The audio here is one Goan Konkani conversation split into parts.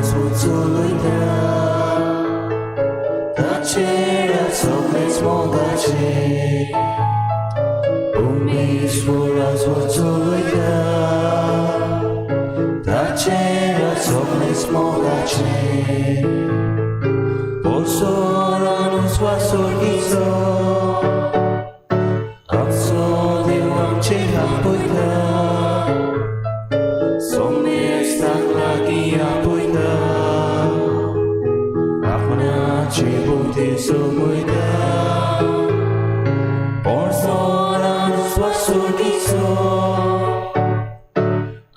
चलयता ताचेर सगळेच मोगाचे परमेश्वर चलयता ताचेर सगळेच मोगाचे पोसोरान स्वासोगीचो आमचो देव आमचेर आपयता सोमेस्ताक लागीं आपयता आपणाचे बुद्धी सोमयता पोरसोरान स्वासोगीचो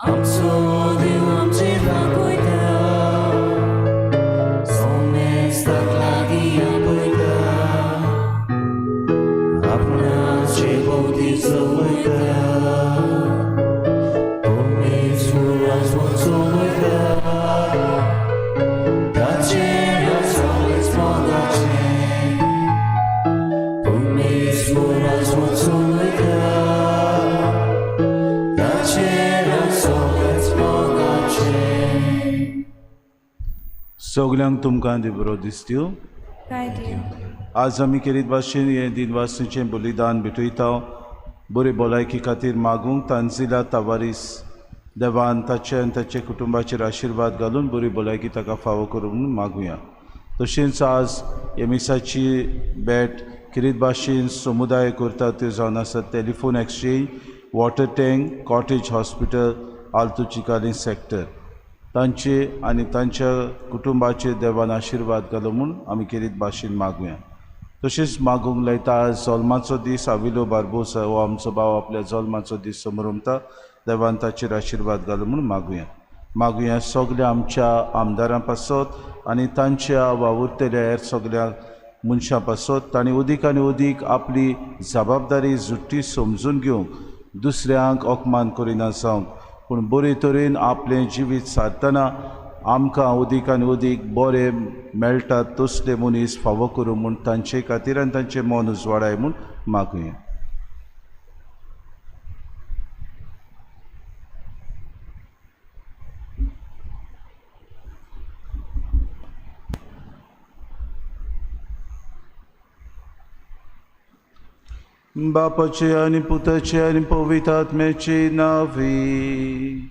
आमचो देव आमचेर आपयता सोमेस्ताक लागीं आपयता आपणाचे बुद्धी सोमयता परमेश्वर चलयता ताचेर सगळेच मोगाचे परमेश्वर चलयता ताचेर सगळेच मोगाचे. सगल्यांक तुमकां देव बरो दिसत्यो. काय देव. आज आमी केरीत भाशेन हें दिनवासणीचें बलिदान भेटयता. बरी भलायकी खातीर मागूंक तांजिला तावारीस देवान ताचे आनी ताच्या कुटुंबाचेर आशिर्वाद घालून बरी भलायकी ताका फावो करूं म्हणून मागुया. तशेंच आज हे मिसाची भेट खेरीत भाशेन समुदाय करता त्यो जावन आसा telephone exchange, water tank, cottage hospital, Alto Chicalim sector. तांचे आनी तांच्या कुटुंबाचेर देवान आशिर्वाद घालो म्हूण आमी खेरीत भाशेन मागुया. तशेंच मागूंक लायता आज जल्माचो दीस आविलो बार्बोसा हो आमचो भाव आपल्या जल्माचो दीस समरमता. देवान ताचेर आशिर्वाद घालो म्हूण मागुया. मागुया सगल्या आमच्या आमदारां पासत आनी तांच्या वावुरतल्या हेर सगल्या मनशां पासत तांणी अदीक आनी अदीक आपली जबाबदारी जुट्टी समजून घेवंक, दुसऱ्यांक अपमान करिना जावंक, पूण बरे तरेन आपलें जिवीत सारतना आमकां अदीक आनी अदीक बरें मेळटात तसले मनीस फावो करूं म्हूण तांचे खातीर आनी तांचें मन उजवाडाय म्हूण मागुया. बापाचे आनी पुताचे आनी पवित्र आत्म्याचे नांवी.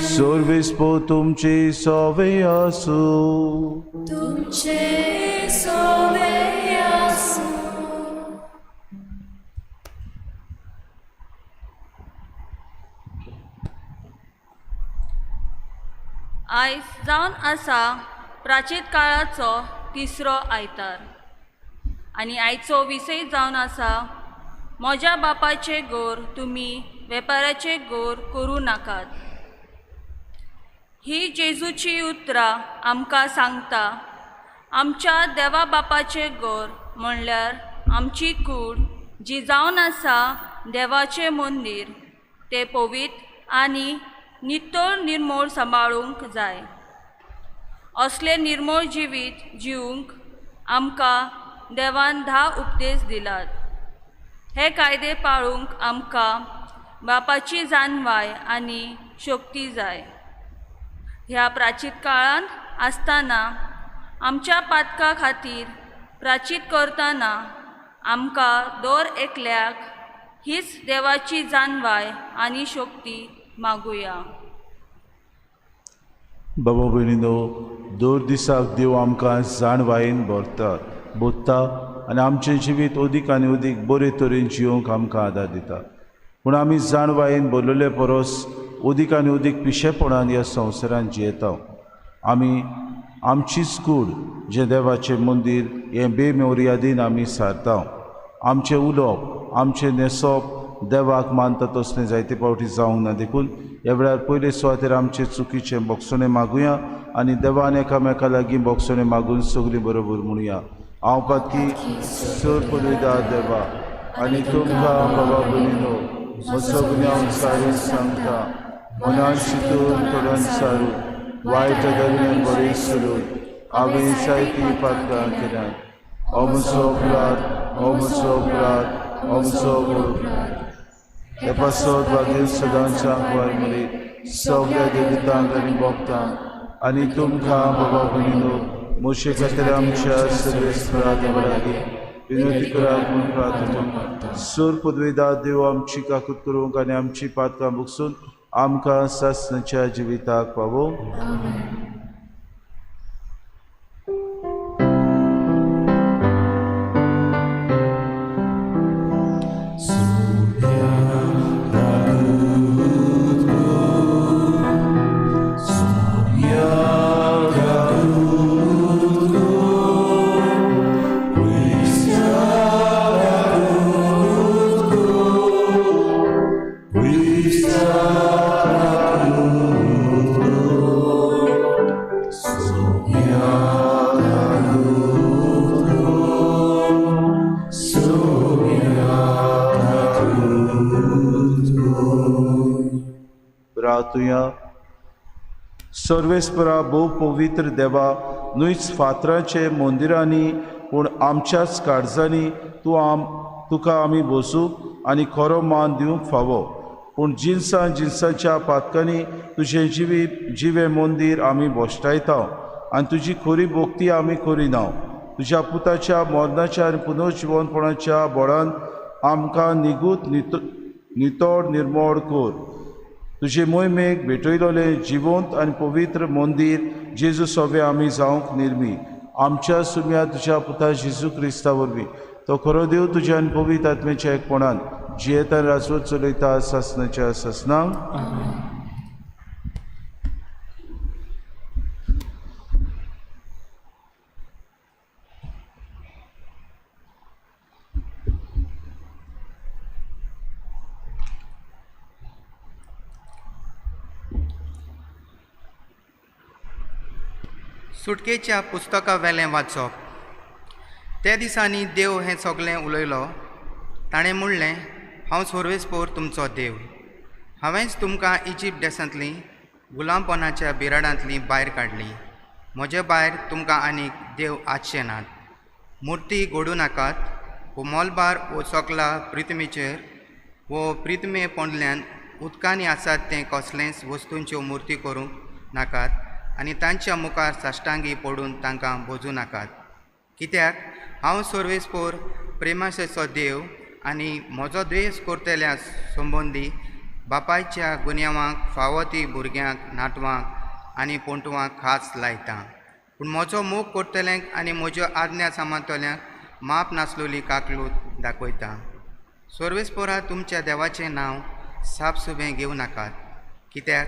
सर्वेस्पो तुमचे सवे आसूं. तुमचे सवे आसूं. आयज जावन आसा प्राचीन काळाचो तिसरो आयतार आनी आयचो विशय जावन आसा म्हज्या बापाचे गोर तुमी वेपाराचे गोर करूं नाकात. ही जेजूची उतरां आमकां सांगता आमच्या देवा बापाचे गोर म्हणल्यार आमची कूड जी जावन आसा देवाचें मंदीर तें पवित्र आनी नितळ निर्मोळ सांबाळूंक जाय. असलें निर्मोळ जिवीत जिवंक आमकां देवान 10 उपदेश दिलात. हे कायदे पाळूंक आमकां बापाची जाणवाय आनी शक्ती जाय. ह्या प्राचीन काळांत आसतना आमच्या पातका खातीर प्राचीत करतना आमकां दर एकल्याक हीच देवाची जाणवाय आनी शक्ती मागुया. बाबा भयणीनो, दर दिसाक देव आमकां जाणवायेन भरता बोत्ता आनी आमचें जिवीत अदीक आनी अदीक बरे तरेन जियोंक आमकां आदार दिता. पूण आमी जाणवायेन भरलेले परस अदीक आनी अदीक पिशेपणान ह्या संवसारान जियेता. आमी आमचीच कूड जें देवाचें मंदीर हें बेमर्यादीन आमी सारता. आमचें उलोवप, आमचें न्हेसप देवाक मानता तसलें जायते फावटी जावंक ना. देखून ह्या वेळार पयले सुवातेर आमचे चुकीचें बोगसणें मागुया आनी देवान एकामेका लागीं बोगसणें मागून सगळीं बरोबर म्हणुया. हांव पातकी सर पदवीदार देवा आनी तुमकां बाबा भयणीनो म्हजो गुन्यांव सारून सांगता. मनान चिंतून तोंडान सारून वायट दरम्यान बरें सोडून हांवें जायतीं पातकां केल्यात. हो म्हजो अपराध, हो म्हजो अपराध, हो म्हजो व्हड अपराध. हे पासत वागीर सदांच्या वार मरी सगळ्या देवतांक आनी भक्तांक आनी तुमकां बाबा भयणीनो मोशे खातीर आमच्या सर्वेस्परा देवा लागीं विनंती करात म्हूण प्रार्थना. सूर पदवीदार देव आमची काकूत करूंक आनी आमची पातकां बुकसून आमकां सासणाच्या जिविताक पावोवंक. आमेन. रातुया. सर्वेस्परा भोव पवित्र देवा, न्हयच फातराचे मंदिरांनी पूण आमच्याच काळजांनी तूं तुका आमी बसूंक आनी खरो मान दिवंक फावो. पूण जिनसां जिनसांच्या पातकांनी तुजें जिवें मंदीर आमी भश्टायता आनी तुजी खरी भक्ती आमी करिना. तुज्या पुताच्या मरणाच्या आनी पुनर्जिवनपणाच्या बळान आमकां निगूत नितळ निर्मळ कर. तुजे मोहिमेक भेटयलोलें जिवंत आनी पवित्र मंदीर जेजू सोबे आमी जावंक निर्मी. आमच्या सुम्या तुज्या पुता जेजू क्रिस्ता वरवीं तो खरो देव तुज्या आनी पवित्र आत्म्याच्या एकपणान जियेता राजवत चलयता सासणाच्या सासणांक. सुटकेच्या पुस्तका वेलें वाचप. त्या दिसांनी देव हें सगळें उलयलो. ताणें म्हणलें, हांव सर्वेस्पोर तुमचो देव. हांवेंच तुमकां इजिप्ट देशांतलीं गुलामपणाच्या बिराडांतलीं भायर काडलीं. म्हजे भायर तुमकां आनीक देव आसचे नात. मुर्ती घडूं नाकात वो मोलबार वो सकला प्रिथमीचेर वो प्रिथमे पोंदल्यान उदकांनी आसात तें कसलेंच वस्तूंच्यो मुर्ती करूंक नाकात आनी तांच्या मुखार साश्टांगी पडून तांकां भोजूं नाकात. कित्याक हांव सर्वेस्पोर प्रेमाशेचो देव आनी म्हजो द्वेश करतल्या संबंदी बापायच्या गुन्यांवांक फावो ती भुरग्यांक, नातवांक आनी पोंटवांक खास लायता. पूण म्हजो मोग करतल्यांक आनी म्हज्यो आज्ञा सांबाळटल्यांक माप नासलेली काकलूत दाखयता. सर्वेस्पोरा तुमच्या देवाचें नांव सापसुबें घेवं नाकात. कित्याक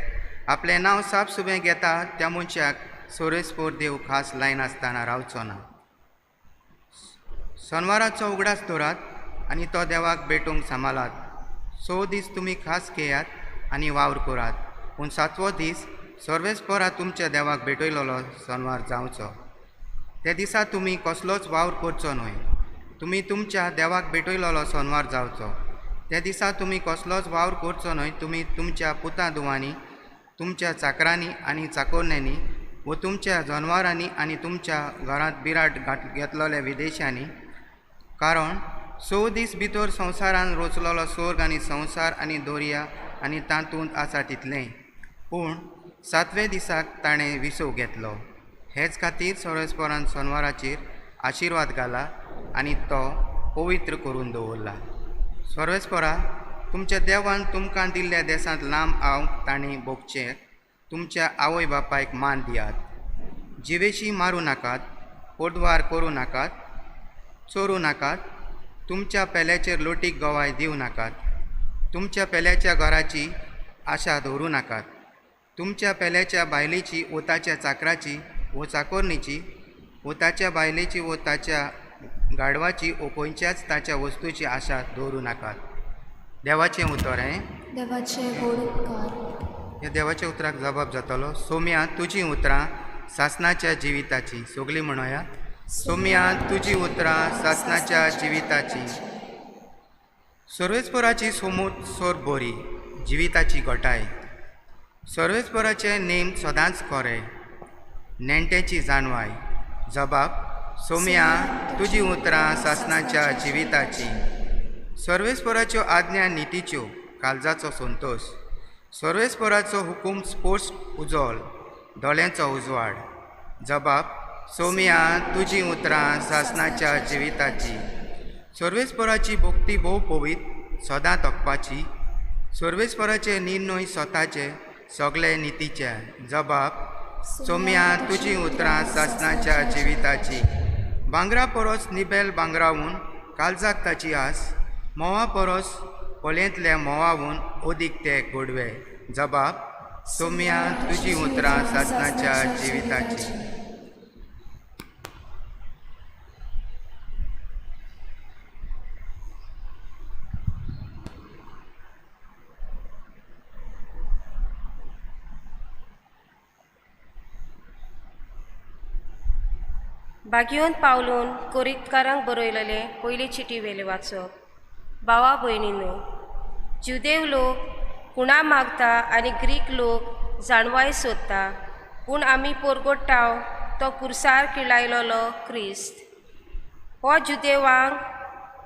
आपलें नांव सापसुबें घेता त्या मनशाक सर्वेस्पोर देव खास लायनासतना रावचो ना. सोनवाराचो उगडास दवरात आनी तो देवाक भेटूंक सांबाळात. 6 दीस तुमी खास घेयात आनी वावर करात, पूण 7वो दीस सर्वेस्पोरा तुमच्या देवाक भेटयलोलो सोनवार जावचो. त्या दिसा तुमी कसलोच वावर करचो न्हय. तुमी तुमच्या देवाक भेटयलोलो सोनवार जावचो. त्या दिसा तुमी कसलोच वावर करचो न्हय. तुमी तुमच्या पुता दुवांनी, तुमच्या चाकरांनी आनी चाकोरण्यांनी वो तुमच्या जनवारांनी आनी तुमच्या घरांत बिराड घेतलेल्या विदेशांनी. कारण 6 दीस भितर संवसारान रचलोलो स्वर्ग आनी संवसार आनी दर्या आनी तातूंत आसा तितलें, पूण 7व्या दिसाक ताणें विसव घेतलो. हेच खातीर सर्वेस्पोरान सोनवाराचेर आशिर्वाद घाला आनी तो पवित्र करून दवरला. सर्वेस्पोरा तुमच्या देवान तुमकां दिल्ल्या देशांत लांब हांव ताणें भोगचें. तुमच्या आवय बापायक मान दियात. जिवेशी मारूं नाकात, पोटवार करूं नाकात, चोरूं नाकात, तुमच्या पेल्याचेर लोटीक गवाय दिवं नाकात, तुमच्या पेल्याच्या घराची आशा दवरूं नाकात, तुमच्या पेल्याच्या बायलेची वो ताच्या चाकराची वो चाकोरणीची वो ताच्या बायलेची वो ताच्या गाडवाची वो खंयच्याच ताच्या वस्तूची आशा दवरूं नाकात. देवाचें उतर हें. देवाचे व्हड उपकार. ह्या देवाच्या उतराक जबाब जातलो. सोम्या तुजीं उतरां सासणाच्या जिविताची. सगळीं म्हणोया, सोम्या तुजीं उतरां सासणाच्या जिविताची. सर्वेस्पोराची सोमूत सोर बोरी जिविताची घटाय. सर्वेस्पोराचे नेम सदांच खरे नेण्ट्याची जाणवाय. जबाब, सोम्या तुजीं उतरां सासणाच्या जिविताची. सर्वेस्पोराच्यो आज्ञा नितीच्यो, काळजाचो संतोश. सर्वेस्पराचो हुकूम स्पोर्ट्स उजोल दोळ्यांचो उजवाड. जबाब सोम्या तुजीं उतरां सासणाच्या जिविताची. सर्वेस्पराची भक्ती भोव पवित्र सदां तोखपाची. सर्वेस्पराचे निर्णय स्वताचे सगळे नितीचे. जबाब सोम्या तुजीं उतरां सासणाच्या जिविताची. भांगरा परस निबेल भांगरावून काळजाक ताची आस, म्होंवा परस पोलेंतले म्होंवावून अदीक ते गोडवे. जबाब सोम्या तुजीं उतरां सासणाच्या जिविताची. बागयोन पावलून कोरितकारांक बरयलेले पयली चिटी वेले वाचप. भावा भयणीनो, जुदेव लोक कुणा मागता आनी ग्रीक लोक जाणवाय सोदता, पूण आमी पोरगोट्टाव तो कुर्सार किळायलोलो क्रिस्त. हो जुदेवांक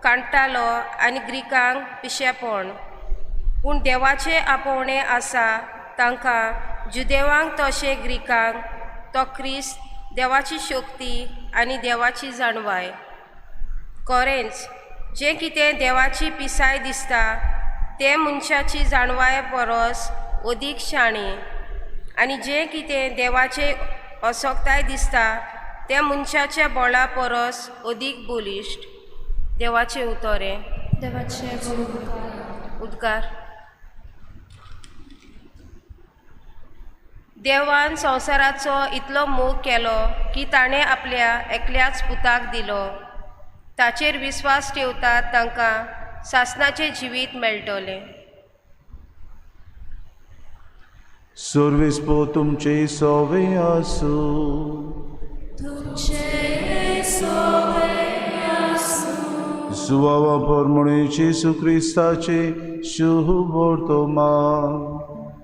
कांडटालो आनी ग्रिकांक पिशेपण, पूण देवाचें आपोवणें आसा तांकां जुदेवांक तशें ग्रिकांक तो क्रिस्त देवाची शक्ती आनी देवाची जाणवाय. खरेंच जें कितें देवाची पिसाय दिसता तें मनशाची जाणवाय परस अदीक शाणें, आनी जें कितें देवाचें असक्ताय दिसता तें मनशाच्या बळा परस अदीक बलिश्ट. देवाचें उतर हें. देवाचे व्हड उपकार. उद्गार. देवान संवसाराचो इतलो मोग केलो की ताणें आपल्या एकल्याच पुताक दिलो, ताचेर विस्वास ठेवतात तांकां सासणाचें जिवीत मेळटलें. सर्वेस्पो तुमचे सोवे आसूं. तुमचे सोवे आसूं. सुवावा परमणे जेजू क्रिस्ताचे शुभ वर्तमान.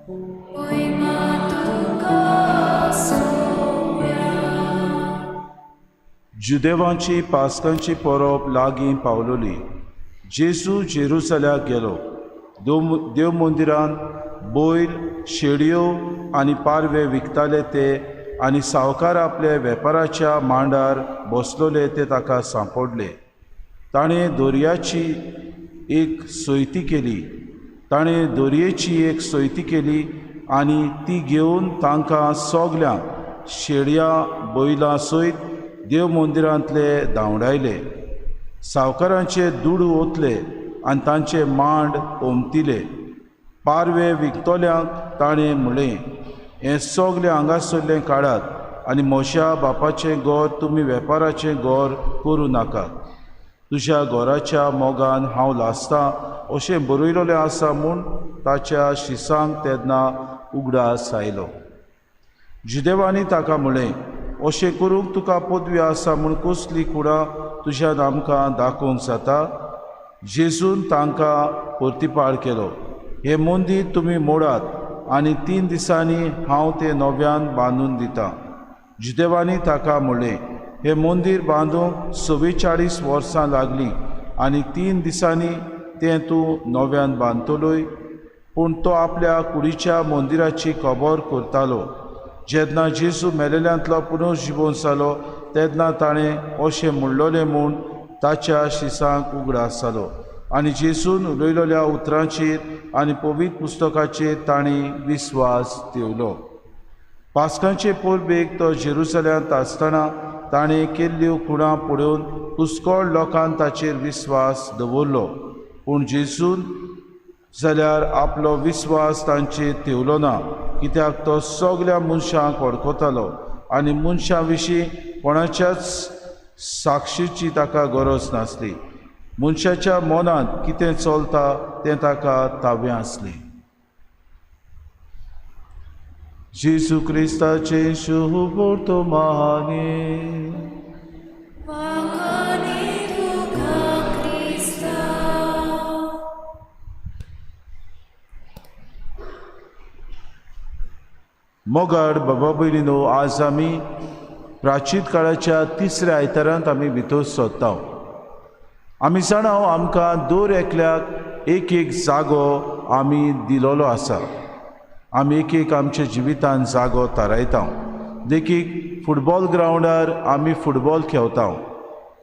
मोहिमा तुका सोम्या. जुदेवांची पास्कांची परब लागीं पावलोली. जेजू जेरुसल्याक गेलो. देव मंदिरान बैल, शेडयो आनी पारवे विकताले ते आनी सावकार आपले वेपाराच्या मांडार बसलोले ते ताका सांपडले. ताणें दोरयाची एक सोयती केली. ताणें दोरयेची एक सोयती केली आनी ती घेवन तांकां सगल्यांक शेडयां बैलां सयत देव मंदिरांतले धांवडायले. सावकारांचे दुडू ओतले आनी तांचे मांड ओमतिले. पारवे विकतल्यांक ताणें म्हणलें, हें सगलें हांगासरलें काडात आनी म्हज्या बापाचें घर तुमी वेपाराचें घर करूं नाकात. तुज्या घराच्या मोगान हांव लासतां अशें बरयलेलें आसा म्हूण ताच्या शिसांक तेन्ना उगडास आयलो. जुदेवांनी ताका म्हणलें, अशें करूंक तुका पदवी आसा म्हूण कसली कुडां तुज्यान आमकां दाखोवंक जाता? जेजून तांकां परतिपाळ केलो, हें मंदीर तुमी मोडात आनी 3 दिसांनी हांव तें नव्यान बांदून दितां. जुदेवांनी ताका म्हणलें, हें मंदीर बांदूंक 44 वर्सां लागलीं आनी 3 दिसांनी तें तूं नव्यान बांदतलोय? पूण तो आपल्या कुडीच्या मंदिराची खबर करतालो. जेन्ना जेजू मेलेल्यांतलो पुनर्जिवन जालो तेन्ना ताणें अशें म्हणलोलें म्हूण ताच्या शिसांक उगडास जालो आनी जेजून उलयलेल्या उतरांचेर आनी पवित्र पुस्तकाचेर ताणें विस्वास ठेवलो. पास्कांचे परबेक तो जेरुसल्यांत आसतना ताणें केल्ल्यो खुणां पळोवन पुष्कळ लोकान ताचेर विस्वास दवरलो. पूण जेजून जाल्यार आपलो विस्वास तांचेर ठेवलो ना, कित्याक तो सगल्या मनशांक वळखतालो आनी मनशां विशीं कोणाच्याच साक्षीची ताका गरज नासली. मनशाच्या मनांत कितें चलता तें ताका तावें आसलें. जेजू क्रिस्ताचें शुभ वर्तमान. मोगाड बाबा भयणीनो, आज आमी प्राचीन काळाच्या तिसऱ्या आयतारांत आमी भितर सोदता. आमी जाणा आमकां दर एकल्याक एक एक जागो आमी दिलोलो आसा. आमी एक एक आमच्या जिवितान जागो थारायता. देखीक फुटबॉल ग्रावंडार आमी फुटबॉल खेळटा.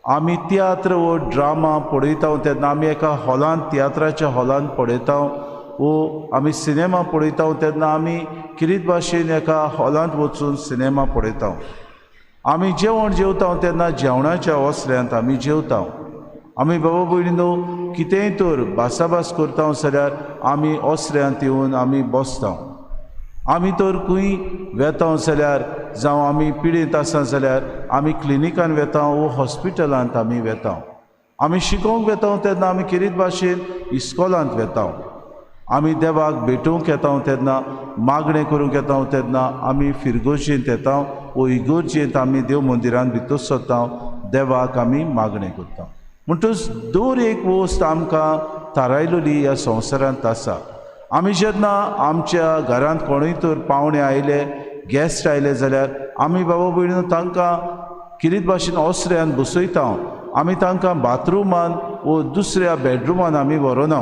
आमी तियात्र वो ड्रामा पळयता तेन्ना आमी एका हॉलांत, तियात्राच्या हॉलांत पळयता, वो आमी सिनेमा पळयता तेन्ना आमी किरीत भाशेन एका हॉलांत वचून सिनेमा पळयता. आमी जेवण जेवता तेन्ना जेवणाच्या ओसऱ्यांत आमी जेवता. आमी बाबा भयणीनो कितेंय तर भासाभास करता जाल्यार आमी ओसऱ्यांत येवन आमी बसता. आमी तर खंय वेता जाल्यार, जावं आमी पिडेंत आसा जाल्यार आमी क्लिनिकान वेता वो हॉस्पिटलांत आमी वेता. आमी शिकोवंक वेता तेन्ना आमी किरीत भाशेन इस्कॉलांत वेता. आमी देवाक भेटोवंक येता तेन्ना, मागणें करूंक येता तेन्ना आमी फिरगोजेंत येता वो इगोर्जेंत आमी देव मंदिरांत भितर सरता, देवाक आमी मागणें करता. म्हणटच दर एक वस्त आमकां थारायलेली ह्या संवसारांत आसा. आमी जेन्ना आमच्या घरांत कोणूय तर पावणे आयले, गेस्ट आयले जाल्यार आमी बाबा भयणीनो तांकां किरीत भाशेन ओसऱ्यान बसयता. आमी तांकां बाथरुमान वो दुसऱ्या बेडरुमान आमी व्हरना.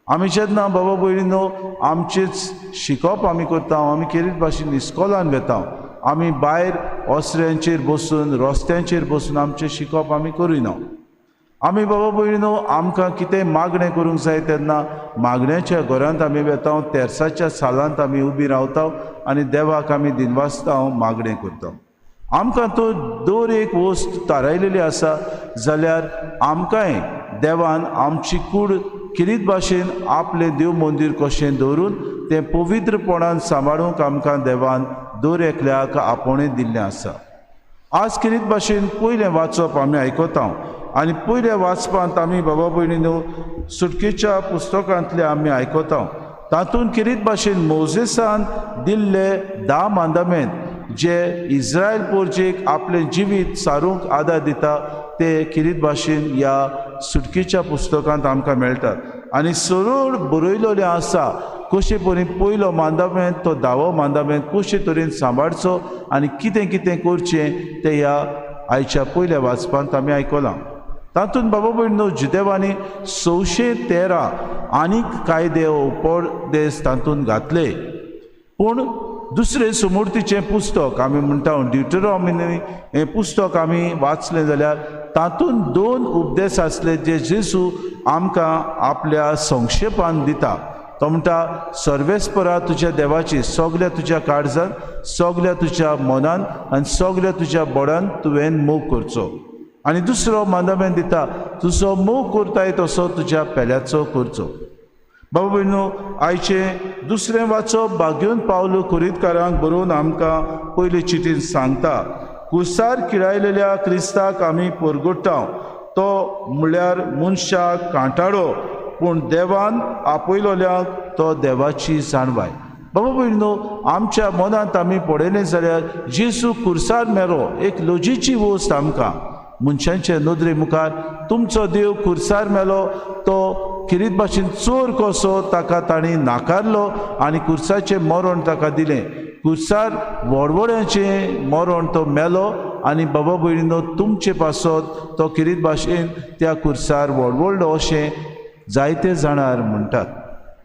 आमी जेन्ना बाबा भयणीनो आमचेच शिकप आमी करता, आमी किरीत भाशेन इस्कॉलान वेता. आमी भायर ओसऱ्यांचेर बसून, रस्त्यांचेर बसून आमचें शिकप आमी करिना. आमी बाबा भयणीनो आमकां कितें मागणें करूंक जाय तेन्ना मागण्याच्या घरांत आमी वेता, तेर्साच्या सालांत आमी उबी रावता आनी देवाक आमी दिनवासता, मागणें करता. आमकां तो दर एक वस्त थारायलेली आसा जाल्यार आमकांय देवान आमची कूड किरीत भाशेन आपलें देव मंदीर कशें दवरून तें पवित्रपणान सांबाळूंक आमकां देवान दर एकल्याक आपोवणें दिल्लें आसा. आज किरीत भाशेन पयलें वाचप आमी आयकता आनी पयल्या वाचपांत आमी बाबा भयणीनो सुटकेच्या पुस्तकांतले आमी आयकता. तातूंत किरीत भाशेन मोजेसान दिल्ले 10 मांदामेंत जे इस्रायल पोरजेक आपलें जिवीत सारूंक आदार दिता ते किरीत भाशेन ह्या सुटकेच्या पुस्तकांत आमकां मेळटात. आनी सरळ बरयलेलें आसा कशे परी पयलो मांदामेंत तो 10वो मांदामेंत कशे तरेन सांबाळचो आनी कितें कितें करचें तें ह्या आयच्या पयल्या वाचपांत आमी आयकलां. तातूंत बाबा भयणीनो जुदेवांनी 613 आनीक कायदे उपदेश तातूंत घातले. पूण दुसरें सुमूर्तीचें पुस्तक आमी म्हणटा ड्युटेरोनॉमी हें पुस्तक आमी वाचलें जाल्यार तातूंत 2 उपदेश आसले जे जेजू आमकां आपल्या संक्षेपान दिता. तो म्हणटा सर्वेस्परा तुज्या देवाची सगल्या तुज्या काळजान, सगल्या तुज्या मनान आनी सगल्या तुज्या बोडान तुवें मोग करचो. आनी दुसरो मांदामेन दिता तुजो मोग करताय तसो तुज्या पेल्याचो करचो. बाबा भयणीनो आयचें दुसरें वाचप बागेवन पावलो कुरीतकारांक बरोवन आमकां पयले चिटीन सांगता, कुसार किळायलेल्या क्रिस्ताक आमी परगुट्टा, तो म्हळ्यार मनशाक कांटाळो, पूण देवान आपयलोल्यांक तो देवाची जाणवाय. बाबा भयणीनो आमच्या मनांत आमी पळयलें जाल्यार जेजू कुर्सार मेलो एक लजेची वस्त आमकां मनशांचे नदरे मुखार. तुमचो देव कुर्सार मेलो तो किरीत भाशेन चोर कसो ताका तांणी नाकारलो आनी कुर्साचें मरण ताका दिलें. कुर्सार वडवड्याचें मरण तो मेलो आनी बाबा भयणीनो तुमचे पासत तो किरीत भाशेन त्या कुर्सार वडवडलो अशें जायते जाणार म्हणटात.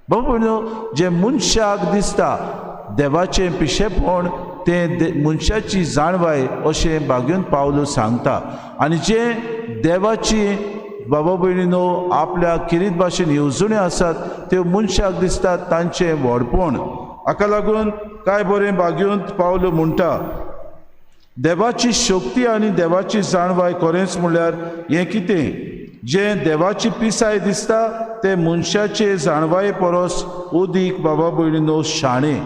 बाबा भयणीनो जें मनशाक दिसता देवाचें पिशेपण तें मनशाची जाणवाय अशें बागेवन पावलो सांगता. आनी जें देवाची बाबा भयणीनो आपल्या किरीत भाशेन येवजण्यो आसात त्यो मनशाक दिसतात तांचें व्हडपण. हाका लागून काय बरें बागेवन पावलो म्हणटा देवाची शक्ती आनी देवाची जाणवाय खरेंच म्हणल्यार हें कितें जें देवाची पिसाय दिसता तें मनशाचे जाणवाये परस अदीक बाबा भयणीनो शाणें.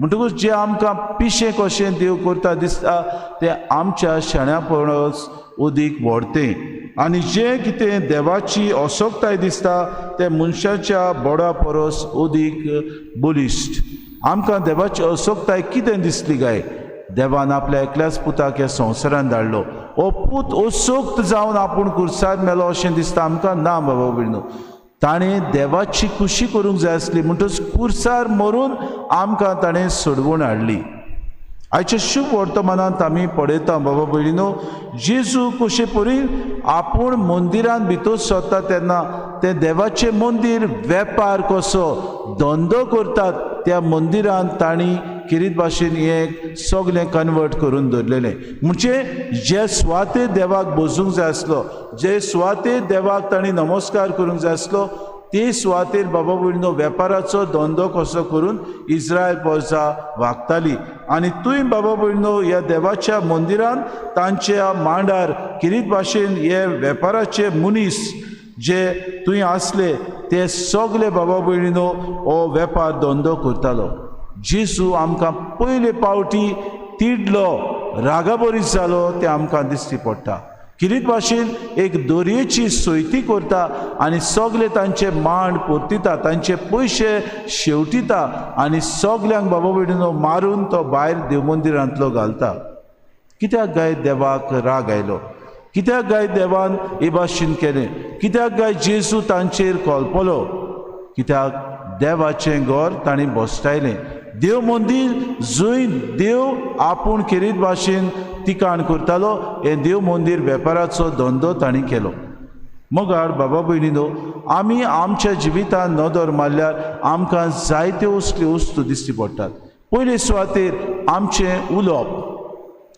म्हणटकूच जें आमकां पिशें कशें देव करता दिसता तें आमच्या शाण्या परस अदीक व्हडतें. आनी जें कितें देवाची असोकताय दिसता तें मनशाच्या बोडा परस अदीक बलिश्ट. आमकां देवाची असोकताय कितें दिसली काय? देवान आपल्या एकल्याच पुताक ह्या संवसारान धाडलो. हो पूत असोक्त जावन आपूण कुर्सार मेलो अशें दिसता आमकां? ना बाबा भयणीनो, ताणें देवाची खुशी करूंक जाय आसली म्हणटच कुर्सार मरून आमकां ताणें सोडवून हाडली. आयच्या शुभ वर्तमानांत आमी पळयता बाबा भयणीनो, जेजू कशे परी आपूण मंदिरान भितर सरता तेन्ना तें देवाचें मंदीर वेपार कसो धंदो करतात त्या मंदिरान तांणी किरीत भाशेन हें सगळें कन्वर्ट करून दवरलेलें. म्हणजे जे सुवातेर देवाक बसूंक जाय आसलो, जे सुवातेर देवाक तांणी नमस्कार करूंक जाय आसलो, ते सुवातेर बाबा भयणीनो वेपाराचो धंदो कसो करून इस्रायल प्रजा वागताली. आनी थंय बाबा भयणीनो ह्या देवाच्या मंदिरान तांच्या मांडार किरीत भाशेन हे वेपाराचे मनीस जे थंय आसले ते सगळे बाबा भयणीनो हो वेपार धंदो करतालो. जेजू आमकां पयले पावटी तिडलो, रागाबरीत जालो तें आमकां दिश्टी पडटा. किरीत भाशेन एक दोरयेची सोयती करता आनी सगळे तांचे मांड परतिता, तांचे पयशे शेवटिता आनी सगल्यांक बाबा भयणीनो मारून तो भायर देव मंदिरांतलो घालता. कित्याक काय देवाक राग आयलो? कित्याक काय देवान हे भाशेन केलें? कित्याक काय जेजू तांचेर कोलपलो? कित्याक देवाचें घर तांणी बसतायलें. देव मंदीर जंय देव आपूण किरीत भाशेन तिकाण करतालो हें देव मंदीर वेपाराचो धंदो तांणी केलो. मगार बाबा भयणीनो, आमी आमच्या जिवितान नदर मारल्यार आमकां जायत्यो असल्यो वस्तू दिश्टी पडटात. पयले सुवातेर आमचें उलोवप,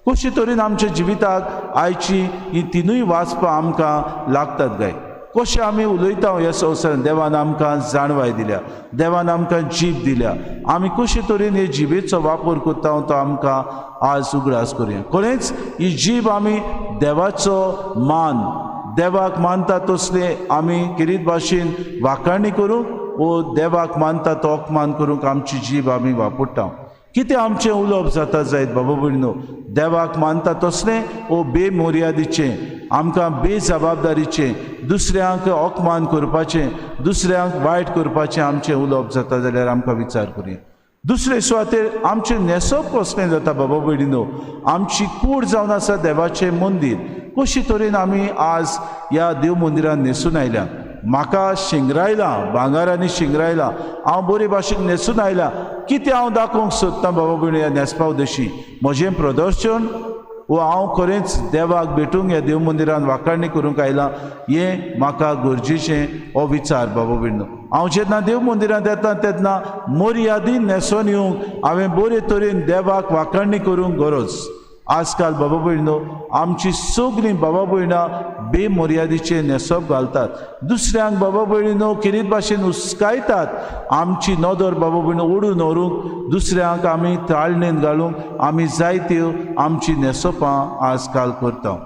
कशे तरेन आमच्या जिविताक आयची ही तिनूय वाचपां आमकां लागतात गाय. कशें आमी उलयता ह्या संवसारान, देवान आमकां जाणवाय दिल्या, देवान आमकां जीब दिल्या, आमी कशे तरेन हे जिबेचो वापर करता तो आमकां आज उगडास करुया. खरेंच ही जीब आमी देवाचो मान, देवाक मानता तसले आमी किरीत भाशेन वाखाणी करूंक वो देवाक मानता तो अपमान करूंक आमची जीब आमी वापरता. कितें आमचें उलोवप जाता जायत बाबा भयणीनो, देवाक मानता तसलें वो बेमर्यादीचें, आमकां बेजबाबदारीचें, दुसऱ्यांक अपमान करपाचें, दुसऱ्यांक वायट करपाचें आमचें उलोवप जाता जाल्यार आमकां विचार करुया. दुसरे सुवातेर आमचें न्हेसप कसलें जाता बाबा भयणीनो, आमची कूड जावन आसा देवाचें मंदीर. कशे तरेन आमी आज ह्या देव मंदिरान न्हेसून आयल्या, म्हाका शिंगरायलां, भांगरांनी शिंगरायलां, हांव बरे भाशेन न्हेसून आयलां, कितें हांव दाखोवंक सोदतां बाबा भयणी ह्या न्हेसपा उद्देशी? म्हजें प्रदर्शन वो हांव खरेंच देवाक भेटूंक ह्या देव मंदिरान वाखाणी करूंक आयलां, हें म्हाका गरजेचें हो विचार बाबा भयणीनो. हांव जेन्ना देव मंदिरांत येता तेन्ना मर्यादीन न्हेसोन येवंक हांवें बरे तरेन देवाक वाखाणी करूंक गरज. आजकाल बाबा भयणीनो आमची सगळीं बाबा भयणां बेमर्यादीचें न्हेसप घालतात, दुसऱ्यांक बाबा भयणीनो किरीत भाशेन हुस्कायतात. आमची नदर बाबा भयणीनो ओडून व्हरूंक, दुसऱ्यांक आमी ताळणेन घालूंक आमी जायत्यो आमची न्हेसपां आजकाल करता.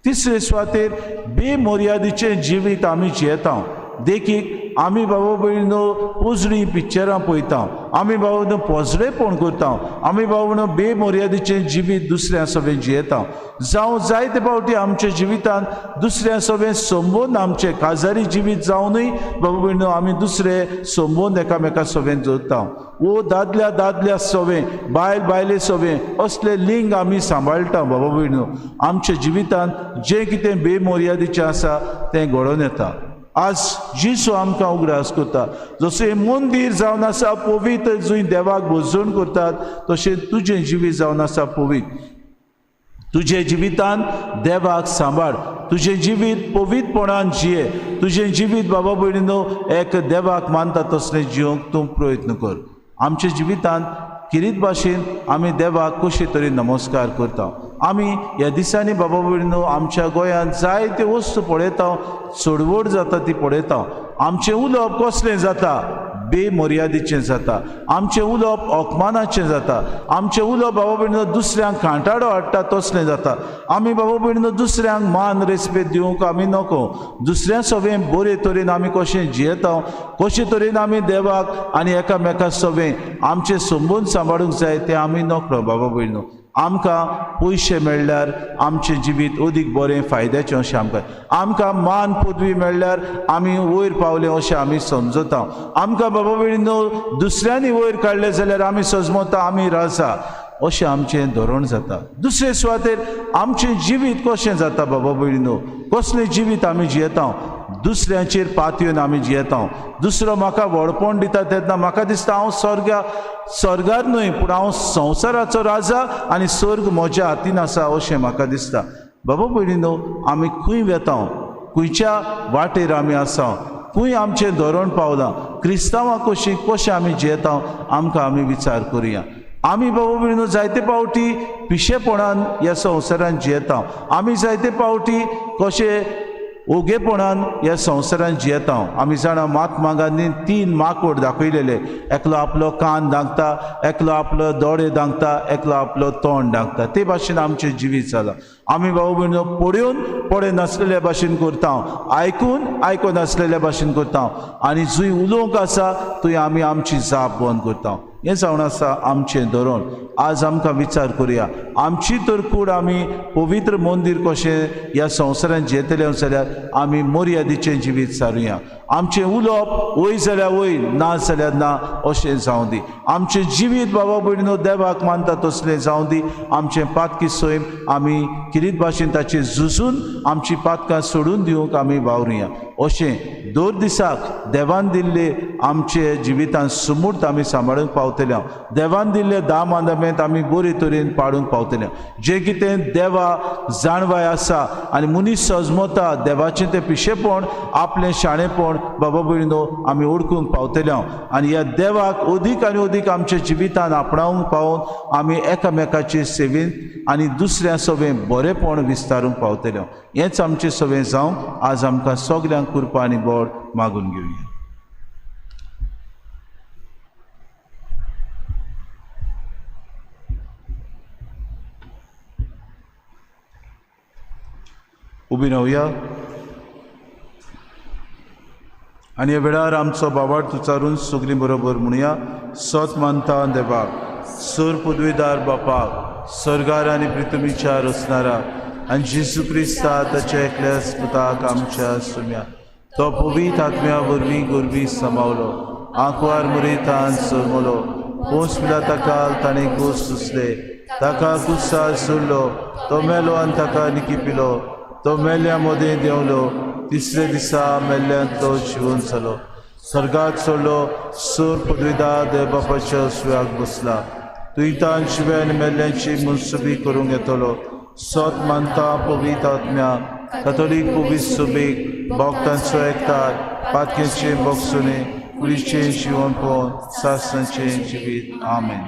तिसरे सुवातेर बेमर्यादीचें जिवीत आमी जियेता. देखीक आमी बाबा भयणीनो पोजडीं पिक्चरां पळयता, आमी बाबा भयणीनो पोजडेपण करता, आमी बाबा भयणीनो बेमर्यादीचें जिवीत दुसऱ्या सवें जियेता. जावं जायते फावटी आमच्या जिवितान दुसऱ्या सवें संबंद आमचे काजारी जिवीत जावनूय बाबा भयणीनो आमी दुसरे संबंद एकामेका सवें जोडटा. वो दादल्या दादल्या सवें, बायल बायले सवें असले लिंग आमी सांबाळटा. बाबा भयणीनो आमच्या जिवितान जें कितें बेमर्यादीचें आसा तें घडोवन येता. आज जेजू आमकां उगडास करता, जशें मंदीर जावन आसा पवित्र जंय देवाक भजण करतात, तशें तुजें जिवीत जावन आसा पवित्र. तुजें जिवितान देवाक सांबाळ, तुजें जिवीत पवित्रपणान जिये, तुजें जिवीत बाबा भयणीनो एक देवाक मानता तसलें जिवंक तूं प्रयत्न कर. आमच्या जिवितान किरीत भाशेन आमी देवाक कशे तरेन नमस्कार करता. आमी ह्या दिसांनी बाबा भयणीनो आमच्या गोंयांत जायत्यो वस्तू पळयता, चडवड जाता ती पळयता. आमचें उलोवप कसलें जाता? बेमर्यादीचें जाता. आमचें उलोवप अपमानाचें जाता. आमचें उलोवप बाबा भयणीनो दुसऱ्यांक कांटाळो हाडटा तसलें जाता. आमी बाबा भयणीनो दुसऱ्यांक मान रेस्पेद दिवंक आमी नको. दुसऱ्या सवें बरे तरेन आमी कशें जियेता, कशे तरेन आमी देवाक आनी एकामेका सवें आमचें संबंद सांबाळूंक जाय तें आमी नकळो. बाबा भयणीनो आमकां पयशे मेळ्ळ्यार आमचें जिवीत अदीक बरें फायद्याचें अशें आमकां, आमकां मान पदवी मेळ्ळ्यार आमी वयर पावले अशें आमी समजता. आमकां बाबा भयणीनो दुसऱ्यांनी वयर काडलें जाल्यार आमी सजमता आमी राजा अशें आमचें धोरण जाता. दुसरे सुवातेर आमचें जिवीत कशें जाता बाबा भयणीनो, कसलें जिवीत आमी जियेता? दुसऱ्यांचेर पातयेवन आमी जियेता. दुसरो म्हाका व्हडपण दिता तेन्ना म्हाका दिसता हांव स्वर्गा स्वर्गार न्हय पूण हांव संवसाराचो राजा आनी स्वर्ग म्हज्या हातीन आसा अशें म्हाका दिसता. बाबा भयणीनो, आमी खंय वेता, खंयच्या वाटेर आमी आसा, खंय आमचें धोरण पावलां, क्रिस्तांवां कशीं कशें आमी जियेता, आमकां आमी विचार करुया. आमी बाबा भयणीनो जायते फावटी पिशेपणान ह्या संवसारान जियेता. आमी जायते फावटी कशें ओगेपणान ह्या संवसारान जियेता. आमी जाणा महात्मा गांधीन 3 माकोड दाखयलेले, एकलो आपलो कान धांकता, एकलो आपलो दोळे धांकता, एकलो आपलो तोंड धांकता. ते भाशेन आमचें जिवीत जालां. आमी बाबा भयणीनो पळोवन पळय नासलेल्या भाशेन करता, आयकून आयको नासलेल्या भाशेन करता आनी जंय उलोवंक आसा थंय आमी आमची जाप बंद करता. हें जावन आसा आमचें धोरण. आज आमकां विचार करुया, आमची तर कूड आमी पवित्र मंदीर कशें ह्या संवसारांत जियेतले जाल्यार आमी मर्यादीचें जिवीत सारुया. आमचें उलोवप वय जाल्यार वय, ना जाल्यार ना अशें जावं दी. आमचें जिवीत बाबा भयणीनो देवाक मानता तसलें जावं दी. आमचें पातकी सैम आमी किरीत भाशेन ताचेर झुजून आमची पातकां सोडून दिवंक आमी वावरुया. अशें दर दिसाक देवान दिल्ले आमचे जिवितान सुमूर्त आमी सांबाळूंक पावतले. देवान दिल्ले 10 मांदामेंत आमी बरे तरेन पाडूंक पावतले. जें कितें देवा जाणवाय आसा आनी मनीस सजमता देवाचें तें पिशेपण, आपलें शाणेपण बाबा भयणीनो आमी ओळखूंक पावतले. आनी ह्या देवाक अदीक आनी अदीक आमच्या जिवितान आपणावंक पावून आमी एकामेकाचे सेवेन आनी दुसऱ्या सवें बरेंपण विस्तारूंक पावतले. हेंच आमचें सवें जावं. आज आमकां सगल्यांक कृपा आनी बळ मागून घेवया. उबी रावया आनी ह्या वेळार आमचो बाबार्थ उच्चारून सगळीं बरोबर म्हणुया. सत मानता देवाक, सर पदवीदार बापाक, सर्गार आनी पृथ्वीच्या रचणारा आनी जेजू क्रिस्ता ताच्या एकल्या पुताक आमच्या सुम्या, तो पवित्र आत्म्या वरवीं गोरवी समावलो, आंकवार मुरेतान सरमलो, पोंस पिलाता ताणें कोस सुसले, ताका कुसार सोडलो, तो मेलो आनी ताका निकी पिलो, तो मेल्ल्या मदें देंवलो, तिसरे दिसा मेल्ल्यान तो जिवन जालो, स्वर्गाक चडलो, सोर पदवीदार देव बापाच्या सुव्याक बसला, तुयतान शिव्या आनी मेल्ल्यांची मनसुबी करूंक येतलो. सत मानता पवित्र आत्म्या, कथोलीक पवित्र सुबीक, भक्तांचो एकतार, पातकेचें बोगसुणें, कुडीचें जिवनपण, सासणाचें जिवीत. आमेन.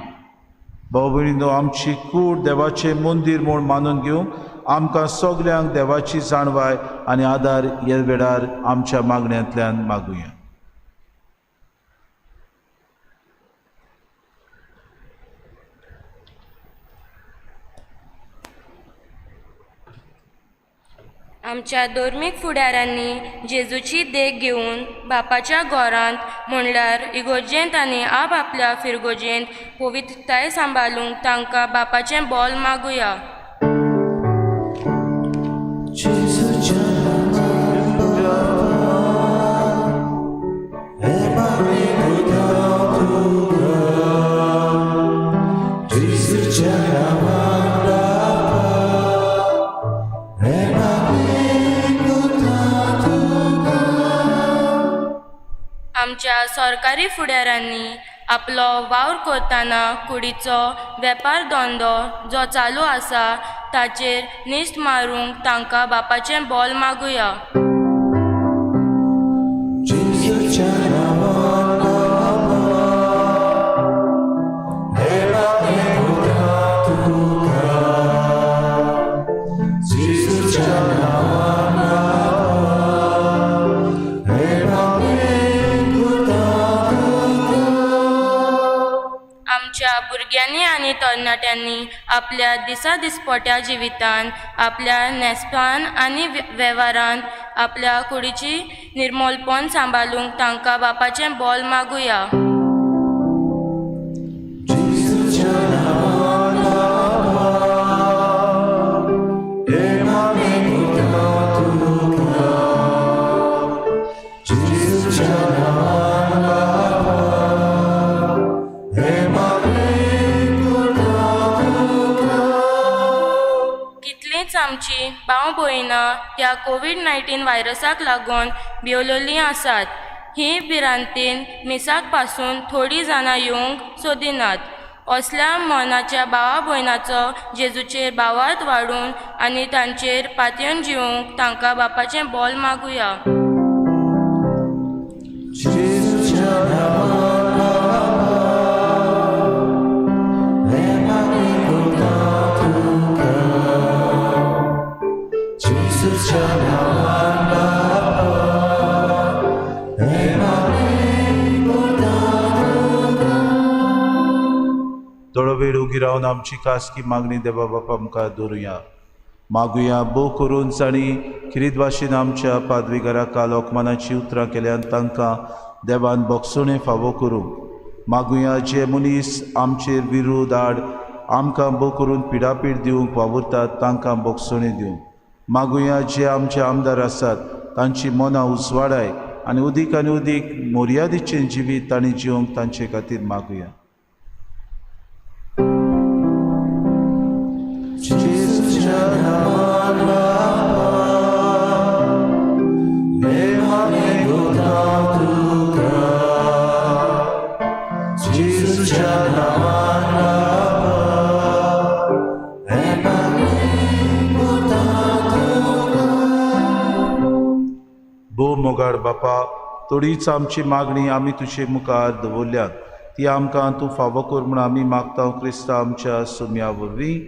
भाव भयणीनो, आमची कूड देवाचें मंदीर म्हूण मानून घेवंक आमकां सगल्यांक देवाची जाणवाय आनी आदार ह्या वेळार आमच्या मागण्यांतल्यान मागुया. आमच्या धर्मीक फुडाऱ्यांनी जेजूची देख घेवन बापाच्या घरांत म्हणल्यार इगोर्जेंत आनी आपआपल्या फिरगोजेंत पवित्रताय सांबाळूंक तांकां बापाचें बोल मागुया. आमच्या सरकारी फुडाऱ्यांनी आपलो वावर करतना कुडीचो वेपार धंदो जो चालू आसा ताचेर निश्ट मारूंक तांकां बापाचें बोल मागुया. आमच्या भुरग्यांनी आनी तरणाट्यांनी आपल्या दिसा दिसपट्या जिवितान, आपल्या न्हेसपान आनी वेव्हारान आपल्या कुडीची निर्मोलपण सांबाळूंक तांकां बापाचें बोल मागुया. कितलींच आमची भाव भयणां ह्या कोवीड 19 व्हायरसाक लागून भिवलेलीं आसात. ही भिरांतेन मिसाक पासून थोडीं जाणां येवंक सोदिनात. असल्या मनाच्या भावा भयणाचो जेजूचेर भावार्थ वाडून आनी तांचेर पातयेवन जिवूंक तांकां बापाचें बोल मागुया. थोडो वेळ उगी रावन आमची खासगी मागणी देवा बापा मुखार दवरुया. मागुया भोव करून जांणी खिरीत भाशेन आमच्या पादविगाराक लोकमानाची उतरां केल्यान तांकां देवान बोगसणें फावो करूंक. मागुया जे मनीस आमचेर विरोध आड आमकां भोव करून पिडापीड दिवंक वावुरतात तांकां बोगसणें दिवंक. मागुया जे आमचे आमदार आसात तांची मनां उजवाडाय आनी उदीक आनी उदीक मर्यादीचें जिवीत तांणी जिवंक तांचे खातीर मागुया. भोव मोगाळ बापा, थोडीच आमची मागणी आमी तुजे मुखार दवरल्यात ती आमकां तूं फावो कर म्हूण आमी मागता क्रिस्ता आमच्या सुम्या वरवीं.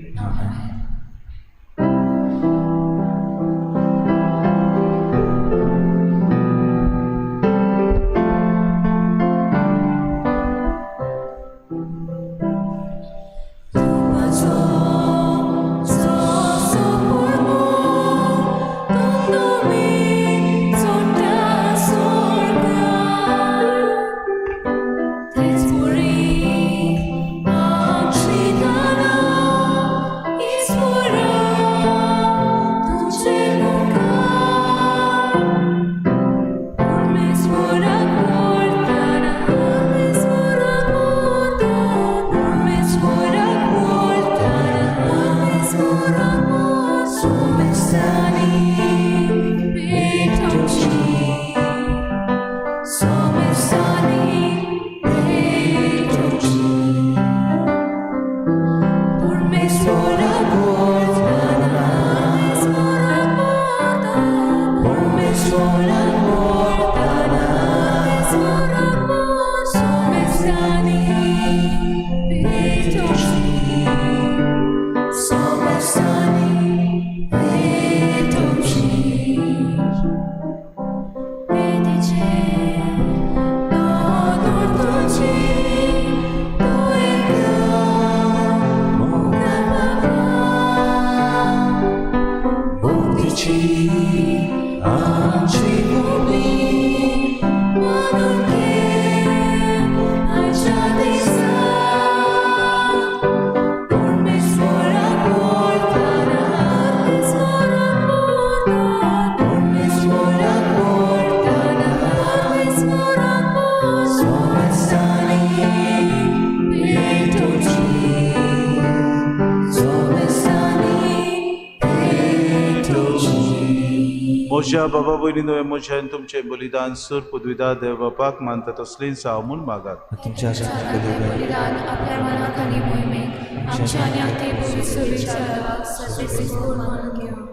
म्हज्या बाबा भयणी न्हय म्हज्या आनी तुमचें बलिदान सूर पदवीदार देव बापाक मानता तसलीं जावं म्हूण मागात. तुमच्या बलिदान आपल्या मनाक आनी मोहिमेक आमच्या आनी आती पवित्र देवाक सर्वेस्पोर मानून घेवं.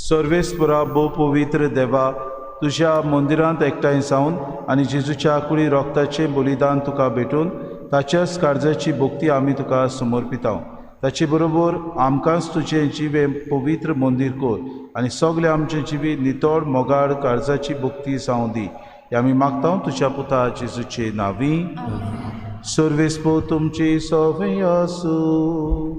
सर्वेस्परा भोव पवित्र देवा, तुज्या मंदिरांत एकठांय जावन आनी जेजूच्या कुडी रोगताचें बलिदान तुका भेटून ताच्याच काळजाची भक्ती आमी तुका समर्पितांव. ताचे बरोबर आमकांच तुजें जिवें पवित्र मंदीर कर आनी सगळें आमचें जिवीत नितळ मोगाळ काळजाची भक्ती जावं दी. हें आमी मागता तुज्या पुता जेजूचे नांवी. सर्वेस्पोर तुमची सवय आसूं.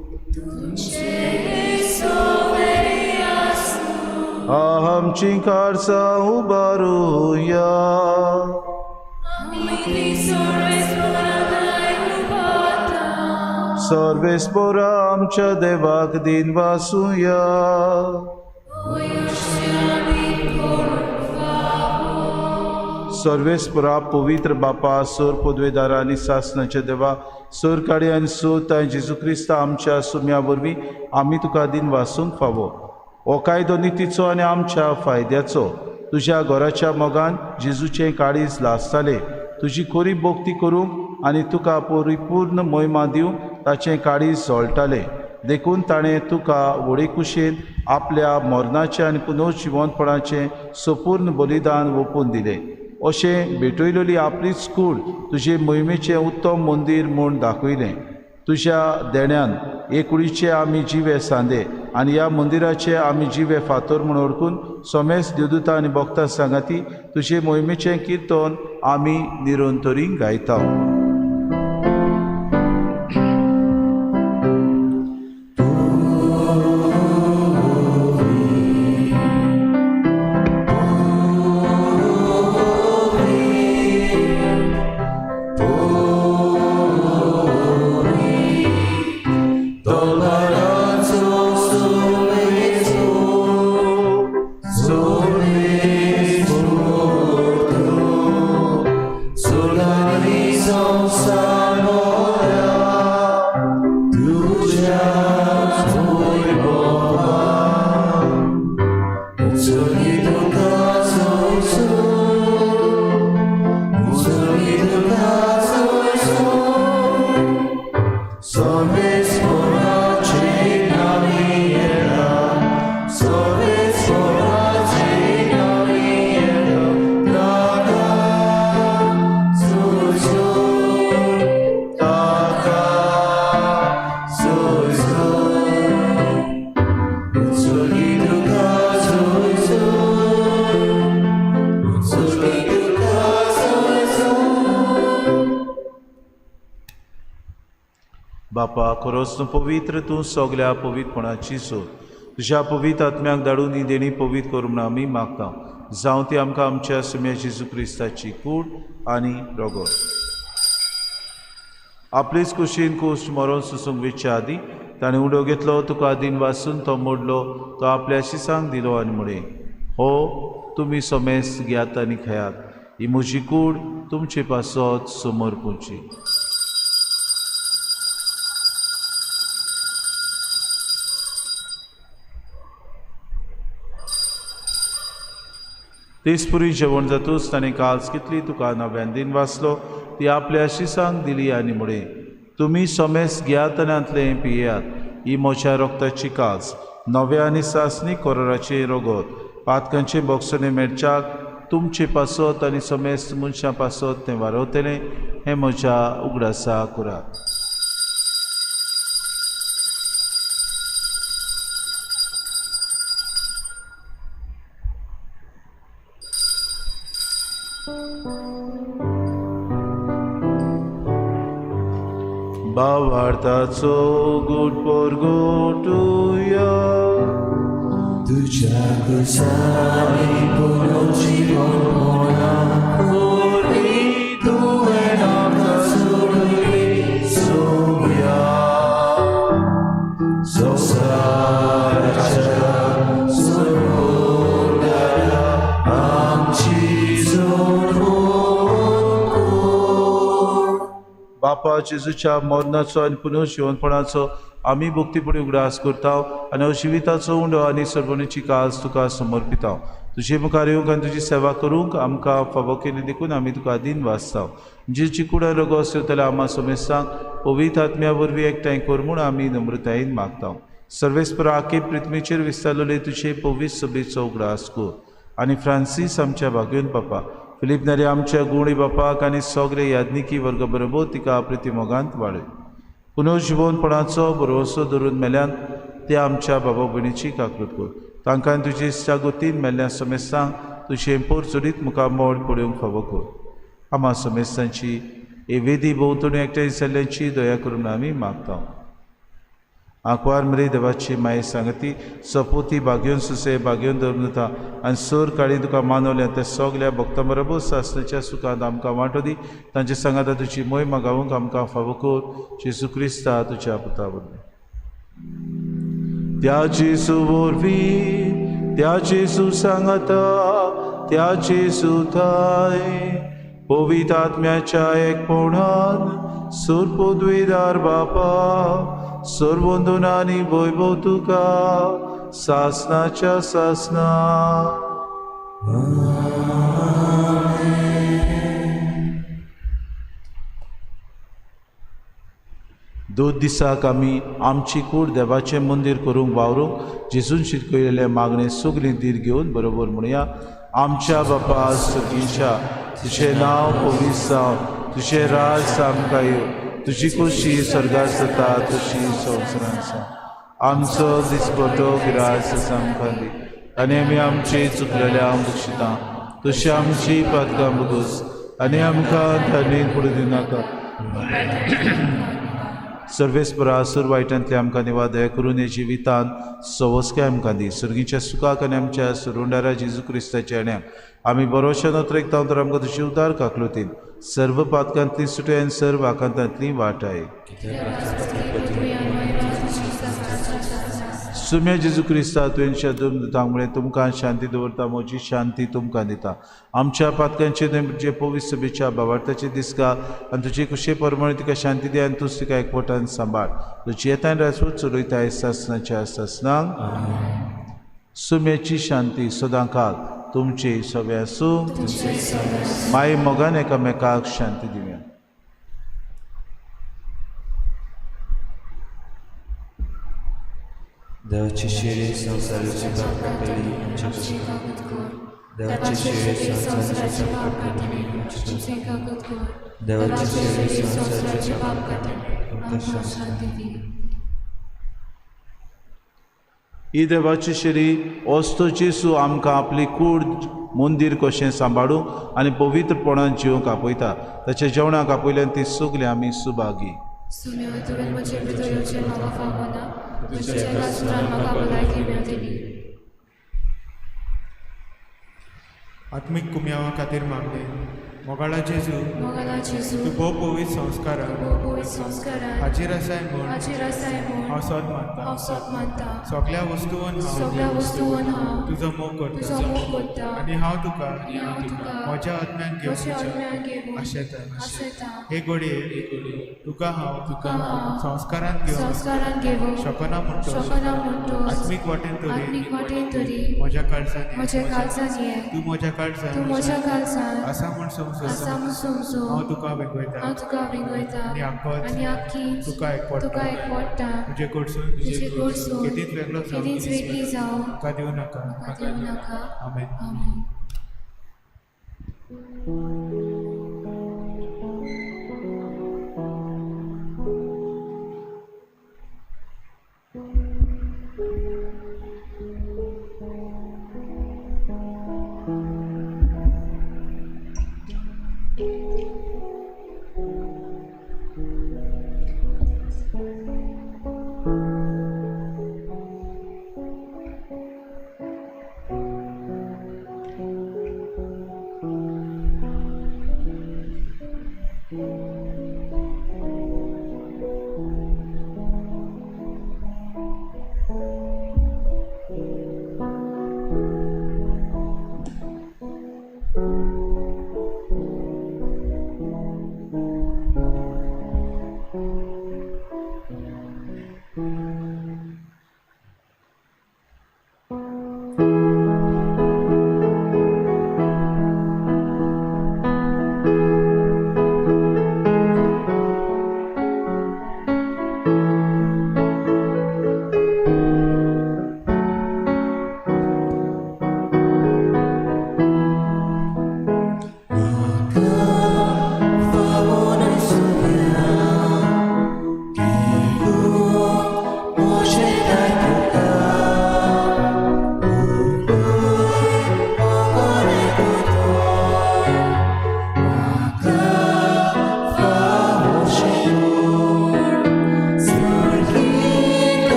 आमची काळजां उबारुया. सर्वेस्पोरा आमच्या देवाक दिन वासुया. सर्वेस्पोरा पवित्र बापा, सोर पदवेदारा आनी सासनाच्या देवा, सोर काडी आनी सोर तांय जेजू क्रिस्ता आमच्या सुम्या वरवीं आमी तुका दिन वासूंक फावो. हो कायदो नितीचो आनी आमच्या फायद्याचो. तुज्या घराच्या मोगान जेजूचें काळीज लासतालें. तुजी खोरी भक्ती करूंक आनी तुका परिपूर्ण मोहिमा दिवंक ताचें काळीज जळटालें. देखून ताणें तुका व्हडे कुशेन आपल्या मरणाचें आनी पुनर्जिवंतपणाचें संपूर्ण बलिदान ओंपून दिलें. अशें भेटयलेली आपलीच कूड तुजे मोहिमेचें उत्तम मंदीर म्हूण दाखयलें. तुज्या देण्यान हे कुडीचे आमी जिवे सांदे आनी ह्या मंदिराचे आमी जिवे फातर म्हूण ओळखून सोमेस देवदूता आनी भक्तां सांगाती तुजे मोहिमेचें किर्तन आमी निरंतरी गायता. बापा खरोच तूं पवित्र, तूं सगल्या पवित्रपणाची सोद. तुज्या पवित्र आत्म्याक धाडून ही देणी पवित्र करूं म्हूण आमी मागता. जावं ती आमकां आमच्या सुम्या जेजू क्रिस्ताची कूड आनी रगत. आपलेच कुशीन कोश्ट मरोन सोसूंक वेच्या आदीं ताणें उडो घेतलो, तुका दिन वासून तो मोडलो, तो आपल्या शिसांक दिलो आनी म्हळें, हो तुमी सोमेस घेयात आनी खेयात, ही म्हजी कूड तुमचे पासत समर्पूची. तेचपुरी जेवण जातूच ताणें काल्स कितली तुका नव्यान दिन वाचलो, ती आपल्या शिसांक दिली आनी म्हळें, तुमी सोमेस घेयात आनी हांतलें पियेयात, ही म्हज्या रक्ताची काल्स, नव्या आनी सासणी कोराचें रगत, पातकांचें बोगसणें मेळच्याक तुमचे पासत आनी समेस्त मनशां पासत तें वारवतलें, हें म्हज्या उगडासा करात. भावार्थाचो गुट परगटुया, तुज्या कुसांनी पुनर्जिवंतपणा वरवीं तुवें आमकां सोडयली सोम्या. संवसाराच्या सोडणाऱ्या आमची सोडवण कर. बापा जेजूच्या मरणाचो आनी पुनर्जिवंतपणाचो आमी भक्तीपणी उगडास करता आनी अजिविताचो उंडो आनी सर्वणीची काज तुका समर्पिता. तुजे मुखार येवंक आनी तुजी सेवा करूंक आमकां फावो केली देखून आमी तुका दिन वाचता. जेची कुडा रोगोस येवतल्या आमा समेस्तांक पवित्र आत्म्या वरवीं एकठांय कर म्हूण आमी नम्रतायेन मागता. सर्वेस्पर आखे पृथ्वीचेर विस्तारलेले तुजे पवित्र सभेचो उगडास कर आनी फ्रांसीस आमच्या भाग्योन बापा, फिलीप नारी आमच्या गुणी बापाक आनी सगळे याज्ञिकी वर्ग बरोबर तिका प्रतिमोगांत वाडय. पुनर्जिवनपणाचो भरवसो धरून मेल्यान ते आमच्या बाबा भयणीची काकृत कर. तांकां तुजी इश्टागतीन मेल्ल्या समेस्तांक तुजें पोर चडीत मुखार मोड पळोवंक फावो कर. आमा समेस्तांची हे वेदी भोंवतणी एकठांय जाल्ल्यांची दया करून आमी मागता. आंकवार मरे देवाची माये सांगती सपोती भाग्योन सुसे भाग्योन धर्मता आनी सोर काळी तुका मानवल्या त्या सगल्या भक्तां बरोबर सासणाच्या सुखांत आमकां वांटो दी. तांचे सांगाता तुजी मोहिमा गावूंक आमकां फावो कर. जेजू क्रिस्ता तुज्या पुता वरवीं. त्या जेजू वरवीं, त्या जेजू सांगाता, त्या जेजू थाय पवित्र आत्म्याच्या एकपणान सुरपुद्विदार बापा सर्वंदून आनी वैभव तुका सासनाच्या सासना. दोन दिसाक आमी आमची कूड देवाचें मंदीर करूंक वावरूंक जेजून शिकयलेले मागणें सगळीं धीर घेवन बरोबर म्हणया. आमच्या बापा सुगीच्या, तुजें नांव पवित्र जावं, तुजें राज आमकां येवं, तुजी खोशी स्वर्गार जाता तशी संवसारांत जावं. आमचो दिसपटो गिरास आमकां दी आनी आमी आमचे चुकलेल्या बक्षिता तशी आमची पातकां बगोस आनी आमकां तांणी पडूं दिनाका. सर्वेस्परा सुर वायटांतले आमकां निवा दया करून हे जिवितांत सवस्काय आमकां दी. सर्गीच्या सुखाक आनी आमच्या सुरुंडारा जेजू क्रिस्ताच्या येण्याक आमी बरोवच्या नोत्रेक तर आमकां तुजी उदार काकलुतीन सर्व पातकांतली सुटय आनी सर्व आकांतांतली वाटाय. सुम्या जेजू क्रिस्ता तुवें शदूम दिता म्हळें तुमकां शांती दवरता, म्हजी शांती तुमकां दिता. आमच्या पातकांचे जे पवित्र सभेच्या बाबार्थाचे दिसका आनी तुजे कुशे प्रमाणे तुका शांती दी आनी तूं तिका एकवटान सांबाळ. तुजी येतान राजपूत चलयताय सासनाच्या सासनाक. सुम्याची शांती सदांकाल तुमचे सगळे आसूं. माई मोगान एकामेकाक शांती दिवया. देवाची शेळी संवसाराची पाप काडटली आमचे कर. देवाची शेळी संवसाराचे पाप काडटली आमचे कागद कर. देवाची शेळी संवसाराचे संवसाराचे पाप काडटली आमकां शांती दी. ही देवाची शेळी वस्तू जेजू आमकां आपली कूड मंदीर कशें सांबाळूंक आनी पवित्रपणान जिवंक आपयता. ताच्या जेवणाक आपयल्यान ती सगळीं आमी सुभागी. सुम्यो तुवें म्हजे भितर येवचें म्हाका फावना, तुज्या एका सुत्रान म्हाका भलायकी मेळटली. आत्मीक कुमयावा खातीर मागणें. मोगाळा जेजू, मोगाळा जेजू, तूं भोव पवित्र संस्कारान भोव पवित्र संस्कारान हाजीर आसाय म्हूण हाजीर आसाय म्हूण हांव सत मानता. हांव सत मानता. सगळ्या वस्तून हांव सगळ्या वस्तून हांव तुजो मोग करता तुजो मोग करता आनी हांव तुका आनी हांव तुका म्हज्या आत्म्यान म्हज्या आत्म्यान घेवन घेवन आशेता. आशेता. हे घडये तुका हांव तुका हांव संस्कारान घेवन संस्कारान घेवन शकना म्हणटो शकना म्हणटो आत्मीक वाटेन तरी आत्मीक वाटेन तरी म्हज्या काळजान ये. म्हज्या काळजान ये. तूं म्हज्या तूं काळजान म्हज्या काळजान आसा म्हूण समजून आसा म्हूण समजून हांव तुका वेंगयता हांव तुका वेंगयता आनी आख्खोच आनी आख्खीच तुका एकवटता. तुका एकवटता. तुजे कडसून तुजे कडसून केदींच वेगळो जावं केदींच वेगळी जावं म्हाका दिवं नाका. म्हाका दिवं नाका. आमेन. आमेन.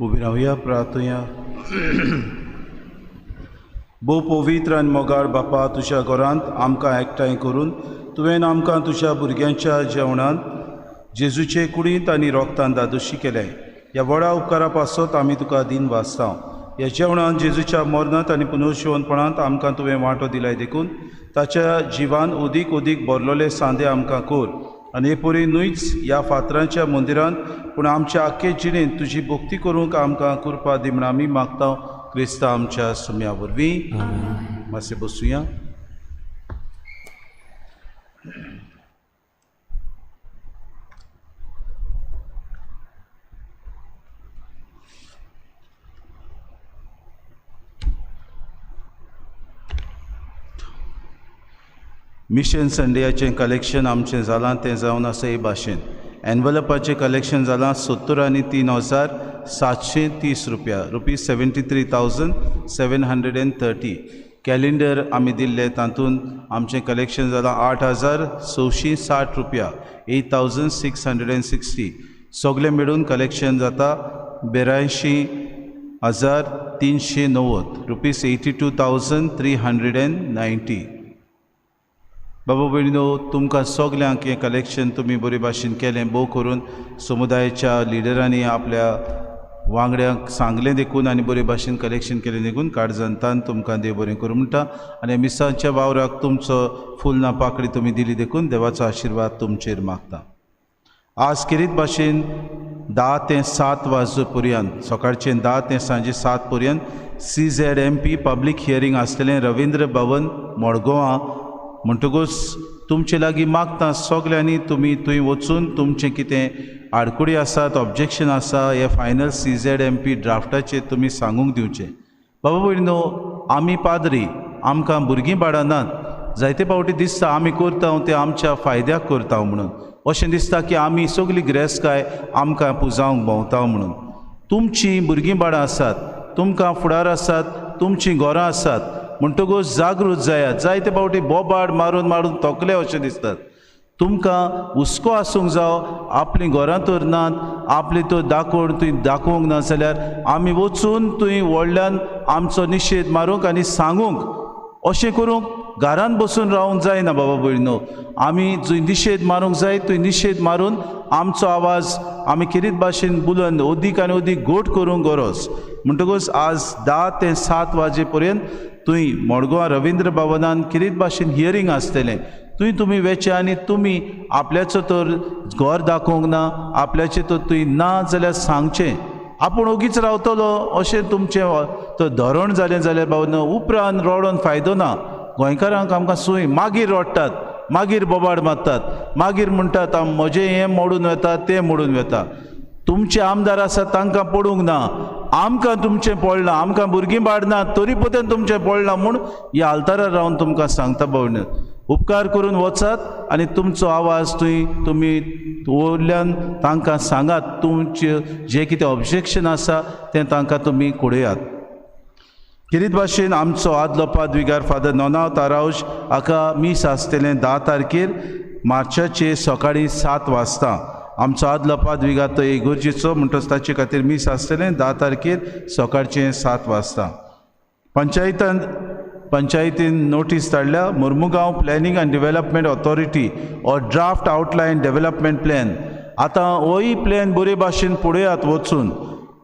उबी रावया प्रार्थया. भोव पवित्र आनी मोगाळ बापा, तुज्या घरांत आमकां एकठांय करून तुवें आमकां तुज्या भुरग्यांच्या जेवणांत जेजूचे कुडींत आनी रोगतान दादोशी केलें. ह्या व्हडा उपकारा पासत आमी तुका दिन वाचता. ह्या जेवणांत जेजूच्या मरणांत आनी पुनर्जिवनपणांत आमकां तुवें वांटो दिलाय देखून ताच्या जिवान ओदीक ओदीक भरलेले सांदे आमकां कर आनी हे परी न्हूच ह्या फातरांच्या मंदिरांत पूण आमच्या आख्खे जिणेंत तुजी भक्ती करूंक आमकां कृपा दी म्हूण आमी मागता क्रिस्ता आमच्या सुम्या वरवीं. मातशें बसुया. मिशन संडेयाचें कलेक्शन आमचें जालां तें जावन आसा हे भाशेन. एनवलपाचें कलेक्शन जालां 73,730 रुपया, rupees 73,730. कॅलेंडर आमी दिल्ले तातूंत आमचें कलेक्शन जालां 8,660 रुपया, 8,660. सगळें मेळून कलेक्शन जाता 82,390 रुपीज 82,390. बाबा भयणीनो, तुमकां सगल्यांक हें कलेक्शन तुमी बरे भाशेन केलें. भोव करून समुदायाच्या लिडरांनी आपल्या वांगड्यांक सांगलें देखून आनी बरे भाशेन कलेक्शन केलें देखून काळजांतान तुमकां देव बरें करूं म्हणटा. आनी मिसांच्या वावराक तुमचो फूल ना पाकळी तुमी दिली देखून देवाचो आशिर्वाद तुमचेर मागता. आज खेरीत भाशेन 10 ते 7 वाजू पर्यंत, सकाळचें 10 ते सांजे 7 पर्यंत CZMP public hearing आसतलें रवींद्र भवन मडगांवां. म्हणटकूच तुमचे लागीं मागता सगल्यांनी तुमी थंय वचून तुमचें कितें आडकुडी आसात, ऑब्जेक्शन आसा, हे फायनल CZMP ड्राफ्टाचेर तुमी सांगूंक दिवचें. बाबा भयणीनो, आमी पाद्री, आमकां भुरगीं बाळां नात. जायते फावटी दिसता आमी करता तें आमच्या फायद्याक करता म्हणून, अशें दिसता की आमी सगळी गिरेस्तकाय आमकां पुजावंक भोंवता म्हणून. तुमचीं भुरगीं बाळां आसात, तुमकां फुडार आसात, तुमचीं घरां आसात, म्हणटकूच जागृत जायात. जायते फावटी बोबाड मारून मारून तोकले अशें दिसतात. तुमकां हुस्को आसूंक जावो, आपलीं घरां तर नात, आपली तर दाखोवन तुवें दाखोवंक ना जाल्यार आमी वचून तुवें व्हडल्यान आमचो निशेध मारूंक आनी सांगूंक, अशें करूंक घरान बसून रावंक जायना. बाबा भयणीनो, आमी जंय निशेध मारूंक जाय थंय निशेध मारून आमचो आवाज आमी खेरीत भाशेन बुलंद अदीक आनी अदीक घट करूंक गरज. म्हणटकूच आज 10 ते 7 वाजे पर्यंत थंय मडगांव रवींद्र भवनान खेरीत भाशेन हियरींग आसतलें. थंय तुमी वेचे आनी तुमी आपल्याचो तर घर दाखोवंक ना, आपल्याचें तर थंय ना जाल्यार सांगचें. आपूण ओगीच रावतलो अशें तुमचें तर धोरण जालें जाल्यार बाबा उपरांत रडोन फायदो ना. गोंयकारांक आमकां सूय मागीर रडटात, मागीर बोबाड मारतात, मागीर म्हणटात म्हजें हें मोडून वता तें मोडून वता. तुमचे आमदार आसात तांकां पडूंक ना, आमकां तुमचें पडलां, आमकां भुरगीं बाडना तरी पसून तुमचें पडलां म्हूण ह्या आल्तारार रावन तुमकां सांगता भयण, उपकार करून वचात आनी तुमचो आवाज थंय तुमी वयल्यान तांकां सांगात. तुमचें जें कितें ऑब्जेक्शन आसा तें तांकां तुमी कळयात. खेरीत भाशेन आमचो आदलो पादविगार फादर नोनाव तारावश हाका मीस आसतलें 10 तारखेर मार्चाचे सकाळीं 7 वाजता. आमचो आदलो पादविगार तो इगर्जेचो म्हणटच ताचे खातीर मीस आसतलें 10 तारखेर सकाळचें 7 वाजता. पंचायतीन नोटीस धाडल्या Mormugao planning and development authority or draft outline development plan. आतां होय प्लॅन बरे भाशेन पळयात वचून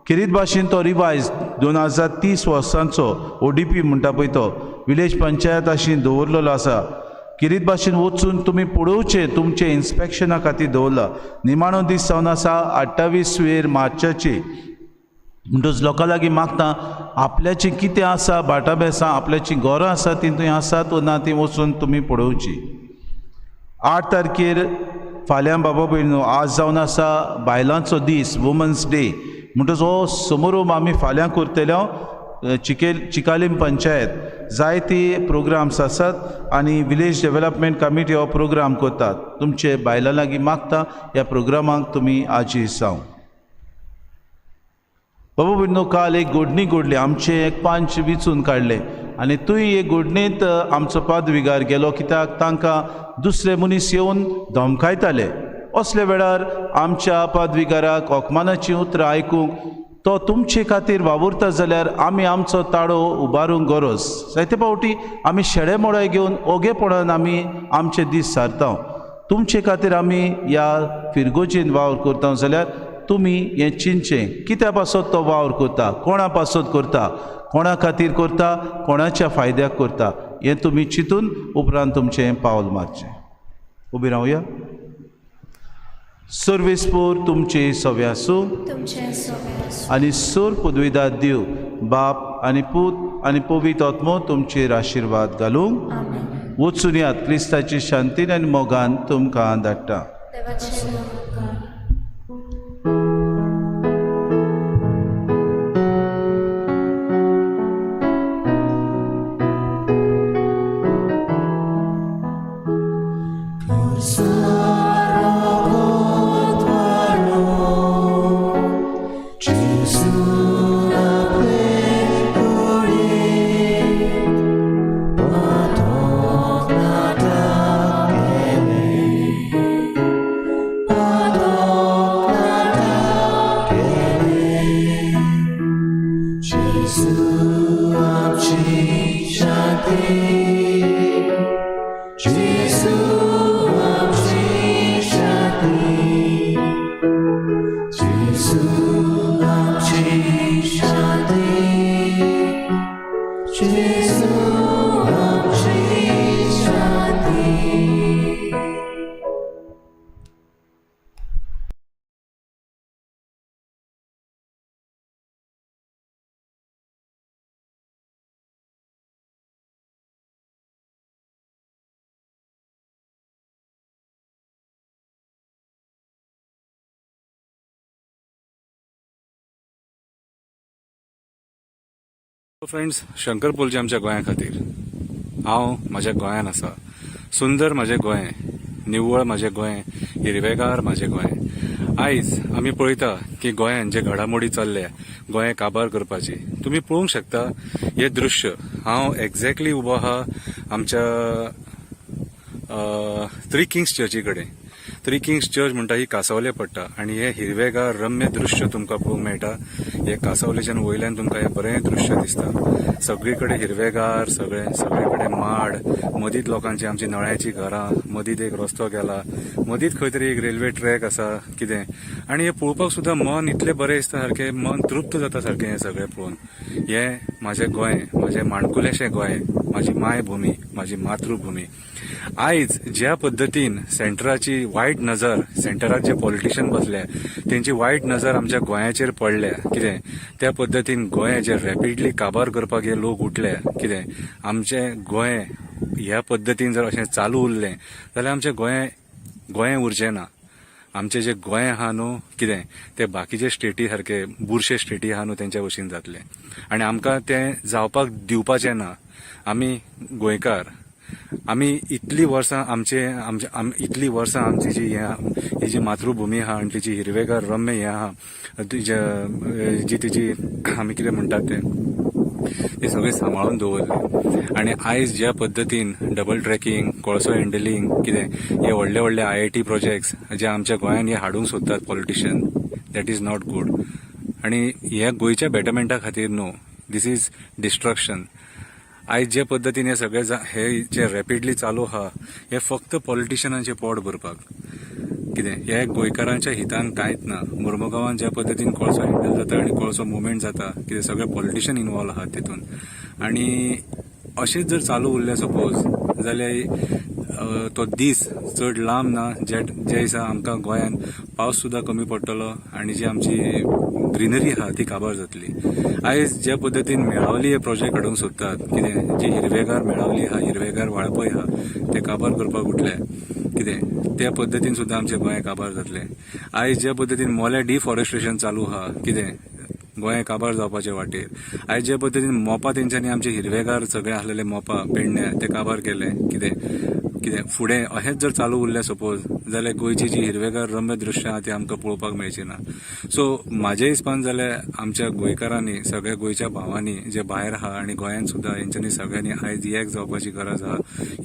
खेरीत भाशेन तो रिवायज 2030 वर्सांचो ODP म्हणटा पळय तो विलेज पंचायत अशी दवरलेलो आसा. खेरीत भाशेन वचून तुमी पळोवचें तुमचें इन्स्पेक्शना खातीर दवरला. निमाणो दीस जावन आसा 28 मार्चाची. म्हणटच लोकां लागीं मागता आपल्याचें कितें आसा भाटां बेसां आपल्याचीं घरां आसा तीं थंय आसात ना तीं वचून तुमी पळोवची. 8 तारखेर फाल्यां बाबा भयणीनो आज जावन आसा बायलांचो दीस वुमन्स डे. म्हणटच हो समारोप आमी फाल्यां करतले चिकालीम पंचायत जायते प्रोग्राम्स आसात आनी विलेज डेवलपमेंट कमिटी हो प्रोग्राम करतात. तुमचे बायलां लागीं मागता ह्या प्रोग्रामाक तुमी आजी जावं. बाबा भयणीनो काल एक घडणी घडली आमचें एक पांच विचून काडलें आनी थंय एक घडणेंत आमचो पादविगार गेलो कित्याक तांकां दुसरे मनीस येवन धमकायताले. असल्या वेळार आमच्या पादविगाराक अकमानाचीं उतरां आयकूंक तो तुमचे खातीर वावुरता जाल्यार आमी आमचो ताळो उबारूंक गरज. जायते फावटी आमी शेळे मोळे घेवन ओगेपणान आमी आमचे दीस सारता. तुमचे खातीर आमी ह्या फिरगोजेन वावर करता जाल्यार तुमी हें चिंतचें कित्या पासत तो वावर करता, कोणा पासत करता, कोणा खातीर करता, कोणाच्या फायद्याक करता हें तुमी चिंतून उपरांत तुमचें पावल मारचें. उबी रावया. सर्वेस्पोर तुमचे सवे आसूं आनी सोर पदवीदार देव बाप आनी पूत आनी पवित्र आत्मो तुमचेर आशिर्वाद घालूंक. वचून यात क्रिस्ताची शांतीन आनी मोगान तुमकां धाडटा. फ्रेंड्स, शंकर पोलचे आमच्या गोंया खातीर. हांव म्हाज्या गोंयान आसा. सुंदर म्हाजें गोंय, निव्वळ म्हाजें गोंय, हिरवेगार म्हाजें गोंय. आयज आमी पळयता की गोंयान जे घडामोडी चल्ल्या गोंय काबार करपाची, तुमी पळोवंक शकता हे दृश्य. हांव एक्झॅक्टली उबो आहा आमच्या थ्री किंग्स चर्ची कडेन. थ्री किंग्स चर्च म्हणटा ही कांसावले पडटा आनी हे हिरवेगार रम्य दृश्य तुमकां पळोवंक मेळटा. हे कांसावलेच्यान वयल्यान तुमकां हे बरें दृश्य दिसता. सगळे कडेन हिरवेगार, सगळे कडेन माड, मदींत लोकांची आमची नळ्याची घरां, मदींत एक रस्तो गेला, मदींत खंय तरी एक रेल्वे ट्रॅक आसा कितें. आनी हे पळोवपाक सुद्दां मन इतलें बरें दिसता, सारकें मन तृप्त जाता सारकें हें सगळें पळोवन. हें म्हाजें गोंय, म्हाजें माणकुलेशें गोंय, म्हाजी मायभुमी, म्हाजी मातृभुमी. आयज ज्या पद्दतीन सेंटराची वायट नजर, सेंटराक जे पॉलिटिशियन बसले तेंची वायट नजर आमच्या गोंयाचेर पडल्या कितें, त्या पद्दतीन गोंय जे रॅपिडली काबार करपाक हे लोक उठले कितें, आमचें गोंय ह्या पद्दतीन जर अशें चालू उरलें जाल्यार आमचें गोंय गोंय उरचें ना. आमचें जें गोंय आहा न्हू कितें ते बाकीचे स्टेटी सारके बुरशे स्टेटी आहा न्हू तेंच्या भशेन जातलें आनी आमकां तें जावपाक दिवपाचें ना. आमी गोंयकार, आमी इतली वर्सां आमचे इतली वर्सां आमची जी ही जी मातृभुमी आहा आनी तिची हिरवेगार रम्य हें आहा, जी तिची आमी कितें म्हणटात तें ती सगळी सांबाळून दवरली. आनी आयज ज्या पद्दतीन डबल ट्रॅकिंग, कोळसो हँडलिंग, कितें हे व्हडले व्हडले आयआयटी प्रोजेक्ट्स जे आमच्या गोंयान हे हाडूंक सोदतात politician, that is not good. आनी हे गोंयच्या बेटरमेंटा खातीर न्हू, this is destruction. आयज जे पद्दतीन हे सगळे हे जे रॅपिडली चालू आहा, हे फक्त पॉलिटिशियनांचे पोट भरपाक. कितें हे गोंयकारांच्या हितान कांयच ना. मुर्मुगांवान ज्या पद्दतीन कोळसो हँडल जाता आनी कोळसो मुवमेंट जाता, कितें सगळे पॉलिटिशियन इनवॉल्व आहात तितून. आनी अशेंच जर चालू उरलें सपोज जाल्यार तो दीस चड लांब ना जे जे दिसा आमकां गोंयांत पावस सुद्दां कमी पडटलो आनी जी आमची ग्रिनरी आहा ती काबार जातली. आयज ज्या पद्दतीन मेळावली हे प्रोजेक्ट हाडूंक सोदतात, कितें जी हिरवेगार मेळावली आहा, हिरवेगार वाळपय आहा, ते काबार करपाक उठले, कितें त्या पद्दतीन सुद्दां आमचें गोंय काबार जातलें. आयज ज्या पद्दतीन मोल्या डिफॉरेस्ट्रेशन चालू आहा, कितें गोंय काबार जावपाचे वाटेर. आयज ज्या पद्दतीन मोपा तेंच्यांनी आमचे हिरवेगार सगळे आसलेले मोपा पेडण्या ते काबार केले, कितें कितें फुडें अशेंच जर चालू उरलें सपोज जाल्यार गोंयची जी हिरवेगार रम्य दृश्यां आहा ती आमकां पळोवपाक मेळची ना. सो म्हाजे हिसपान जाल्यार आमच्या गोंयकारांनी, सगळ्या गोंयच्या भावांनी जे भायर आहा आनी गोंयांत सुद्दां, हेंच्यांनी सगळ्यांनी आयज एक जावपाची गरज आहा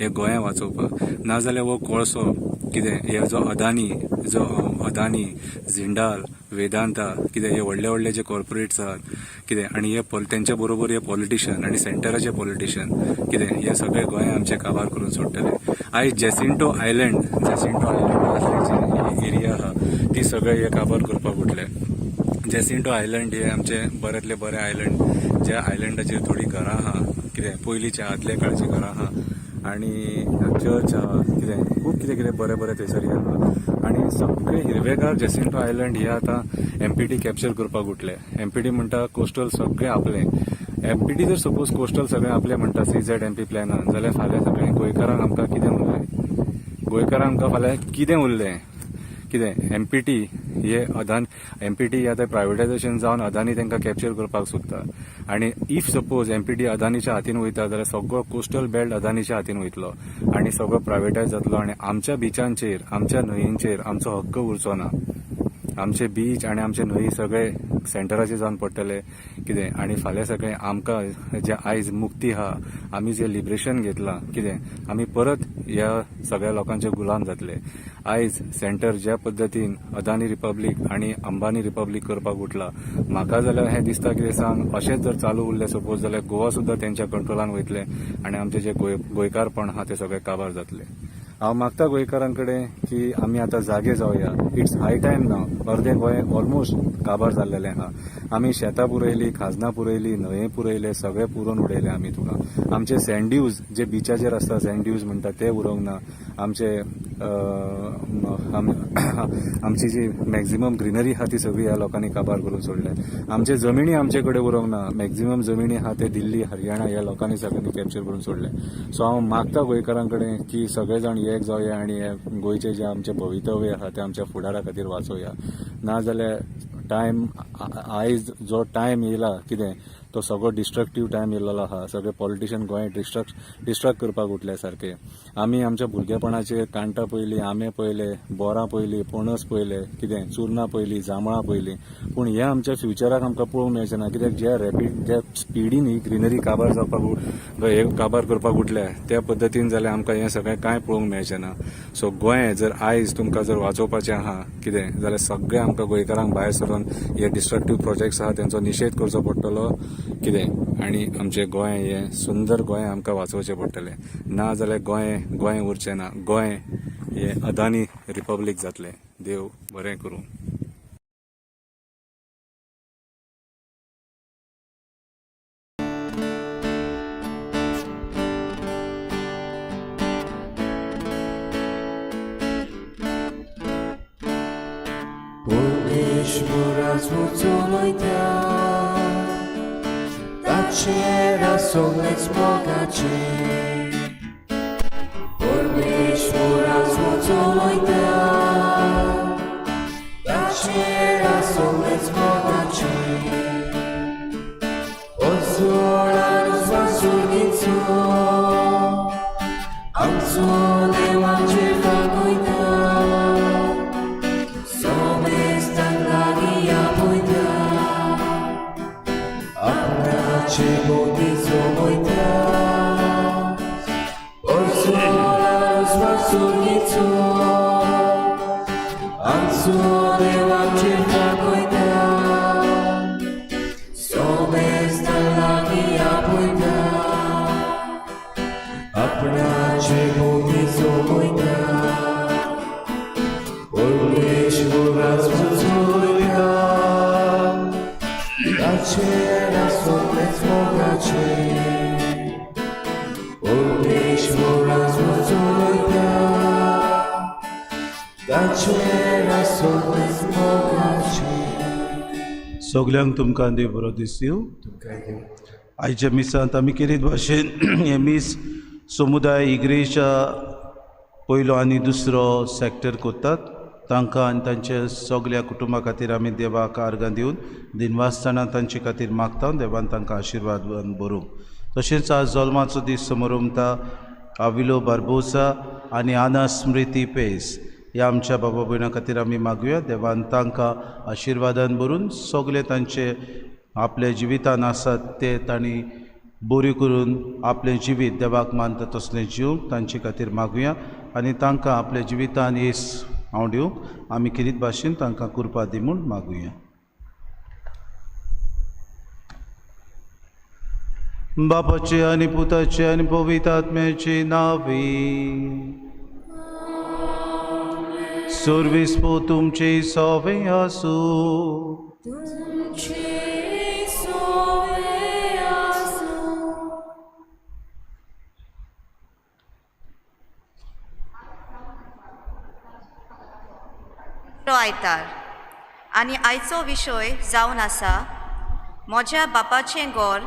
हे गोंय वाचोवपाक. नाजाल्यार हो कोळसो कितें हे जो अदानी, जो अदानी, जिंडाल, वेदांता, कितें हे व्हडले व्हडले जे कॉर्पोरेट्स आहात कितें, आनी हे तेंच्या बरोबर हे पॉलिटिशियन आनी सेंटराचे पॉलिटिशियन, कितें हे सगळे गोंय आमचे काबार करून सोडटले. आयज जेसिंटो आयलंड, जेसिंटो आयलंड आसली जी एरिया आहा ती सगळे हे काबार करपाक उठले. जेसिंटो आयलंड हे आमचे बऱ्यांतले बरे आयलंड, ज्या आयलंडाचेर थोडीं घरां आहा, कितें पयलींच्या आदल्या काळची घरां आहा आनी चर्च आहा, कितें खूब कितें कितें बरें बरें थंयसर आहा आनी सगळे हिरवेगार जेसिंटो आयलंड हे आतां एमपीटी कॅप्चर करपाक उठले. एमपीटी म्हणटा कोस्टल सगळें आपलें. एमपीटी जर सपोज कोस्टल सगळें आपलें म्हणटा सीझेड एमपी प्लॅनान, जाल्यार फाल्यां सगळें गोंयकारांक आमकां कितें उरलें? गोंयकारांक आमकां फाल्यां कितें उरलें? कितें एमपीटी हे अदानी, एमपीटी हे आतां प्रायवेटायजेशन जावन अदानी तांकां कॅप्चर करपाक सोदता. आनी if suppose MPT अदानीच्या हातीन वयता जाल्यार सगळो कोस्टल बेल्ट अदानीच्या हातीन वयतलो आनी सगळो प्रायवेटायज जातलो आनी आमच्या बिचांचेर, आमच्या न्हंयेंचेर आमचो हक्क उरचो ना. आमचे बीच आनी आमचे न्हंय सगळे सेंटराचे जावन पडटले, कितें. आनी फाल्यां सगळें आमकां जे आयज मुक्ती आहा, आमी जे लिबरेशन घेतलां, कितें आमी परत ह्या सगळ्या लोकांचे गुलाम जातले. आयज सेंटर ज्या पद्दतीन अदानी रिपब्लीक आनी अंबानी रिपब्लीक करपाक उठला, म्हाका जाल्यार हें दिसता कितें सांग, अशेंच जर चालू उरलें सपोज जाल्यार गोवा सुद्दां तेंच्या कंट्रोलान वयतलें आनी आमचें जे गोंयकारपण आहा तें सगळें काबार जातलें. हांव मागता गोंयकारां कडेन की आमी आतां जागे जावया. It's high time नाव. अर्दें गोंय ऑलमोस्ट काबार जाल्लेलें आहा. आमी शेतां पुरयलीं, खाजनां पुरयलीं, न्हंये पुरयले, सगळें पुरोवन उडयलें आमी तुका. आमचे सँड ड्यूज जे बिचाचेर आसता, सँड ड्यूज म्हणटा ते उरोंक ना. आमचे आमची जी मॅक्झिमम ग्रिनरी आहा ती सगळी ह्या लोकांनी काबार करून सोडले. आमचे जमिनी आमचे कडेन उरोंक ना. मॅक्झिमम जमिनी आहा ते दिल्ली, हरियाणा ह्या लोकांनी सगळ्यांनी कॅप्चर करून सोडले. सो हांव मागता गोंयकारां कडेन की सगळे जाण एक जावया आनी हे गोंयचे जे आमचे भवितव्य आहा ते आमच्या फुडारा खातीर वाचोवया. नाजाल्यार टायम, आयज जो टायम येयला कितें तो सगळो डिस्ट्रक्टीव टायम येयलेलो आहा. सगळे पॉलिटिशियन गोंय डिस्ट्रक्ट करपाक उठले सारके. आमी आमच्या भुरगेपणाचेर कांटां पयलीं, आंबे पयले, बोरां पयलीं, पणस पयले, कितें चुरनां पयलीं, जांबळां पयलीं, पूण हे आमच्या फ्युचराक आमकां पळोवंक मेळचें ना. कित्याक ज्या रॅपीड, ज्या स्पिडीन ही ग्रिनरी काबार जावपाक, हे काबार करपाक उठल्या त्या पद्दतीन जाल्यार आमकां हें सगळें कांय पळोवंक मेळचें ना. सो गोंय जर आयज तुमकां जर वाचोवपाचें आहा कितें जाल्यार सगळें आमकां गोंयकारांक भायर सरून हे डिस्ट्रक्टीव प्रोजेक्ट्स आहा तेंचो निशेध करचो पडटलो कितें, आनी आमचें गोंय हें सुंदर गोंय आमकां वाचोवचें पडटलें. ना जाल्यार गोंय गोंय उरचें ना. गोंय हें अदानी रिपब्लीक जातलें. देव बरें करूं. ताचेर सगळेच मोगाचे, परमेश्वराच चलयता, ताचेर सगळेच मोगाचे, अजोळान उजवास आमचो देवाचेर दाखयता, सोमेस्तांक लागीं आपयता, आपणाचे. आसूं देव आमचेर दाखयता, सोमेस्त लागीं आपयता, आपणाचे भोवती सोमयता, परमेश्वराच चोयता, ताचेर आसोलेच मोगाचेर, परमेश्वराच चोयता, ताचेर आसोलेच मोगाचेर. सगल्यांक तुमकां देव बरो दिसयो. आयच्या मिसांत आमी केरीत भाशेन हें मीस समुदाय इग्रेजा पयलो आनी दुसरो सॅक्टर करतात. तांकां आनी तांच्या सगल्या कुटुंबा खातीर आमी देवाक आर्गां दिवन दिनवासतना तांचे खातीर मागता. देवान तांकां आशिर्वाद बरूं. तशेंच आज जल्माचो दीस समरमता आविलो बार्बोसा आनी आना स्मृती पेस ह्या आमच्या बाबा भयणां खातीर आमी मागुया. देवान तांकां आशिर्वादान भरून सगळे तांचे आपल्या जिवितान आसात ते तांणी बरी करून आपलें जिवीत देवाक मानता तसलें जिवंक तांचे खातीर मागुया आनी तांकां आपल्या जिवितान येस हांव दिवंक आमी खेरीत भाशेन तांकां कृपा दी म्हूण मागुया. बापाचे आनी पुताचे आनी पवित्र आत्म्याचे नांवे. सर्वेस्पो तुमचे सवे आसूं. आयतार आनी आयचो विशय जावन आसा म्हज्या बापाचें गोर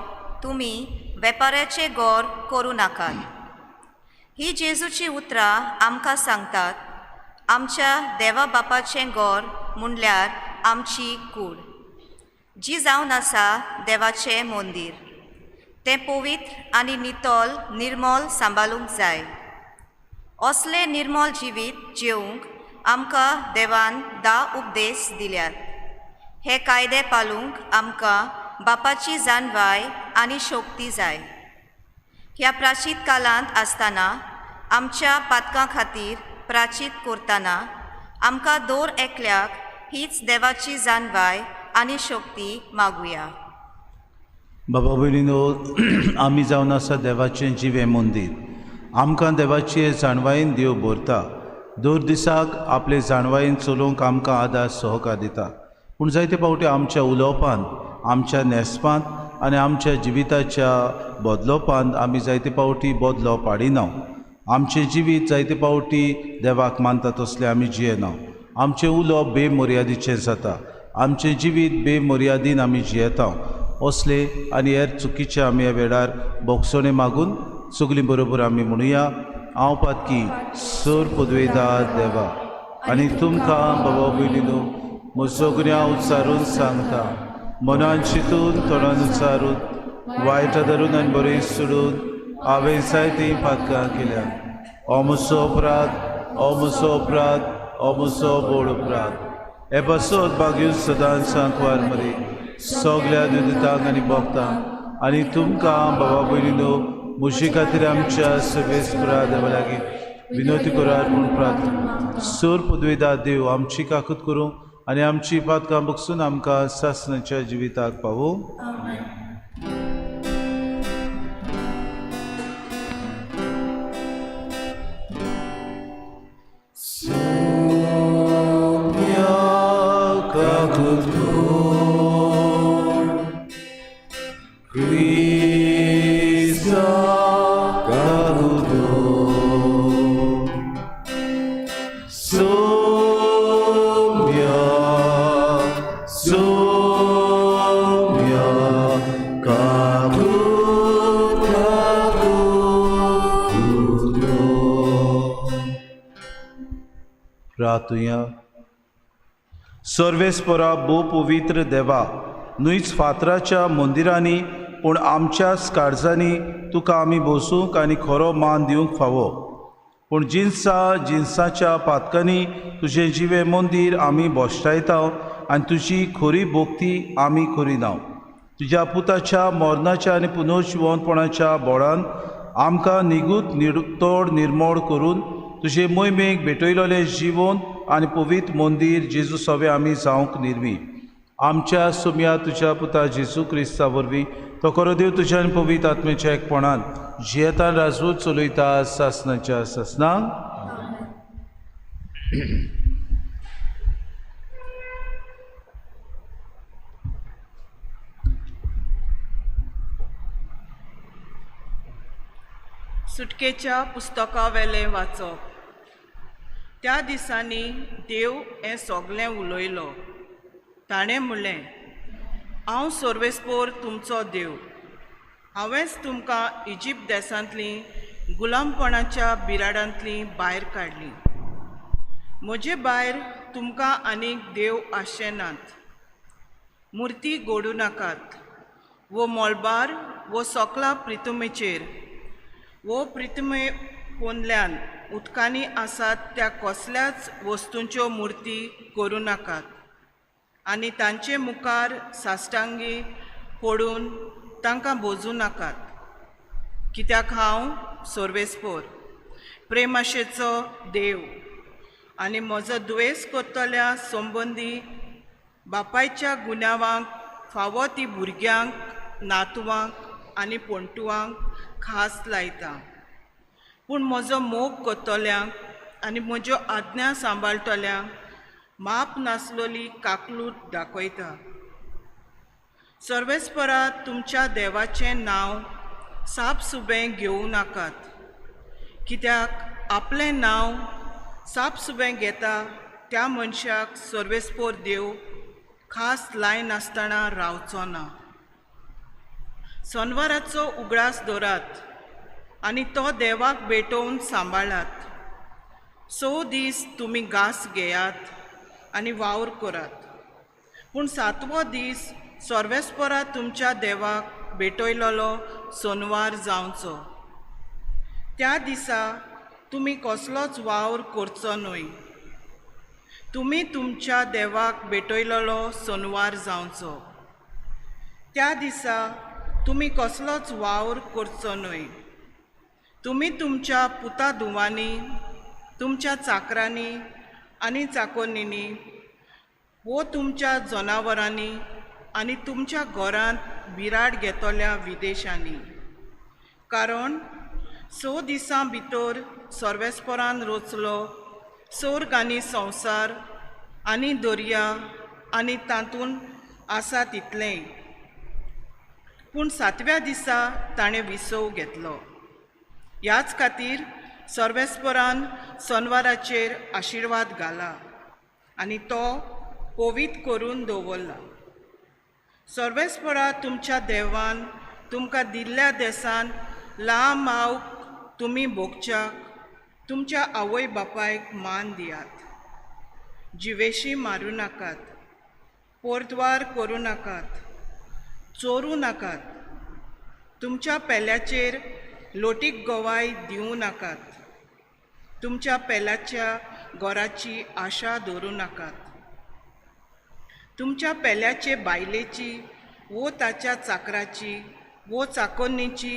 तुमी वेपाऱ्याचें गोर करूं नाकात. ही जेजूची उतरां आमकां सांगतात आमच्या देवा बापाचें गोर म्हणल्यार आमची कूड जी जावन आसा देवाचें मंदीर. तें पवित्र आनी नितळ निर्मल सांबाळूंक जाय. असलें निर्मल जिवीत जेवंक आमकां देवान 10 उपदेश दिल्यात. हे कायदे पाळूंक आमकां बापाची जाणवाय आनी शक्ती जाय. ह्या प्राचीत काळांत आसतना आमच्या पातकां खातीर प्राचीत करतना आमकां दर एकल्याक हीच देवाची जाणवाय आनी शक्ती मागुया. बाबा भयणीनो, आमी जावन आसा देवाचें जिवें मंदीर. आमकां देवाचे जाणवायेन देव भरता. दर दिसाक आपले जाणवायेन चलोवंक आमकां आदार सहकार दिता. पूण जायते फावटी आमच्या उलोवपांत, आमच्या न्हेसपांत आनी आमच्या जिविताच्या बदलोवपांत आमी जायते फावटी बदलो पाडिना. आमचें जिवीत जायते फावटी देवाक मानता तसलें आमी जियेना. आमचें उलोवप बेमर्यादीचें जाता. आमचें जिवीत बेमर्यादीन आमी जियेता. असले आनी हेर चुकीचे आमी ह्या वेळार बोगसणे मागून सगळीं बरोबर आमी म्हणुया. हांव पातकी सर पदवेदार देवा आनी तुमकां बाबा भयणीनो म्हजो गुन्यांव उच्चारून सांगता. मनान चिंतून तोंडान उच्चारून वायट धरून आनी बरें सोडून हांवें जायतीं पातकां केल्या. हो म्हजो अपराध, हो म्हजो अपराध, हो म्हजो व्हड अपराध. हे पासत भाग्यून सदांच सांकवार मरे सगल्या दुदितांक आनी भोगतांक आनी तुमकां बाबा भयणीनो म्हजे खातीर आमच्या सर्वेस्परा देवा लागीं विनवती करात म्हूण प्रार्थना. सर पदवेदार देव आमची काकूत करूं आनी आमची पातकां बगसून आमकां सासणाच्या जिविताक पावोवं. सर्वेस्परा भोव पवित्र देवा, न्हयच फातराच्या मंदिरांनी पूण आमच्याच काळजांनी तुका आमी बसूंक आनी खरो मान दिवंक फावो. पूण जिन्सा जिन्साच्या पातकांनी तुजें जिवें मंदीर आमी भश्टायता आनी तुजी खरी भक्ती आमी करिना. तुज्या पुताच्या मरणाच्या आनी पुनर्जिवंतपणाच्या बोळान आमकां निगूत नितळ निर्मोळ करून तुजे मोहिमेक भेटयलेलें जिवन आनी पवित्र मंदीर जेजू सवे आमी जावंक निर्मी. आमच्या सुमया तुज्या पुता जेजू क्रिस्ता वरवीं तो खरो देव तुज्या आनी पवित्र आत्म्याच्या एकपणान जियेतान राजवट चलयता सासनाच्या सासनाक. सुटकेच्या पुस्तकावेलें वाचप. त्या दिसांनी देव हें सगलें उलयलो. ताणें म्हणलें, हांव सर्वेस्पोर तुमचो देव. हांवेंच तुमकां इजिप्त देशांतलीं गुलामपणाच्या बिराडांतलीं भायर काडलीं. म्हजे भायर तुमकां आनीक देव आसचे नात. मुर्ती घडूं नाकात वो मोलबार वो सोकला प्रितुमेचेर वो प्रितुमे पोंदल्यान उदकांनी आसात त्या कसल्याच वस्तूंच्यो मुर्ती करूं नाकात आनी तांचे मुखार साश्टांगी पडून तांकां बोजूं नाकात. कित्याक हांव सर्वेस्पोर प्रेमाशेचो देव आनी म्हजो दुयेंस करतल्या संबंदी बापायच्या गुन्यांवांक फावो ती भुरग्यांक, नातवांक आनी पोंटुवांक खास लायता. पूण म्हजो मोग करतल्यांक आनी म्हज्यो आज्ञा सांबाळटल्यांक माप नासलोली काकलूट दाखयता. सर्वेस्परा तुमच्या देवाचें नांव सापसुबें घेवं नाकात, कित्याक आपलें नांव सापसुबें घेता त्या मनशाक सर्वेस्पोर देव खास लायनासतना रावचो ना. सोनवाराचो उगडास दवरात आनी तो देवाक भेटोवन सांबाळात. 6 दीस तुमी घास घेयात आनी वावर करात, पूण 7वो दीस सर्वेस्परा तुमच्या देवाक भेटयलेलो सोनवार जावचो. त्या दिसा तुमी कसलोच वावर करचो न्हय. तुमी तुमच्या देवाक भेटयलेलो सोनवार जावचो. त्या दिसा तुमी कसलोच वावर करचो न्हय. तुमी तुमच्या पुता धुवांनी, तुमच्या चाकरांनी आनी चाकोन्नींनी वो तुमच्या जनावरांनी आनी तुमच्या घरांत बिराड घेतल्या विदेशांनी. कारण 6 दिसां भितर सर्वेस्परान रचलो सोर्ग आनी संवसार आनी दर्या आनी तातूंत आसा तितलेंय. पूण 7व्या दिसा ताणें विसव घेतलो. ह्याच खातीर सर्वेस्परान सोनवाराचेर आशिर्वाद घाला आनी तो पवित्र करून दवरला. सर्वेस्परा तुमच्या देवान तुमकां दिल्ल्या देसान लांब आवक तुमी भोगच्याक तुमच्या आवय बापायक मान दियात. जिवेशी मारूं नाकात, पोरद्वार करूं नाकात, चोरूं नाकात, तुमच्या पेल्याचेर लोटीक गवाय दिवं नाकात, तुमच्या पेल्याच्या घराची आशा दवरूं नाकात, तुमच्या पेल्याचे बायलेची वो ताच्या चाकराची वो चाकोन्नीची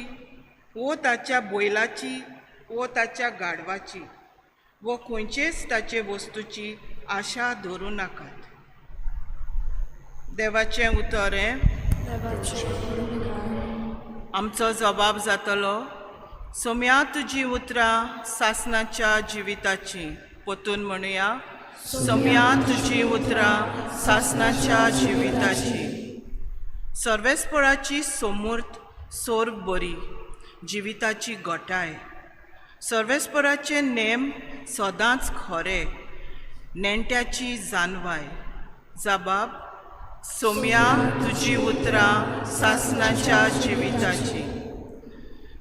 वो ताच्या बैलाची वो ताच्या गाडवाची वो खंयचेच ताचे वस्तूची आशा दवरूं नाकात. देवाचें उतर हें. आमचो जबाब जातलो, सोम्या तुजी उतरां सासणाच्या जिविताची. परतून म्हणुया, सोम्या तुजी उतरां सासणाच्या जिविताची. सर्वेस्पराची सोमूर्त सोर्ग बरी जिविताची गोटाय. सर्वेस्पराचे नेम सदांच खरे नेणट्याची जानवाय. जबाब, सोम्या तुजी उतरां सासणाच्या जिविताची.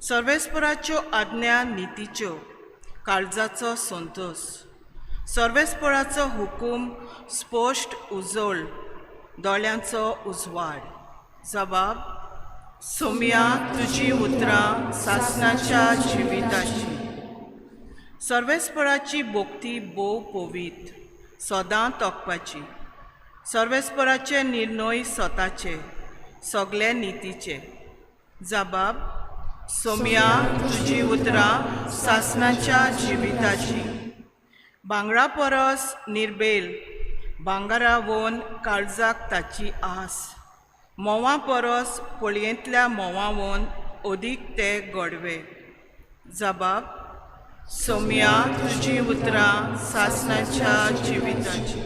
सर्वेस्पराच्यो आज्ञा नितीच्यो, काळजाचो संतोस. सर्वेस्पराचो हुकूम स्पश्ट उजळ, दोळ्यांचो उजवाड. जबाब, सोम्या तुजी उतरां सासणाच्या जिविताची. सर्वेस्पराची भोक्ती भोव पवित्र, सदां तोखपाची. सर्वेस्पराचे निर्णय स्वताचे, सगळे नितीचे. जबाब, सोम्या तुजी उतरां सासणाच्या जिविताची. भांगरा परस निर्बेल भांगरा वोन काळजाक ताची आस म्होंवा परस पोळयेंतल्या म्होंवावन अदीक ते गोडवे. जबाब सोम्या तुजीं उतरां सासणाच्या जिविताची.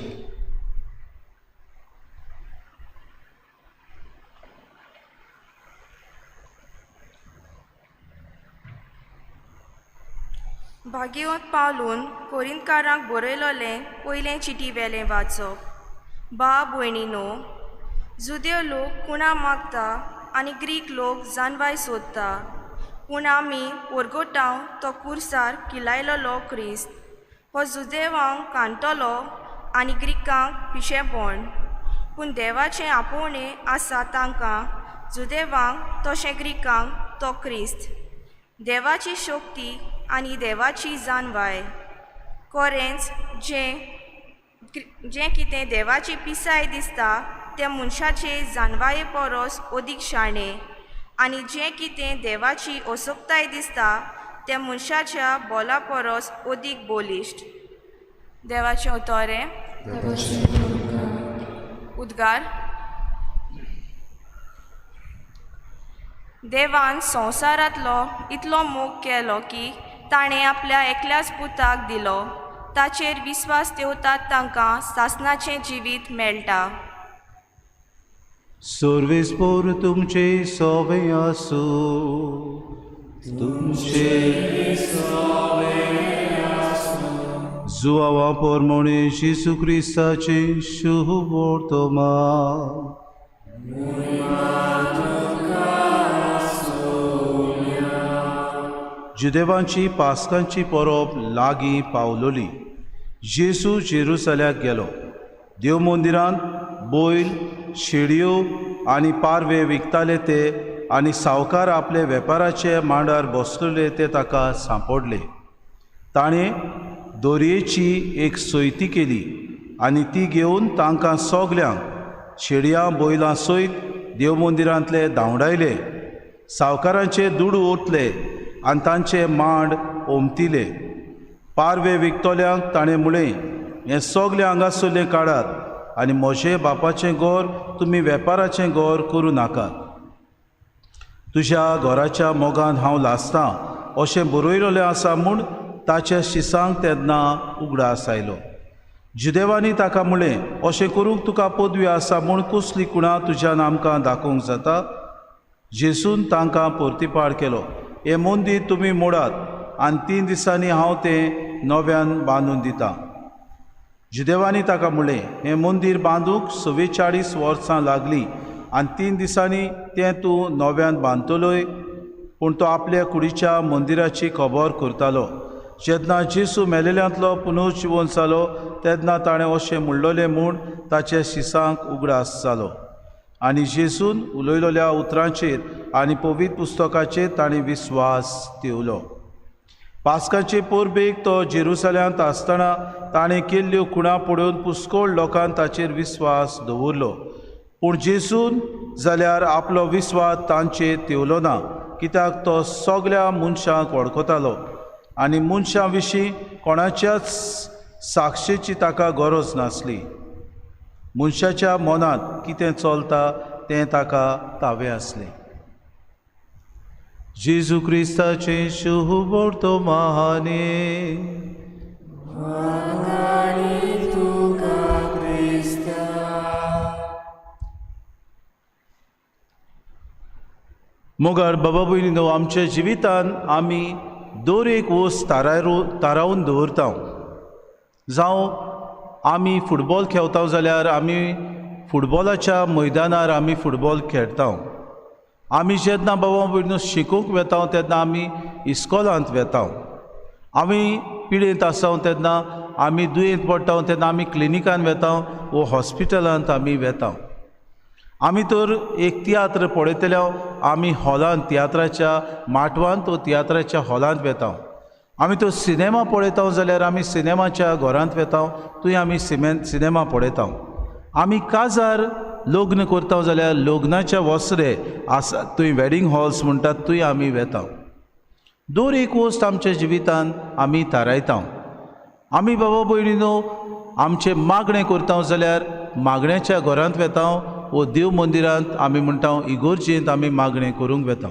भाग्यवंत पावलून कोरिंतकारांक बरयलोलें पयलें चिटी वेलें वाचप. बा भयणीनो, जुदेव लोक कुणा मागता आनी ग्रीक लोक जानवाय सोदता, पूण आमी ओरगोटाव तो कुर्सार किलायलोलो क्रिस्त हो जुदेवांक कांटलो आनी ग्रिकांक पिशेपण. पूण देवाचें आपोवणें आसा तांकां जुदेवांक तशें ग्रिकांक तो क्रिस्त देवाची शक्ती आनी देवाची जानवाय. कोरेंच जें जें कितें देवाची पिसाय दिसता तें मनशाचे जानवाये परस अदीक शाणें, आनी जें कितें देवाची असक्ताय दिसता तें मनशाच्या बोला परस अदीक बलिश्ट. देवाचें उतोरें. उद्गार. देवान संवसारांतलो इतलो मोग केलो की ताणें आपल्या एकल्याच पुताक दिलो, ताचेर विस्वास दवरतात तांकां सासणाचें जिवीत मेळटा. सर्वेस्पोर तुमचे सोवे आसूं. तुमचे जुआवा पोरमोणे जेजू क्रिस्ताचे शुभ वर्तमान. जुदेवांची पास्कांची परब लागीं पावलोली. जेजू जेरुसल्याक गेलो. देव मंदिरांत बैल, शेडयो आनी पारवे विकताले ते आनी सावकार आपले वेपाराचे मांडार बसलेले ते ताका सांपडले. ताणें दोरयेची एक सोयती केली आनी ती घेवन तांकां सगल्यांक शेडयां बैलां सयत देव मंदिरांतले धांवडायले. सावकारांचे दुडू ओतले आनी तांचे मांड ओमतिले. पारवे विकतल्यांक ताणें म्हळें, हें सगलें हांगासरलें काडात आनी म्हजें बापाचें घर तुमी वेपाराचें घर करूं नाकात. तुज्या घराच्या मोगान हांव लासतां अशें बरयलेलें आसा म्हूण ताच्या शिसांक तेन्ना उगडास आयलो. जुदेवांनी ताका म्हळें, अशें करूंक तुका पदवी आसा म्हूण कसली कुणां तुज्यान आमकां दाखोवंक जाता? जेसून तांकां परतिपाळ केलो, हें मंदीर तुमी मोडात आनी 3 दिसांनी हांव तें नव्यान बांदून दितां. जुदेवांनी ताका म्हळें, हें मंदीर बांदूंक 44 वर्सां लागलीं आनी 3 दिसांनी तें तूं नव्यान बांदतलोय? पूण तो आपल्या कुडीच्या मंदिराची खबर करतालो. जेन्ना जेजू मेलेल्यांतलो पुनर्जिवन जालो तेन्ना ताणें अशें म्हणलोलें म्हूण ताच्या शिसांक उगडास जालो. आनी जेजून उलयलोल्या उतरांचेर आनी पवित्र पुस्तकाचेर ताणें विस्वास दवरलो. पास्काचे परबेक तो जेरुसल्यांत आसतना ताणें केल्ल्यो खुणा पळोवन पुष्कळ लोकान ताचेर विस्वास दवरलो. पूण जेजून जाल्यार आपलो विस्वास तांचेर तेवलो ना, कित्याक तो सगल्या मनशांक वळखतालो आनी मनशां विशीं कोणाच्याच साक्षेची ताका गरज नासली. मनशाच्या मनांत कितें चलता तें ताका तावें आसलें. जेजू क्रिस्ताचें शुभ वर्तमाने. मोगाळ बाबा भयणीनो, आमच्या जिवितान आमी दर एक वस्त थारावन दवरता. जावं आमी फुटबॉल खेळटा जाल्यार आमी फुटबॉलाच्या मैदानार आमी फुटबॉल खेळटा. आमी जेन्ना बाबा भयणीनो शिकूंक वेता तेन्ना आमी इस्कॉलांत वेता. आमी पिडेंत आसा तेन्ना आमी दुयेंत पडटा तेन्ना आमी क्लिनिकान वेता वो हॉस्पिटलांत आमी वेता. आमी तर एक तियात्र पळयतले आमी हॉलांत, तियात्राच्या माटवांत वो तियात्राच्या हॉलांत वेता. आमी तो सिनेमा पळयता जाल्यार आमी सिनेमाच्या घरांत वेता, थंय आमी सिनेमा पळयता. आमी काजार लग्न करता जाल्यार लग्नाच्या वसरे आसा थंय वेडींग हॉल्स म्हणटात थंय आमी वेता. दर एक वस्त आमच्या जिवितान आमी थारायता. आमी बाबा भयणीनो आमचें मागणें करता जाल्यार मागण्याच्या घरांत वेता वो देव मंदिरांत आमी म्हणटा इगोर्जेंत आमी मागणें करूंक वेता.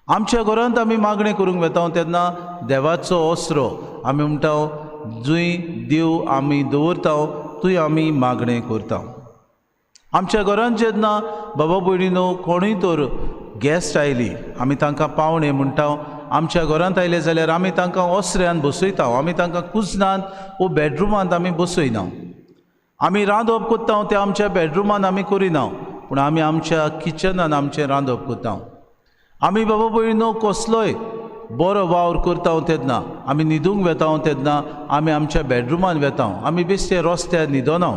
आमच्या घरांत आमी मागणें करूंक वेता तेन्ना देवाचो ओसरो आमी म्हणटा जंय देव आमी दवरता थंय आमी मागणें करता. आमच्या घरांत जेन्ना बाबा भयणीनो कोणूय तर गॅस्ट आयली आमी तांकां पावणे म्हणटा. आमच्या घरांत आयले जाल्यार आमी तांकां ओसऱ्यान बसयता, आमी तांकां कुजनांत वो बेडरुमांत आमी बसयना. आमी रांदप करता तें आमच्या बेडरुमान आमी करिना, पूण आमी आमच्या किचनान आमचें रांदप करता. आमी बाबा भयणीनो कसलोय बरो वावर करता तेन्ना आमी न्हिदूंक वेता तेन्ना आमी आमच्या बेडरुमान वेता, आमी बेश्टे रस्त्यार न्हिदना.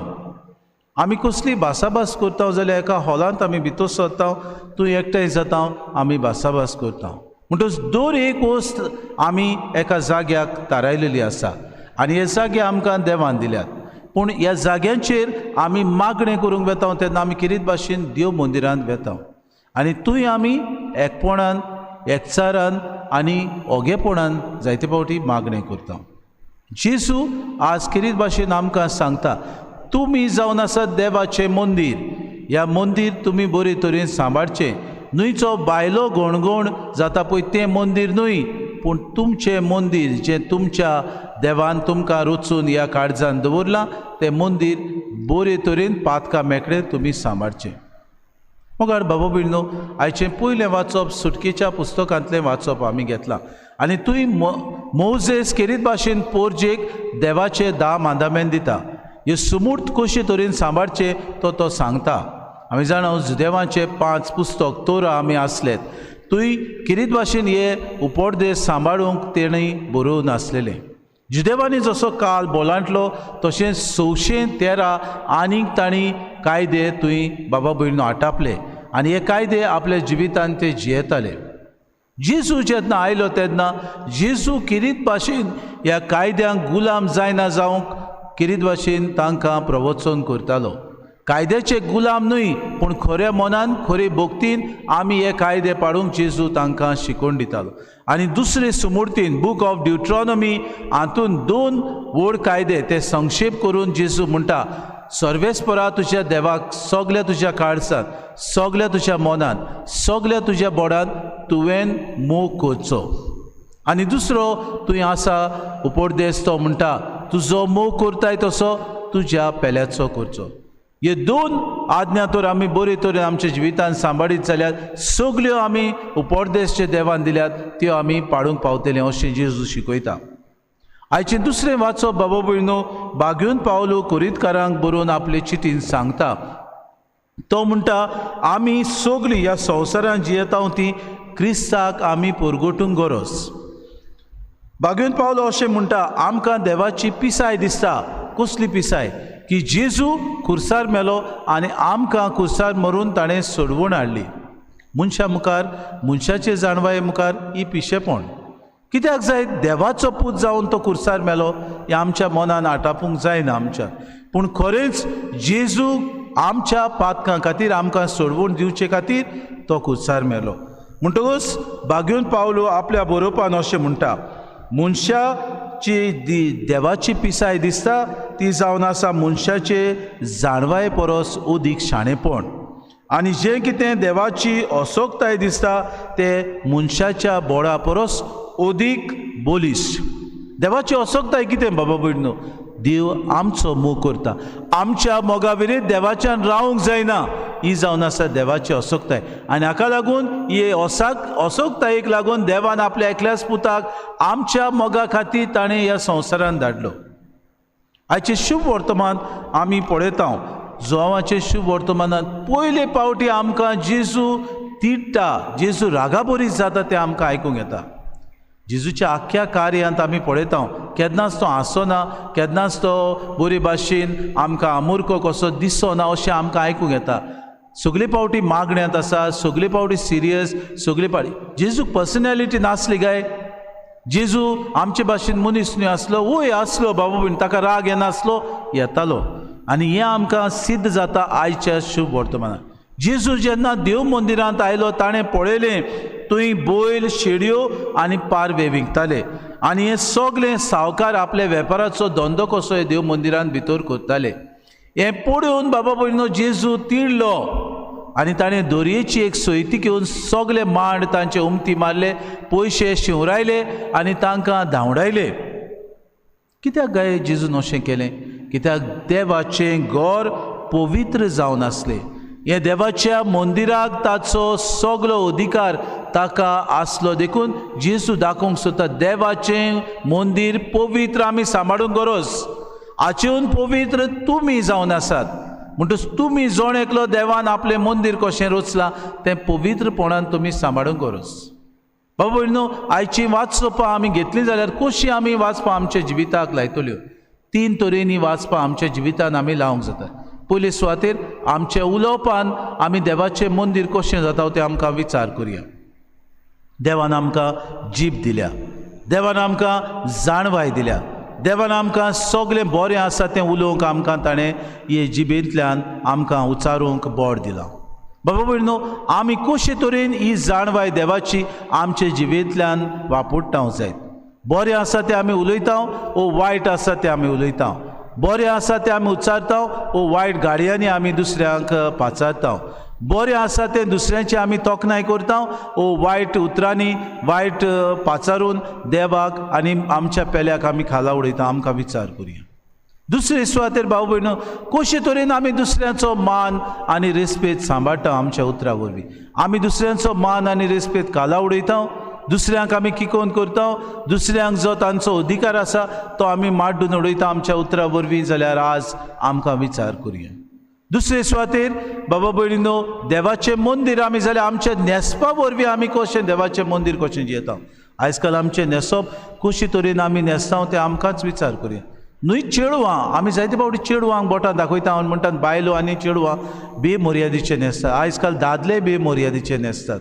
आमी कसली भासाभास करता जाल्यार एका हॉलांत आमी भितर सरता, तूं एकठांय जाता, आमी भासाभास करता. म्हणटच दर एक वस्त आमी एका जाग्याक थारायलेली आसा आनी हे जागे आमकां देवान दिल्यात. पूण ह्या जाग्यांचेर आमी मागणें करूंक वेता तेन्ना आमी किरीत भाशेन देव मंदिरांत वेता आनी थंय आमी एकपणान, एकचारान आनी ओगेपणान जायते फावटी मागणें करता. जेजू आज किरीत भाशेन आमकां सांगता, तुमी जावन आसात देवाचें मंदीर, ह्या मंदीर तुमी बरे तरेन सांबाळचें. न्हयचो बायलो गणगण जाता पळय तें मंदीर न्हय, पूण तुमचें मंदीर जें तुमच्या देवान तुमकां रचून ह्या काळजान दवरलां तें मंदीर बरे तरेन पातकां मेकळें तुमी सांबाळचें. मगार बाबा भयणीनो आयचें पयलें वाचप सुटकेच्या पुस्तकांतलें वाचप आमी घेतलां आनी थंय मोजेस केरीत भाशेन पोरजेक देवाचे 10 मांदामेन दिता. हे सुमूर्त कशे तरेन सांबाळचें तो तो सांगता. आमी जाणा जुदेवांचे 5 पुस्तक तोरा आमी आसलेत, थंय किरीत भाशेन हे उपरदेश सांबाळूंक तेणी बरोवन आसलेलें. जुदेवांनी जसो काल बोलांटलो तशें 613 आनीक तांणी कायदे थंय बाबा भयणीनो आटापले आनी हे कायदे आपल्या जिवितान ते जियेताले. जेजू जेन्ना आयलो तेन्ना जेजू किरीत भाशेन ह्या कायद्यांक गुलाम जायना जावंक किरीत भाशेन तांकां प्रवचन करतालो. कायद्याचे गुलाम न्हय, पूण खऱ्या मनान खरे भक्तीन आमी हे कायदे पाडूंक जेजू तांकां शिकोवन दितालो. आनी दुसरे सुमूर्तीन बूक ऑफ ड्युट्रॉनॉमी हातून 2 व्हड कायदे ते संक्षेप करून जेजू म्हणटा, सर्वेस्परा तुज्या देवाक सगल्या तुज्या काळजान, सगल्या तुज्या मनान, सगल्या तुज्या बोडान तुवें मोग करचो. आनी दुसरो तुवें आसा उपरदेश तो म्हणटा, तुजो मोग करताय तसो तुज्या पेल्याचो करचो. हे 2 आज्ञा तर आमी बरे तरेन आमच्या जिवितान सांबाळीत जाल्यार सगल्यो आमी उपरदेश जे देवान दिल्यात त्यो आमी पाडूंक पावतले अशें जेजू शिकयता. आयचें दुसरें वाचप बाबा भयणीनो बागेवन पावलो कोरीतकारांक बरोवन आपले चिटीन सांगता. तो म्हणटा, आमी सगळीं ह्या संवसारांत जियेता ती क्रिस्ताक आमी परगटूंक गरज. बागेवन पावलो अशें म्हणटा, आमकां देवाची पिसाय दिसता. कसली पिसाय? की जेजू खुर्सार मेलो आनी आमकां खुर्सार मरून ताणें सोडवून हाडली. मनशा मुखार, मनशाचे जाणवाये मुखार ही पिशेपण कित्याक जाय? देवाचो पूत जावन तो खुर्सार मेलो हें आमच्या मनान आटापूंक जायना आमच्या. पूण खरेंच जेजू आमच्या पातकां खातीर, आमकां सोडवून दिवचे खातीर तो खुर्सार मेलो. म्हणटकूच बागेवन पावलो आपल्या बरोवपान अशें म्हणटा, मनशाची देवाची पिसाय दिसता ती जावन आसा मनशाचे जाणवाये परस अदीक शाणेपण, आनी जें कितें देवाची असोकताय दिसता तें मनशाच्या बोडा परस अदीक बलिश्ट. देवाची असोकताय कितें बाबा भयणीनो? देव आमचो मोग करता, आमच्या मोगा विरीत देवाच्यान रावंक जायना, ही जावन आसा देवाची असोकताय. आनी हाका लागून हे असोकतायेक लागून देवान आपल्या एकल्याच पुताक आमच्या मोगा खातीर ताणें ह्या संवसारान धाडलो. आयचें शुभ वर्तमान आमी पळयता, जुवांवाचें शुभ वर्तमानांत पयले पावटी आमकां जेजू तिडटा, जेजू रागाबरीत जाता तें आमकां आयकूंक येता. जेजूच्या आख्ख्या कार्यांत आमी पळयता केन्नाच तो हांसोना, केन्नाच तो बरे भाशेन आमकां आमुरको कसो दिसना अशें आमकां आयकूंक येता. सगळे पावटी मागण्यांत आसा, सगळे पावटी सिरियस, सगळे पावटी जेजूक पर्सनॅलिटी नासली काय? जेजू आमचे भाशेन मनीस न्हय आसलो, वय आसलो बाबू बीन, ताका राग येनासलो, येतालो. आनी हें आमकां सिद्ध जाता आयच्या शुभ वर्तमानात. जेजू जेन्ना देव मंदिरांत आयलो ताणें पळयलें थंय बैल, शेडयो आनी पारवे विकताले आनी हे सगळे सावकार आपल्या वेपाराचो धंदो कसो हे देव मंदिरान भितर करताले. हें पळोवन बाबा भयणीनो जेजू तिडलो आनी ताणें दोरयेची एक सोयती घेवन सगळे मांड तांचे उमती मारले, पयशे शिंवरायले आनी तांकां धांवडायले. कित्याक गाय जेजून अशें केलें? कित्याक देवाचें घर पवित्र जावन आसलें. हे देवाच्या मंदिराक ताचो सगलो अधिकार ताका आसलो. देखून जेजू दाखोवंक सोदता देवाचें मंदीर पवित्र आमी सांबाळूंक गरज. हाचेहून पवित्र तुमी जावन आसात. म्हणटच तुमी जण एकलो देवान आपलें मंदीर कशें रचलां तें पवित्रपणान तुमी सांबाळूंक गरज. बाबा भयणीनो आयची वाचपां आमी घेतली जाल्यार कशी आमी वाचपां आमच्या जिविताक लायतल्यो? तीन तरेनी वाचपां आमच्या जिवितान आमी लावंक जाता. पयले सुवातेर आमच्या उलोवपान आमी देवाचें मंदीर कशें जाता तें आमकां विचार करुया. देवान आमकां जीब दिल्या, देवान आमकां जाणवाय दिल्या, देवान आमकां सगळें बरें आसा तें उलोवंक आमकां ताणें हे जिबेंतल्यान आमकां उचारूंक बोड दिलां. बाबा भयणीनो आमी कशे तरेन ही जाणवाय देवाची आमचे जिबेंतल्यान वापरता जायत. बरें आसा तें आमी उलयता ओ वायट आसा तें आमी उलयता, बरें आसा तें आमी उच्चारता ओ वायट गाडयांनी आमी दुसऱ्यांक पाचारता, बरें आसा तें दुसऱ्यांची आमी तोखणाय करता ओ वायट उतरांनी वायट पाचारून देवाक आनी आमच्या पेल्याक आमी खाला उडयता. आमकां विचार करुया. दुसरे सुवातेर भाव भयणो कशे तरेन आमी दुसऱ्यांचो मान आनी रेस्पेद सांबाळटा आमच्या उतरां वरवीं. आमी दुसऱ्यांचो मान आनी रेस्पेद खाला उडयता, दुसऱ्यांक आमी किकोन करता, दुसऱ्यांक जो तांचो अधिकार आसा तो आमी माड्डून उडयता आमच्या उतरां वरवीं. जाल्यार आज आमकां विचार करुया. दुसरे सुवातेर बाबा भयणीनो देवाचें मंदीर आमी जाल्यार आमच्या न्हेसपा वरवीं आमी कशें देवाचें मंदीर कशें जियेता. आयज काल आमचें न्हेसप कशे तरेन आमी न्हेसता तें आमकांच विचार करुया. न्हय चेडवां आमी जायते फावटी चेडवांक बोटां दाखयता आनी म्हणटात बायलो आनी चेडवां बेमर्यादीचे न्हेसतात. आयज काल दादले बेमर्यादीचे न्हेसतात.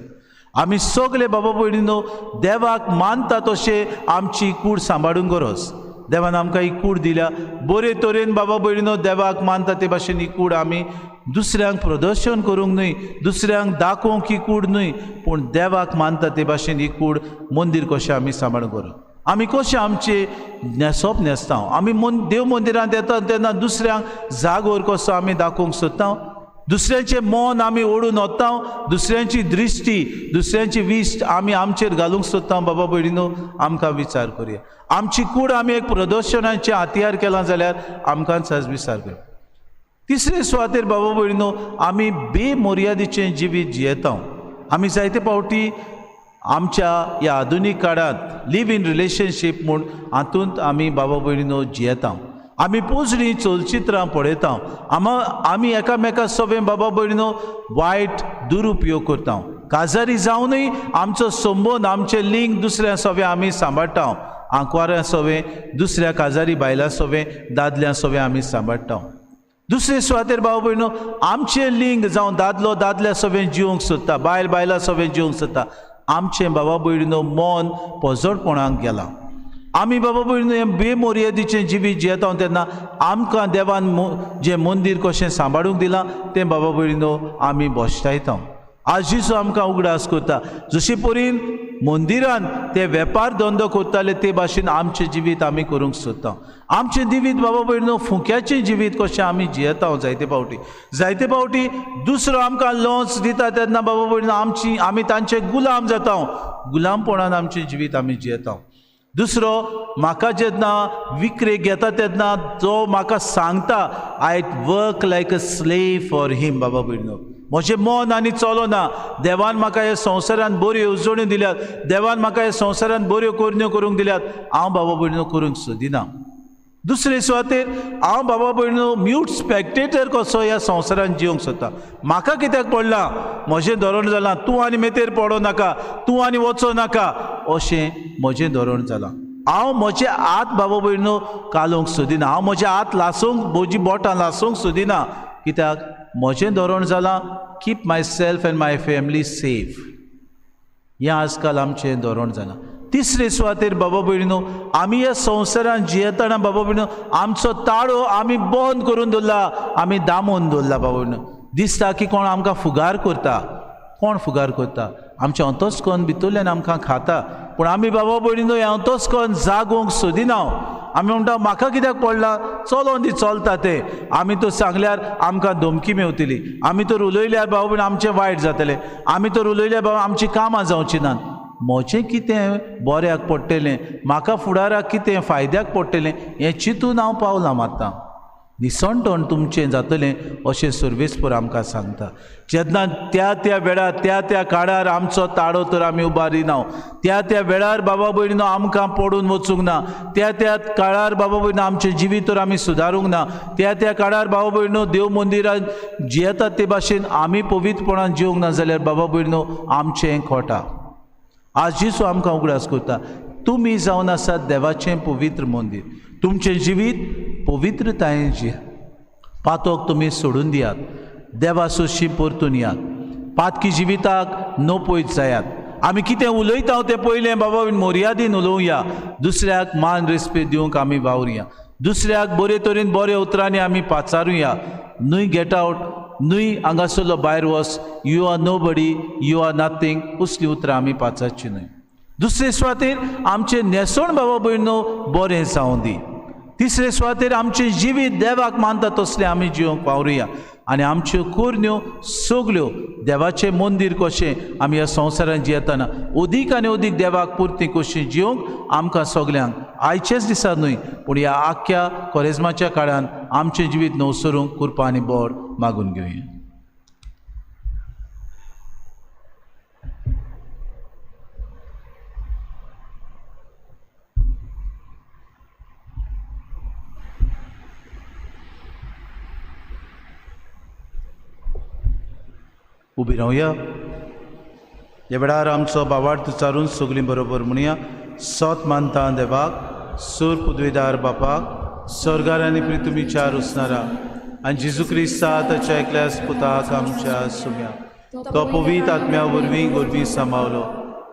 आमी सगळे बाबा भयणीनो देवाक मानता तशें आमची कूड सांबाळूंक गरज. देवान आमकां ही कूड दिल्या बरे तरेन बाबा भयणीनो देवाक मानता ते भाशेन ही कूड आमी दुसऱ्यांक प्रदर्शन करूंक न्हय, दुसऱ्यांक दाखोवंक ही कूड न्हय, पूण देवाक मानता ते भाशेन ही कूड मंदीर कशें आमी सांबाळूंक गरज. आमी कशें आमचें न्हेसप न्हेसता, आमी देव मंदिरांत येता तेन्ना दुसऱ्यांक जागोर कसो आमी दाखोवंक सोदता, दुसऱ्यांचें मन आमी ओडून वता, दुसऱ्यांची दृश्टी दुसऱ्यांची विश्ट आमी आमचेर घालूंक सोदता. बाबा भयणीनो आमकां विचार करुया. आमची कूड आमी एक प्रदर्शनाचें हत्यार केलां जाल्यार आमकांच आज विचार करुया. तिसरे सुवातेर बाबा भयणीनो आमी बेमर्यादीचें जिवीत जियेता. आमी जायते फावटी आमच्या ह्या आधुनीक काळांत लिव इन रिलेशनशीप म्हूण हातूंत आमी बाबा भयणीनो जियेता. आमी पोजडी चलचित्रां पळयता, आमी एकामेका सगळें बाबा भयणीनो वायट दुरुपयोग करता. काजारी जावनूय आमचो संबंद आमचें लिंग दुसऱ्या सगळें आमी सांबाळटा. आंकवाऱ्यां सवें दुसऱ्या काजारी बायलां सवें दादल्यां सवें आमी सांबाळटा. दुसरे सुवातेर भाव भयणो आमचें लिंग जावं दादलो दादल्या सवें जिवंक सोदता, बायल बायलां सवें जिवंक सोदता. आमचें बाबा भयणीनो मन पोजडपणाक गेलां. आमी बाबा भयणीनो हें बेमर्यादीचें जिवीत जियेता तेन्ना आमकां देवान जें मंदीर कशें सांबाळूंक दिलां तें बाबा भयणीनो आमी भश्टायता. आज जेजू आमकां उगडास करता जशे परीन मंदिरान ते वेपार धंदो करताले ते भाशेन आमचें जिवीत आमी करूंक सोदता. आमचें जिवीत बाबा भयणीनो फुक्याचें जिवीत कशें आमी जियेता. जायते फावटी जायते फावटी दुसरो आमकां लोन्स दिता तेन्ना बाबा भयणीनो आमची आमी तांचे गुलाम जाता. गुलामपणान आमचें जिवीत आमी जियेता. दुसरो म्हाका जेन्ना विक्रेक घेता तेन्ना जो म्हाका सांगता I work like a slave for him. बाबा भयणीनो म्हजें मन आनी चलोना. देवान म्हाका ह्या संवसारान बऱ्यो येवजण्यो दिल्यात, देवान म्हाका ह्या संवसारान बऱ्यो करण्यो करूंक दिल्यात, हांव बाबा भयणीनो करूंक सोदिना. दुसरे सुवातेर हांव बाबा भयणीनो म्यूट स्पेक्टेटर कसो ह्या संवसारान जिवंक सोदता. म्हाका कित्याक पडलां, म्हजें धोरण जालां, तूं आनी मेतेर पडों नाका, तूं आनी वचो नाका, अशें म्हजें धोरण जालां. हांव म्हजे हात बाबा भयणीनो कालोवंक सोदिना, हांव म्हजे हात लासूंक म्हजी बोटां लासूंक सोदिना. कित्याक म्हजें धोरण जालां keep myself and my family safe. हें आजकाल आमचें धोरण जालां. तिसरे सुवातेर बाबा भयणीनो आमी ह्या संवसारान जियेतना बाबा भयणीनो आमचो ताळो आमी बंद करून दवरला, आमी दामून दवरला. बाबा भयणीनो दिसता की कोण आमकां फुगार करता. कोण फुगार करता? आमचें अंतस्कन भितरल्यान आमकां खाता, पूण आमी बाबा भयणीनो हें अंतस्कन जागोवंक सोदिना. आमी म्हणटा म्हाका कित्याक पडला, चलोन दी चलता तें. आमी तर सांगल्यार आमकां धमकी मेवतली, आमी तर उलयल्यार बाबा भयणी आमचें वायट जातलें, आमी तर उलयल्यार बाबा आमचीं कामां जावचीं नात. म्हजें कितें बऱ्याक पडटलें, म्हाका फुडाराक कितें फायद्याक पडटलें हें चिंतून हांव पावलां मारतां. निसणटण तुमचें जातलें अशें सर्वेस्पर आमकां सांगता. जेन्ना त्या त्या वेळार त्या त्या काळार आमचो ताळो तर आमी उबारिना, त्या त्या वेळार बाबा भयणीनो आमकां पडून वचूंक ना, त्या त्या काळार बाबा भयणीनो आमचें जिवीत तर आमी सुदारूंक ना, त्या त्या काळार बाबा भयणीनो देव मंदिरान जियेतात ते भाशेन आमी पवित्रपणान जिवंक ना जाल्यार बाबा भयणीनो आमचें खोटा. आज जेजू आमकां उगडास करता, तुमी जावन आसात देवाचें पवित्र मंदीर, तुमचें जिवीत पवित्रतायेन जियात, पातोक तुमी सोडून दियात, देवा सोशी परतून यात, पातकी जिविताक नपयत जायात. आमी कितें उलयता तें पयलें बाबा मर्यादीन उलोवया, दुसऱ्याक मान रेस्पेद दिवंक आमी वावरुया, दुसऱ्याक बरे तरेन बऱ्या उतरांनी आमी पाचारुया. न्हय गेट आवट, न्हय हांगासरलो भायर वच, you are nobody, you are nothing, असलीं उतरां आमी पाचारचीं न्हय. दुसरे सुवातेर आमचें न्हेसण बाबा भयणीनो बरें जावं दी. तिसरे सुवातेर आमचें जिवीत देवाक मानता तसलें आमी जिवंक वावरुया आनी आमच्यो कोरण्यो सगल्यो देवाचें मंदीर कशें आमी ह्या संवसारांत जियेतना अदीक आनी अदीक देवाक पुरती कशी जिवंक आमकां सगल्यांक आयचेच दिसा न्हय पूण ह्या आख्ख्या कोरेज्माच्या काळान आमचें जिवीत नवसरूंक कृपा आनी बोर मागून घेवया. उबी रावया. ह्या वेळार आमचो बावार्थ उच्चारून सगळीं बरोबर म्हणया. सोत मानता देवाक, सूर पुदवीदार बापाक, स्वर्गार आनी पृथ्वीच्या रुसणारा आनी जेजू क्रिस्ता ताच्या एकल्याच पुताक आमच्या सुम्या, तो पवित्र आत्म्या वरवीं गोरवीं सांबावलो,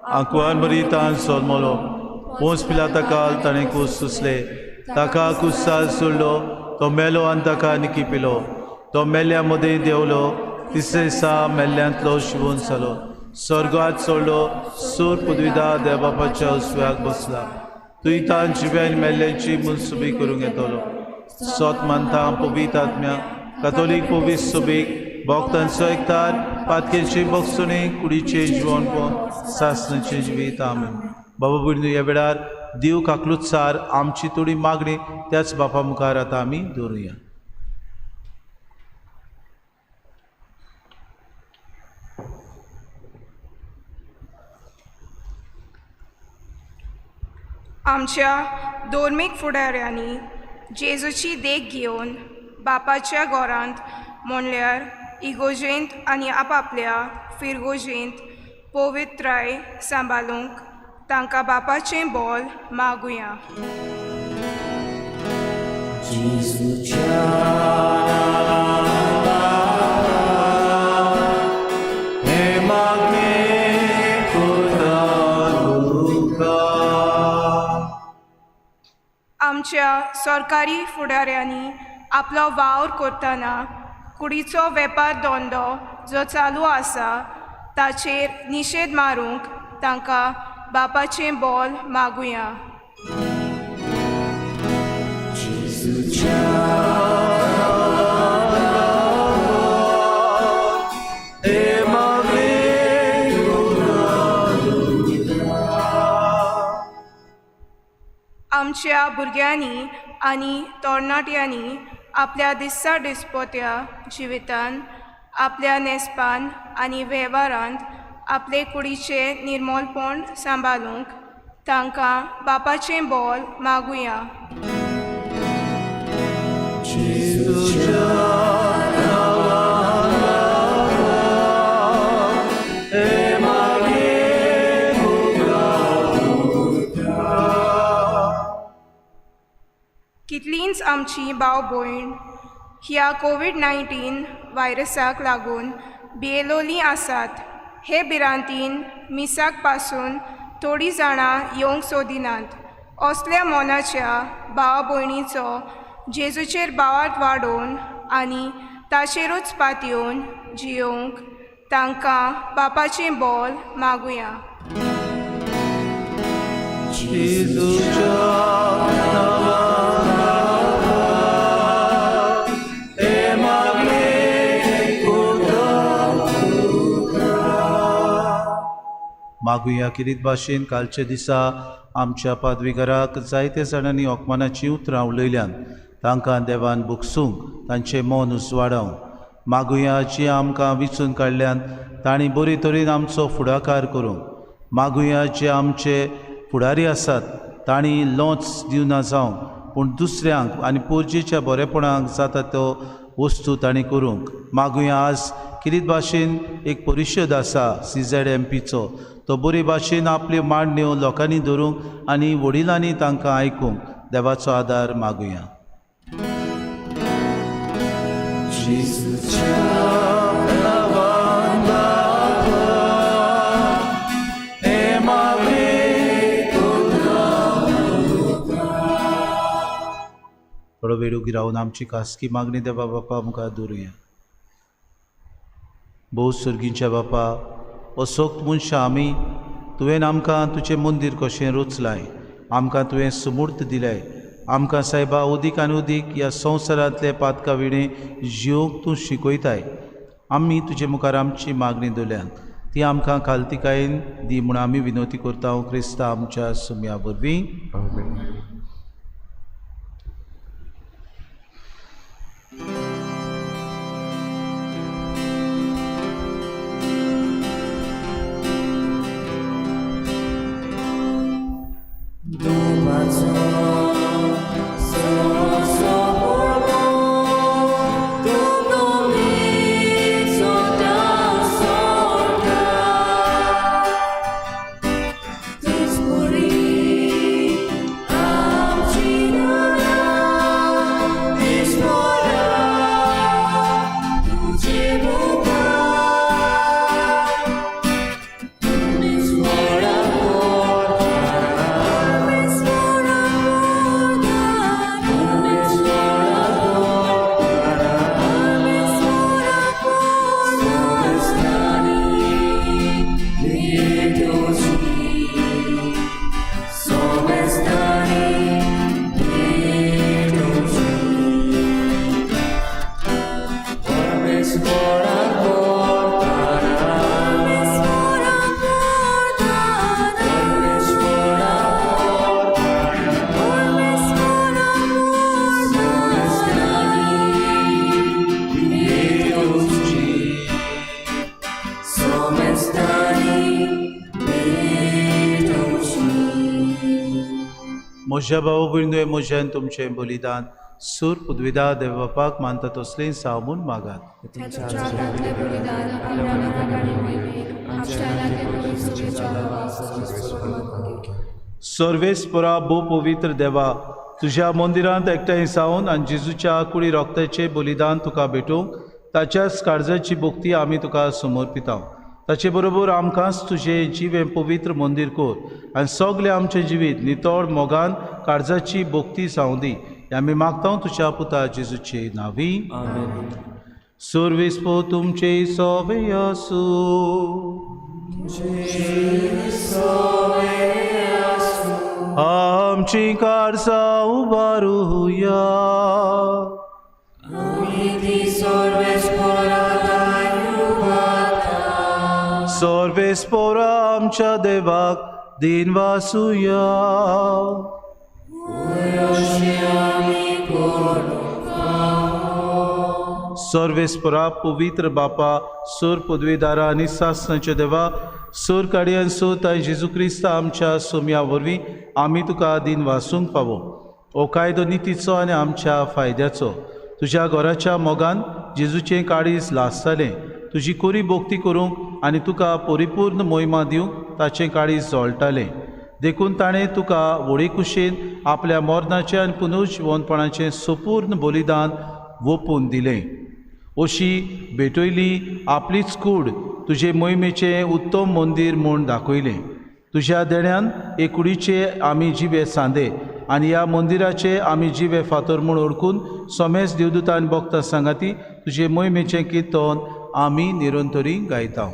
आंकुवान बरी तान सोलमलो, पोंस पिलाता काल ताणें कूस सुसले, ताका कुसाल सोडलो, तो मेलो आनी ताका निकी पिलो, तो मेल्या मदें देंवलो, तिसरे दिसा मेल्ल्यांतलो शिवून जालो, स्वर्गात चडलो, सूर पुदविदा देवबापाच्या उसव्याक बसला, तुय तान जिव्यान मेल्ल्यांची मनसुबी करूंक येतलो. सोत मानता पवित्र आत्म्या, कातोलीक पवित्र सुबीक, भक्तांचो एकतार, पातकेची बक्षणी, कुडीचे जिवनपण, सासणाचें जिवीत. आमेन. बाबा भयणीनो ह्या वेळार देव काकलुतसार आमची थोडी मागणी त्याच बापा मुखार आतां आमी दवरुया. आमच्या धर्मीक फुडाऱ्यांनी जेजूची देख घेवन बापाच्या घरांत म्हणल्यार इगोजेंत आनी आपापल्या फिरगोजेंत पवित्राय सांबाळूंक तांकां बापाचें बोल मागुया. आमच्या सरकारी फुडाऱ्यांनी आपलो वावर करतना कुडीचो वेपार धंदो जो चालू आसा ताचेर निशेध मारूंक तांकां बापाचें बोल मागुया. आमच्या भुरग्यांनी आनी तरणाट्यांनी आपल्या दिसा दिसपोत्या जिवितान आपल्या न्हेसपान आनी वेव्हारांत आपले कुडीचें निर्मोलपण सांबाळूंक तांकां बापाचें बोल मागुया. कितलींच आमची भाव भयण ह्या कोवीड-19 व्हायरसाक लागून भियेलोलीं आसात. हे भिरांतीन मिसाक पासून थोडीं जाणां येवंक सोदिनात. असल्या मनाच्या भाव भयणीचो जेजूचेर भावार्थ वाडोवन आनी ताचेरूच पातयेवन जियोवंक तांकां बापाचें बोल मागुया. मागुया किरीत भाशेन कालच्या दिसा आमच्या पादवीघराक जायते जाणांनी अपमानाचीं उतरां उलयल्यान तांकां देवान भोगसूंक तांचें मन उजवाडावंक. मागुया जी आमकां विचून काडल्यान तांणी बरे तरेन आमचो फुडाकार करूंक. मागुया जे आमचे फुडारी आसात तांणी लोंच दिवना जावंक पूण दुसऱ्यांक आनी पोरजेच्या बरेपणाक जाता तो वस्तू तांणी करूंक. मागुया आज किरीत भाशेन एक परिशद आसा CZMPचो तो बरे भाशेन आपल्यो मांडण्यो लोकांनी धरूंक आनी वडिलांनी तांकां आयकूंक देवाचो आदार मागुया. थोडो वेळ उगी रावन आमची खासगी मागणी देवा बापा मुखार दवरुया. भोव सर्गींच्या बापा, असोक्त मनशां आमी तुवें आमकां तुजें मंदीर कशें रचलाय, आमकां तुवें सुमूर्त दिलाय. आमकां सायबा उदीक आनी उदीक ह्या संवसारांतले पातका विणें जिवंक तूं शिकयताय. आमी तुजे मुखार आमची मागणी दवरल्यान ती आमकां खालतिकायेन दी म्हूण आमी विनवती करता क्रिस्ता आमच्या सुम्या वरवीं. म्हज्या भाव भयणींनो, म्हजें तुमचें बलिदान सूर पुदविदा देव बापाक मानता तसलें साव म्हूण मागात. सर्वेस्परा भोव पवित्र देवा, तुज्या मंदिरांत एकठांय जावन आनी जेजूच्या कुडी रोगताचें बलिदान तुका भेटूंक ताच्याच काळजाची भक्ती आमी तुका समर्पिता. ताचे बरोबर आमकांच तुजें जिवें पवित्र मंदीर कर आनी सगळें आमचें जिवीत नितळ मोगान काळजाची भक्ती जावं दी. आमी मागता तुज्या पुता जेजूचे नांवी. सर्वेस्पो तुमचे सोवे आसूं. आमची काळजां उबारुया. सर्वेस्पोरा आमच्या देवाक दिन वासुया. सर्वेस्पोरा पवित्र बापा, सूर पदवीदारा आनी सासणाच्या देवा, सूर काडयान सोत आनी जेजू क्रिस्त आमच्या सोम्या वरवीं आमी तुका दिन वासूंक फावो. हो कायदो नितीचो आनी आमच्या फायद्याचो. तुज्या घराच्या मोगान जेजूचें काळीज लासतालें. तुजी कोरी भक्ती करूंक आनी तुका परिपूर्ण मोहिमा दिवंक ताचें काळीज जळटालें. देखून ताणें तुका व्हडे कुशेन आपल्या मरणाचें आनी पुनर्जिवनपणाचें संपूर्ण बलिदान वोपून दिलें. अशी भेटयली आपलीच कूड तुजे मोहिमेचें उत्तम मंदीर म्हूण दाखयलें. तुज्या देण्यान हे कुडीचे आमी जिवे सांदे आनी ह्या मंदिराचे आमी जिवे फातर म्हूण ओळखून सोमेस देवदूतान भक्ता सांगाती तुजे मोहिमेचें किर्तन आमी निरंतरी गायता.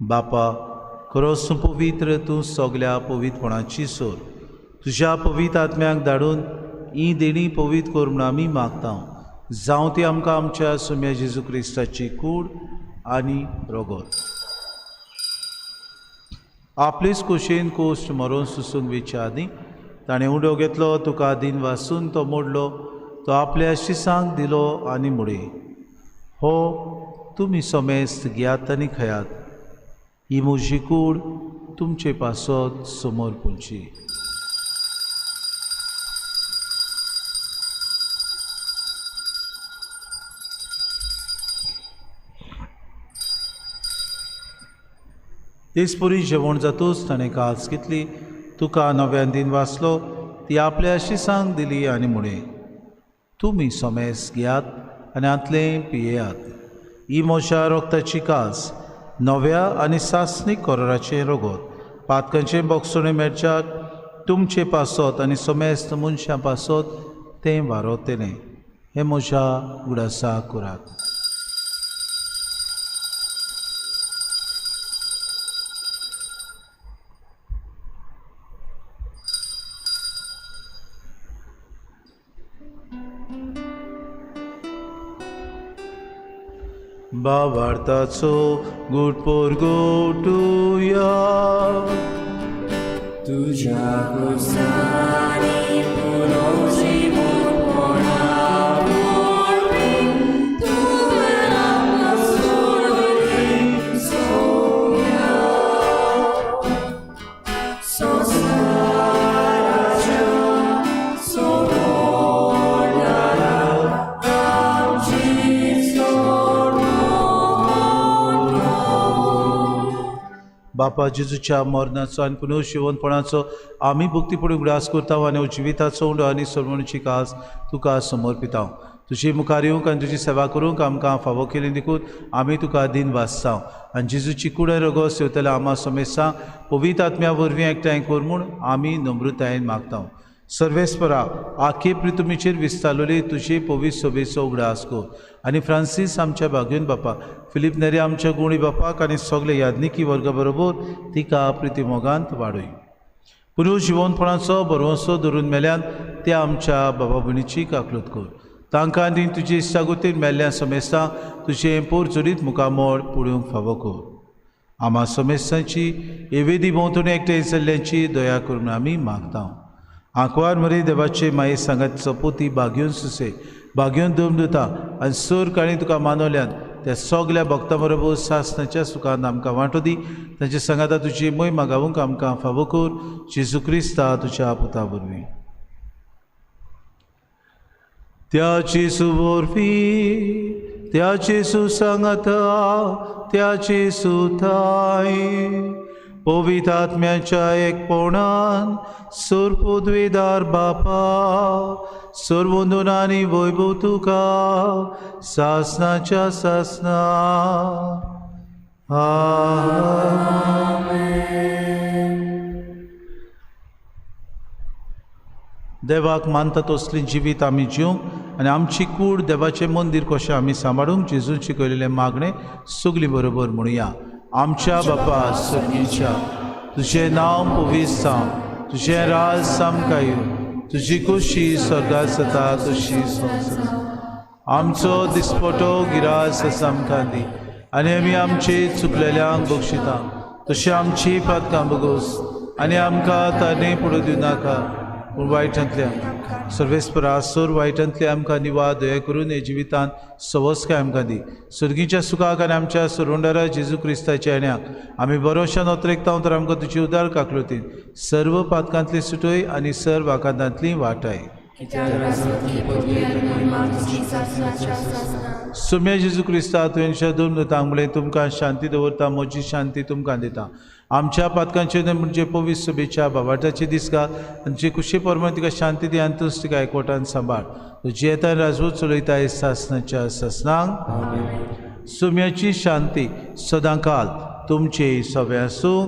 बापा, खरोच तूं पवित्र, तूं सगल्या पवित्रपणाची सोर. तुज्या पवित्र आत्म्याक धाडून ही देणी पवित्र कर म्हूण आमी मागता. जावं ती आमकां आमच्या सुम्या जेजू क्रिस्ताची कूड आनी रगत. आपलेच कुशेन कोश्ट मरोन सुसूंक वेच्या आदीं ताणें उडो घेतलो, तुका दिन वासून तो मोडलो, तो आपल्या शिसांक दिलो आनी मुडे, हो तुमी समेस्त घेयात आनी खयात, ही म्हजी कूड तुमचे पासत समोर पुंची. तेचपरी जेवण जातूच ताणें कास घेतली, तुका नव्यान दिन वाचलो, ती आपल्या शिसांक दिली आनी म्हळें, तुमी समेस घेयात आनी हांतलें पियेयात, ही म्हज्या रक्ताची कास, नव्या आनी सासणीक कराराचें रगत, पातकांचें बोगसणें मेळच्याक तुमचे पासत आनी समेस्त मनशां पासत तें वारवतलें. हें म्हज्या उडासा करात. भावार्थाचो गुटपोर गोटुया, तुज्या कुसांनी पुनर्जिवपणा वरवीं तुवें आमकां सोडली सोम्या. संवसाराच्या सोडणारा आमची सोडवणूक. बापा जेजूच्या मरणाचो आनी पुनर्जिवनपणाचो आमी भक्तीपणी उगडास करता आनी जिविताचो उंडो आनी सोडवणुची कास तुका समर्पिता. तुजे मुखार येवंक आनी तुजी सेवा करूंक आमकां फावो केली देखून आमी तुका दिन वाचता. आनी जेजूची कूड रगत सेवतल्या आमा समेस्तां पवित्र आत्म्या वरवीं एकठांय कर म्हूण आमी नम्रतायेन मागता. सर्वेस्परा, आखे पृथ्वीचेर विस्तारलेली तुजे पवित्र सभेचो उगडास कर आनी फ्रांसीस आमच्या भाग्योन बापा, फिलीप नेरी आमच्या गुणी बापाक आनी सगळे याज्ञिकी वर्गा बरोबर तिका प्रितीमोगांत वाडय. पुनर्जिवनपणाचो भरवंसो धरून मेल्यान त्या आमच्या बाबा भयणीची काकलूत कर. तांकां आनी तुजे इश्टागतीन मेल्ल्या समेस्तां तुजें पोरजोरीत मुखामळ पळोवंक फावो कर. आमा समेस्तांची एवेदी भोंवतणी एकठांय जाल्ल्यांची दया करून आमी मागता. आंकवार मरे देवाचे माये सांगात सपोती बागयोन सुसे बागयोन दम दिता आनी सर काळी तुका मानवल्यान त्या सगल्या भक्तां बरोबर सासणाच्या सुखान आमकां वांटो दी. तांचे सांगाता तुजी मोय मागावूंक आमकां फावो कर, जेजू क्रिस्ता तुज्या पुता वरवीं. त्या जेजू वरवीं, त्या जेजू सांगाता, त्या जेजू थाय पवित्र आत्म्याच्या एकपणान सोरपुद्वेदार बापा, सर्वंदून आनी वैभव तुका सासनाच्या सासना. आमेन. देवाक मानता तसलीं जिवीत आमी जिवंक आनी आमची कूड देवाचें मंदीर कशें आमी सांबाळूंक जेजून शिकयलेलें मागणें सगळीं बरोबर म्हणुया. आमच्या बापा सर्गीच्या, तुजें नांव पवित्र जावं, तुजें राज आमकां येवं, तुजी खोशी स्वर्गात जाता तशी संवसारांत. आमचो दिसपटो गिरास आमकां दी आनी आमी आमचे चुकलेल्यांक बक्षिता तशी आमची पातकां बगोस आनी आमकां ताणें पडूं दिवं नाका पूण वायटांतल्या सर्वेस्परा सोर वायटांतले आमकां निवा दया करून हे जिवितांत सवस्काय आमकां दी. सर्गीच्या सुखाक आनी आमच्या सरवंडारा जेजू क्रिस्ताच्या येण्याक आमी बरोशान अत्रेकता तर आमकां तुजी उदार काकलुतीन सर्व पातकांतली सुटय आनी सर्व आकांतांतली वाटाय. सुम्या जेजू क्रिस्ता तुवें दोन दुतांक म्हणलें तुमकां शांती दवरता, म्हजी शांती तुमकां दिता. आमच्या पातकांचे न्हय म्हणजे पवित्र सभेच्या बाबाटाची दिसका आनी कुशी परमाण तिका शांती दी आनी तूंच तिका एकवटान सांबाळ. तुजी येता राजवत चलयता सासनाच्या सासनांक. सुम्याची शांती सदांकाल तुमचे सगळे आसूं.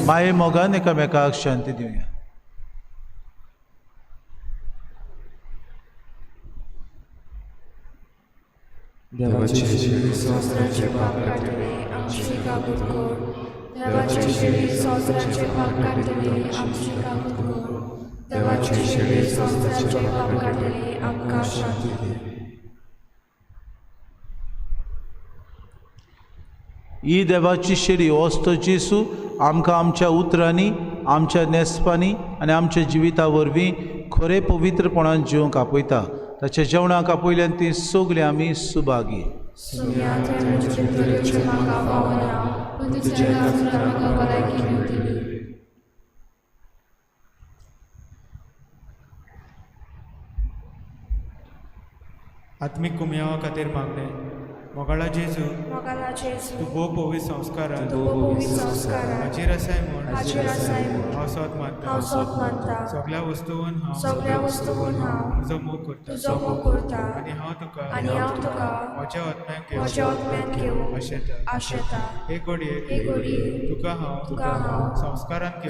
माये मोगान एकामेकाक शांती दिवया. देवाचे शिरी संवसाराचे पाप काडटले आमची काबूत कर. देवाचे शिरी संवसाराचे पाप काडटले आमची काबूत कर. देवाचे शिरी संवसाराचे पाप काडटले आमकां शांती दी. ही देवाची शेरी वस्तो जेसू आमकां आमच्या उतरांनी, आमच्या न्हेसपांनी आनी आमच्या जिविता वरवीं खरें पवित्रपणान जिवंक आपयता. ताच्या जेवणाक आपयल्यान ती सगळीं आमी सुभागी. आत्मीक कुमयावा खातीर मागणें. मोगाळा जेजू, तूं भोव पवित्र संस्कारान हाजीर आसाय म्हूण हांव सोद मानता. सगळ्या वस्तून हांव तुजो मोग करता आनी हांव तुका म्हज्या आत्म्याक घेवंक आशेता. हे घडये तुका हांव संस्कारांत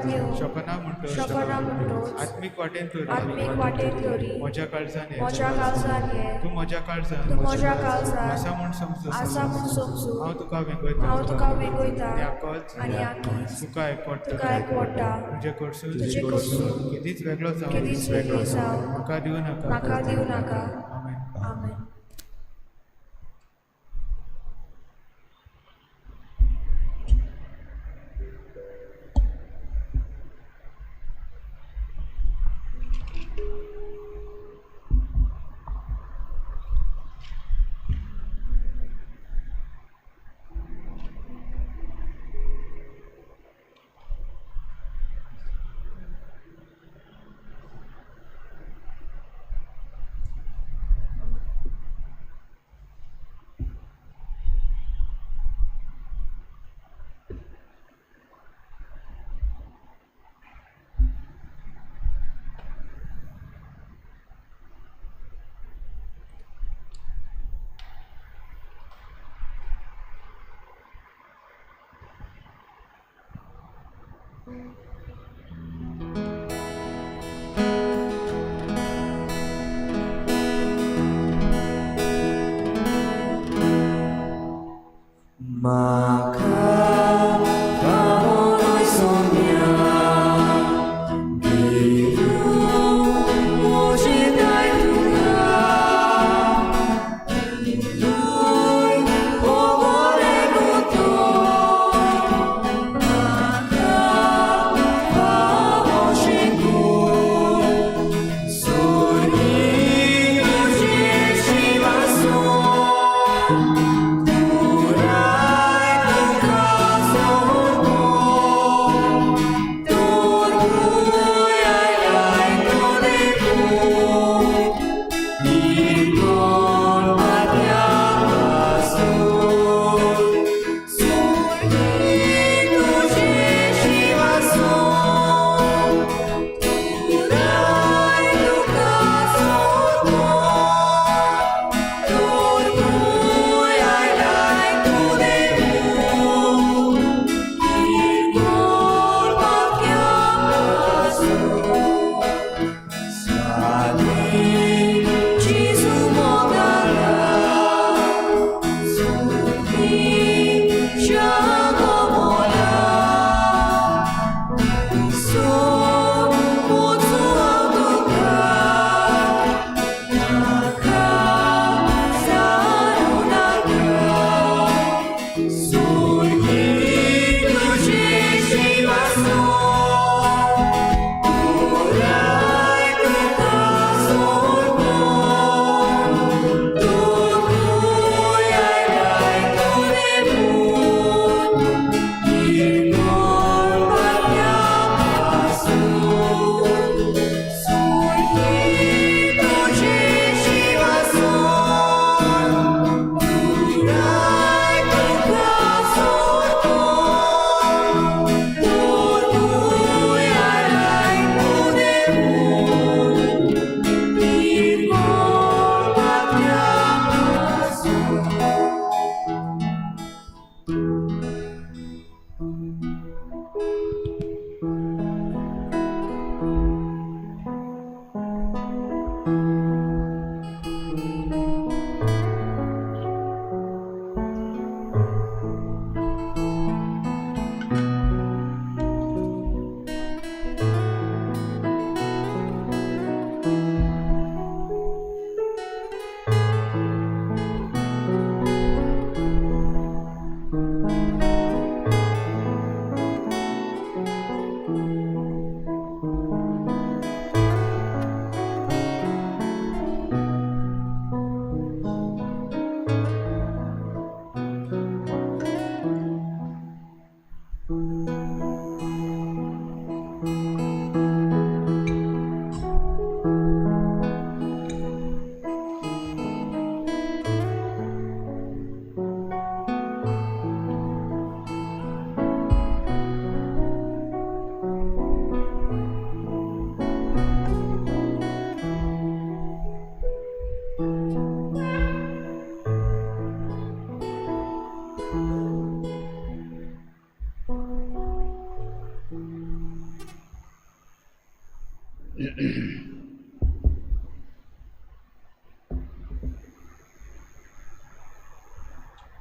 घेवंक शकना म्हणटोच आत्मीक वाटेन तरी म्हज्या काळजान ये. तूं म्हज्या काळजान आसा म्हूण समजू हांव तुका वेंगयता आनी आकच तुका एकवटा तुजे कडसून केदीच वेगळो जावं म्हाका दिवं नाका. आमेन.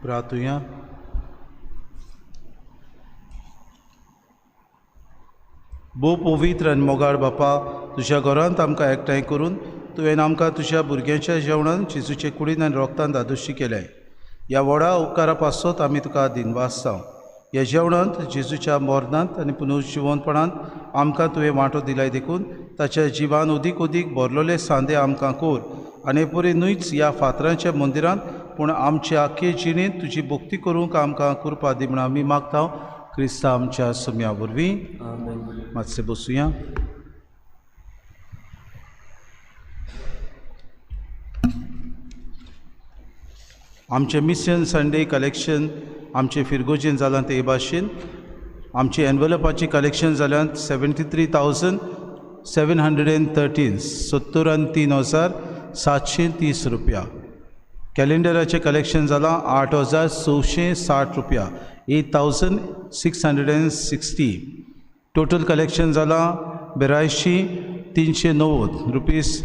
प्रार्थुया. भोव पवित्र आनी मोगाळ बापा, तुज्या घरांत आमकां एकठांय करून तुवें आमकां तुज्या भुरग्यांच्या जेवणान जेजूचे कुडीन आनी रोगतान धादोशी केलें. ह्या व्हडा उपकारा पासत आमी तुका दिनवास जावं. ह्या जेवणांत जेजूच्या मरणांत आनी पुनर्जिवनपणांत आमकां तुवें वांटो दिलाय देखून ताच्या जिवान अदीक अदीक भरलेले सांदे आमकां कोर आनी पुरी न्हूच ह्या फातरांच्या मंदिरांत पूण आमचे आख्खे जिणेंत तुजी भक्ती करूंक आमकां कृपा दी म्हूण आमी मागता क्रिस्ता आमच्या सम्या वरवीं. मातशें बसुया. आमचें मिशन संडे कलेक्शन आमचें फिरगोजेन जालां ते भाशेन आमचें एनवलपाचें कलेक्शन जाल्यान 73,713 73,730 रुपया. कॅलेंडराचें कलेक्शन जालां 8,660 रुपया 8,660. टोटल कलेक्शन जालां 82,390 रुपीज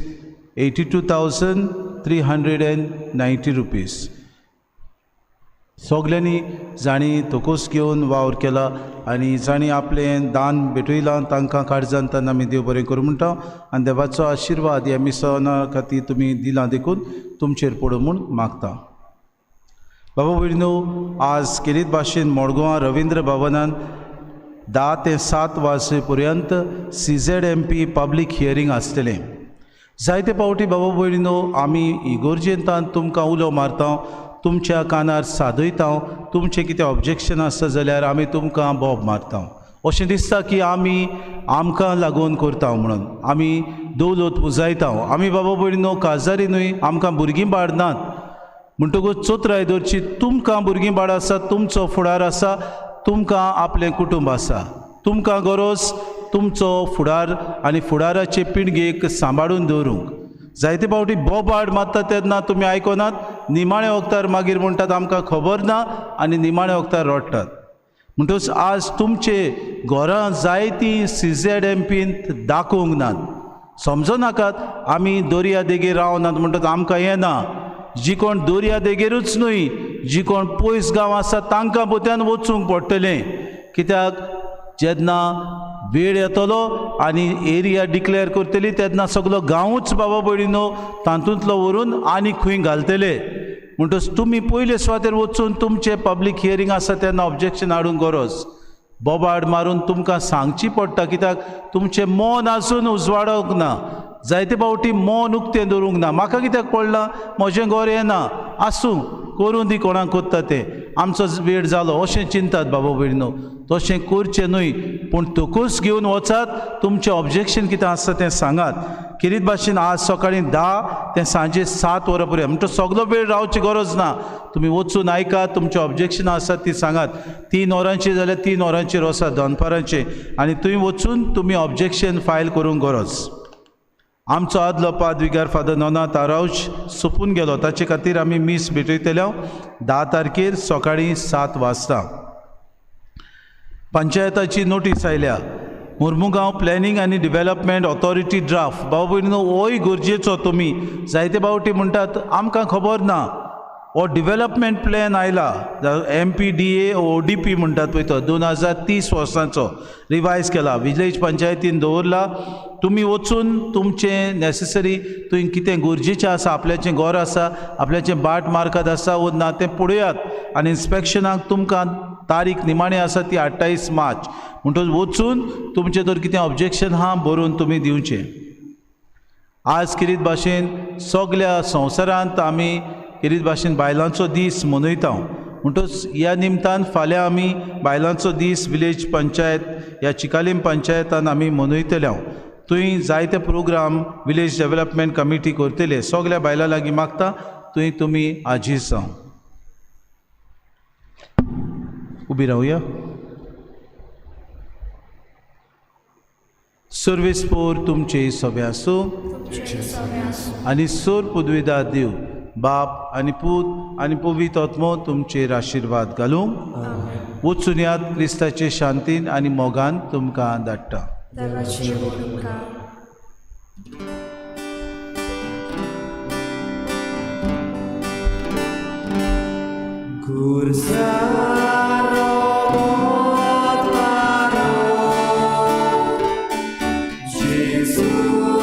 82,390 रुपीज. सगल्यांनी जांणी तोकोस घेवन वावर केला आनी जांणी आपलें दान भेटयलां तांकां काळजान तांकां आमी देव बरें करूं म्हणटा आनी देवाचो आशिर्वाद ह्या मिसना खातीर तुमी दिलां देखून तुमचेर पडूं म्हूण मागता. बाबा भयणीनो, आज केरीत भाशेन मडगांवां रविंद्र भवनान 10 ते 7 वाजे पर्यंत CZMP public hearing आसतलें. जायते फावटी बाबा भयणीनो आमी इगोर्जेंतान तुमकां उलो मारता, तुमच्या कानार सादयता, तुमचें कितें ऑब्जेक्शन आसा जाल्यार आमी तुमकां बोब मारता. अशें दिसता की आमी आमकां लागून करता म्हणून आमी दौलत पुजायता. आमी बाबा भयणीनो काजारी न्हय, आमकां भुरगीं बाळ नात म्हणटकूच चोत्राय दवरची. तुमकां भुरगीं बाळ आसा, तुमचो फुडार आसा, तुमकां आपलें कुटुंब आसा, तुमकां गरज तुमचो फुडार आनी फुडाराचे पिळगेक सांबाळून दवरूंक. जायते फावटी बोबाड मारता तेन्ना तुमी आयकनात, निमाणे वखदार मागीर म्हणटात आमकां खबर ना आनी निमाणे वखदार रडटात. म्हणटकच आज तुमचे घरां जायतीं CZMPंत दाखोवंक नात. समजो नाकात आमी दर्या देगेर रावनात म्हणटकच आमकां येना. जी कोण दर्या देगेरूच न्हय, जी कोण पयस गांव आसा तांकां पोत्यान वचूंक पडटलें. कित्याक जेन्ना वेळ येतलो आनी एरिया डिक्लेअर करतली तेन्ना सगलो गांवूच बाबा भयणीनो तातूंतलो व्हरून आनी खंय घालतले. म्हणटकच तुमी पयले सुवातेर वचून तुमचें पब्लीक हियरींग आसा तेन्ना ऑब्जेक्शन हाडूंक गरज. बोबाड मारून तुमकां सांगची पडटा कित्याक तुमचें मन आसून उजवाडोंक ना. जायते फावटी मन उक्तें दवरूंक ना. म्हाका कित्याक पडलां, म्हजें घर येना, आसूं करूं दी कोणाक कोत्ता तें, आमचो वेळ जालो अशें चिंतात बाबा भयणीनो. तशें करचें न्हय, पूण तकूच घेवन वचात, तुमचें ऑब्जेक्शन कितें आसा तें सांगात. केरीत भाशेन आज सकाळीं 10 ते सांजे 7 वरां पर्यंत म्हणटकच सगलो वेळ रावची गरज ना. तुमी वचून आयकात, तुमचें ऑब्जेक्शन आसा ती सांगात. 3 वरांचेर जाल्यार 3 वरांचेर वचात दनपारांचेर आनी थंय वचून तुमी ऑब्जेक्शन फायल करूंक गरज. आमचो आदलो पादविगार फादर नोना तारावज सोंपून गेलो, ताचे खातीर आमी मीस भेटयतले 10 तारखेर सकाळीं 7 वाजता. पंचायताची नोटीस आयल्या, मुर्मुगांव प्लॅनिंग आनी डिवेलपमेंट ऑथॉरिटी ड्राफ्ट. बाबा भयणीनो होय गरजेचो. तुमी जायते फावटी म्हणटात आमकां खबर ना, हो डिवेलपमेंट प्लॅन आयला MPDA ODP म्हणटात पळय तो 2030 वर्सांचो रिवायज केला, विलेज पंचायतीन दवरला. तुमी वचून तुमचें नॅसेसरी थंय कितें गरजेचें आसा, आपल्याचें घर आसा, आपल्याचें बाट मार्कात आसा वो ना तें पळयात आनी इन्स्पेक्शनाक तुमकां तारीख निमाणी आसा ती 28 मार्च. म्हणटकच वचून तुमचें तर कितें ऑब्जेक्शन आहा बरोवन तुमी दिवचें. आज किरीत भाशेन सगल्या संवसारांत आमी किरीत भाशेन बायलांचो दीस मनयता. म्हणटकच ह्या निमतान फाल्यां आमी बायलांचो दीस विलेज पंचायत ह्या चिकालीम पंचायतान आमी मनयतले. थंय जायते प्रोग्राम विलेज डेवलपमेंट कमिटी करतले. सगल्या बायलां लागीं मागता थंय तुमी आजीज जावं. उबी रावया. सर्वीस पोर तुमचे सगळे आसूं आनी सोर पुदविदा देव बाप आनी पूत आनी पवित्र आत्मो तुमचेर आशिर्वाद घालूं. वचून यात क्रिस्ताचे शांतीन आनी मोगान तुमकां धाडटा. देवाची उपकार. Cursaro Gesù.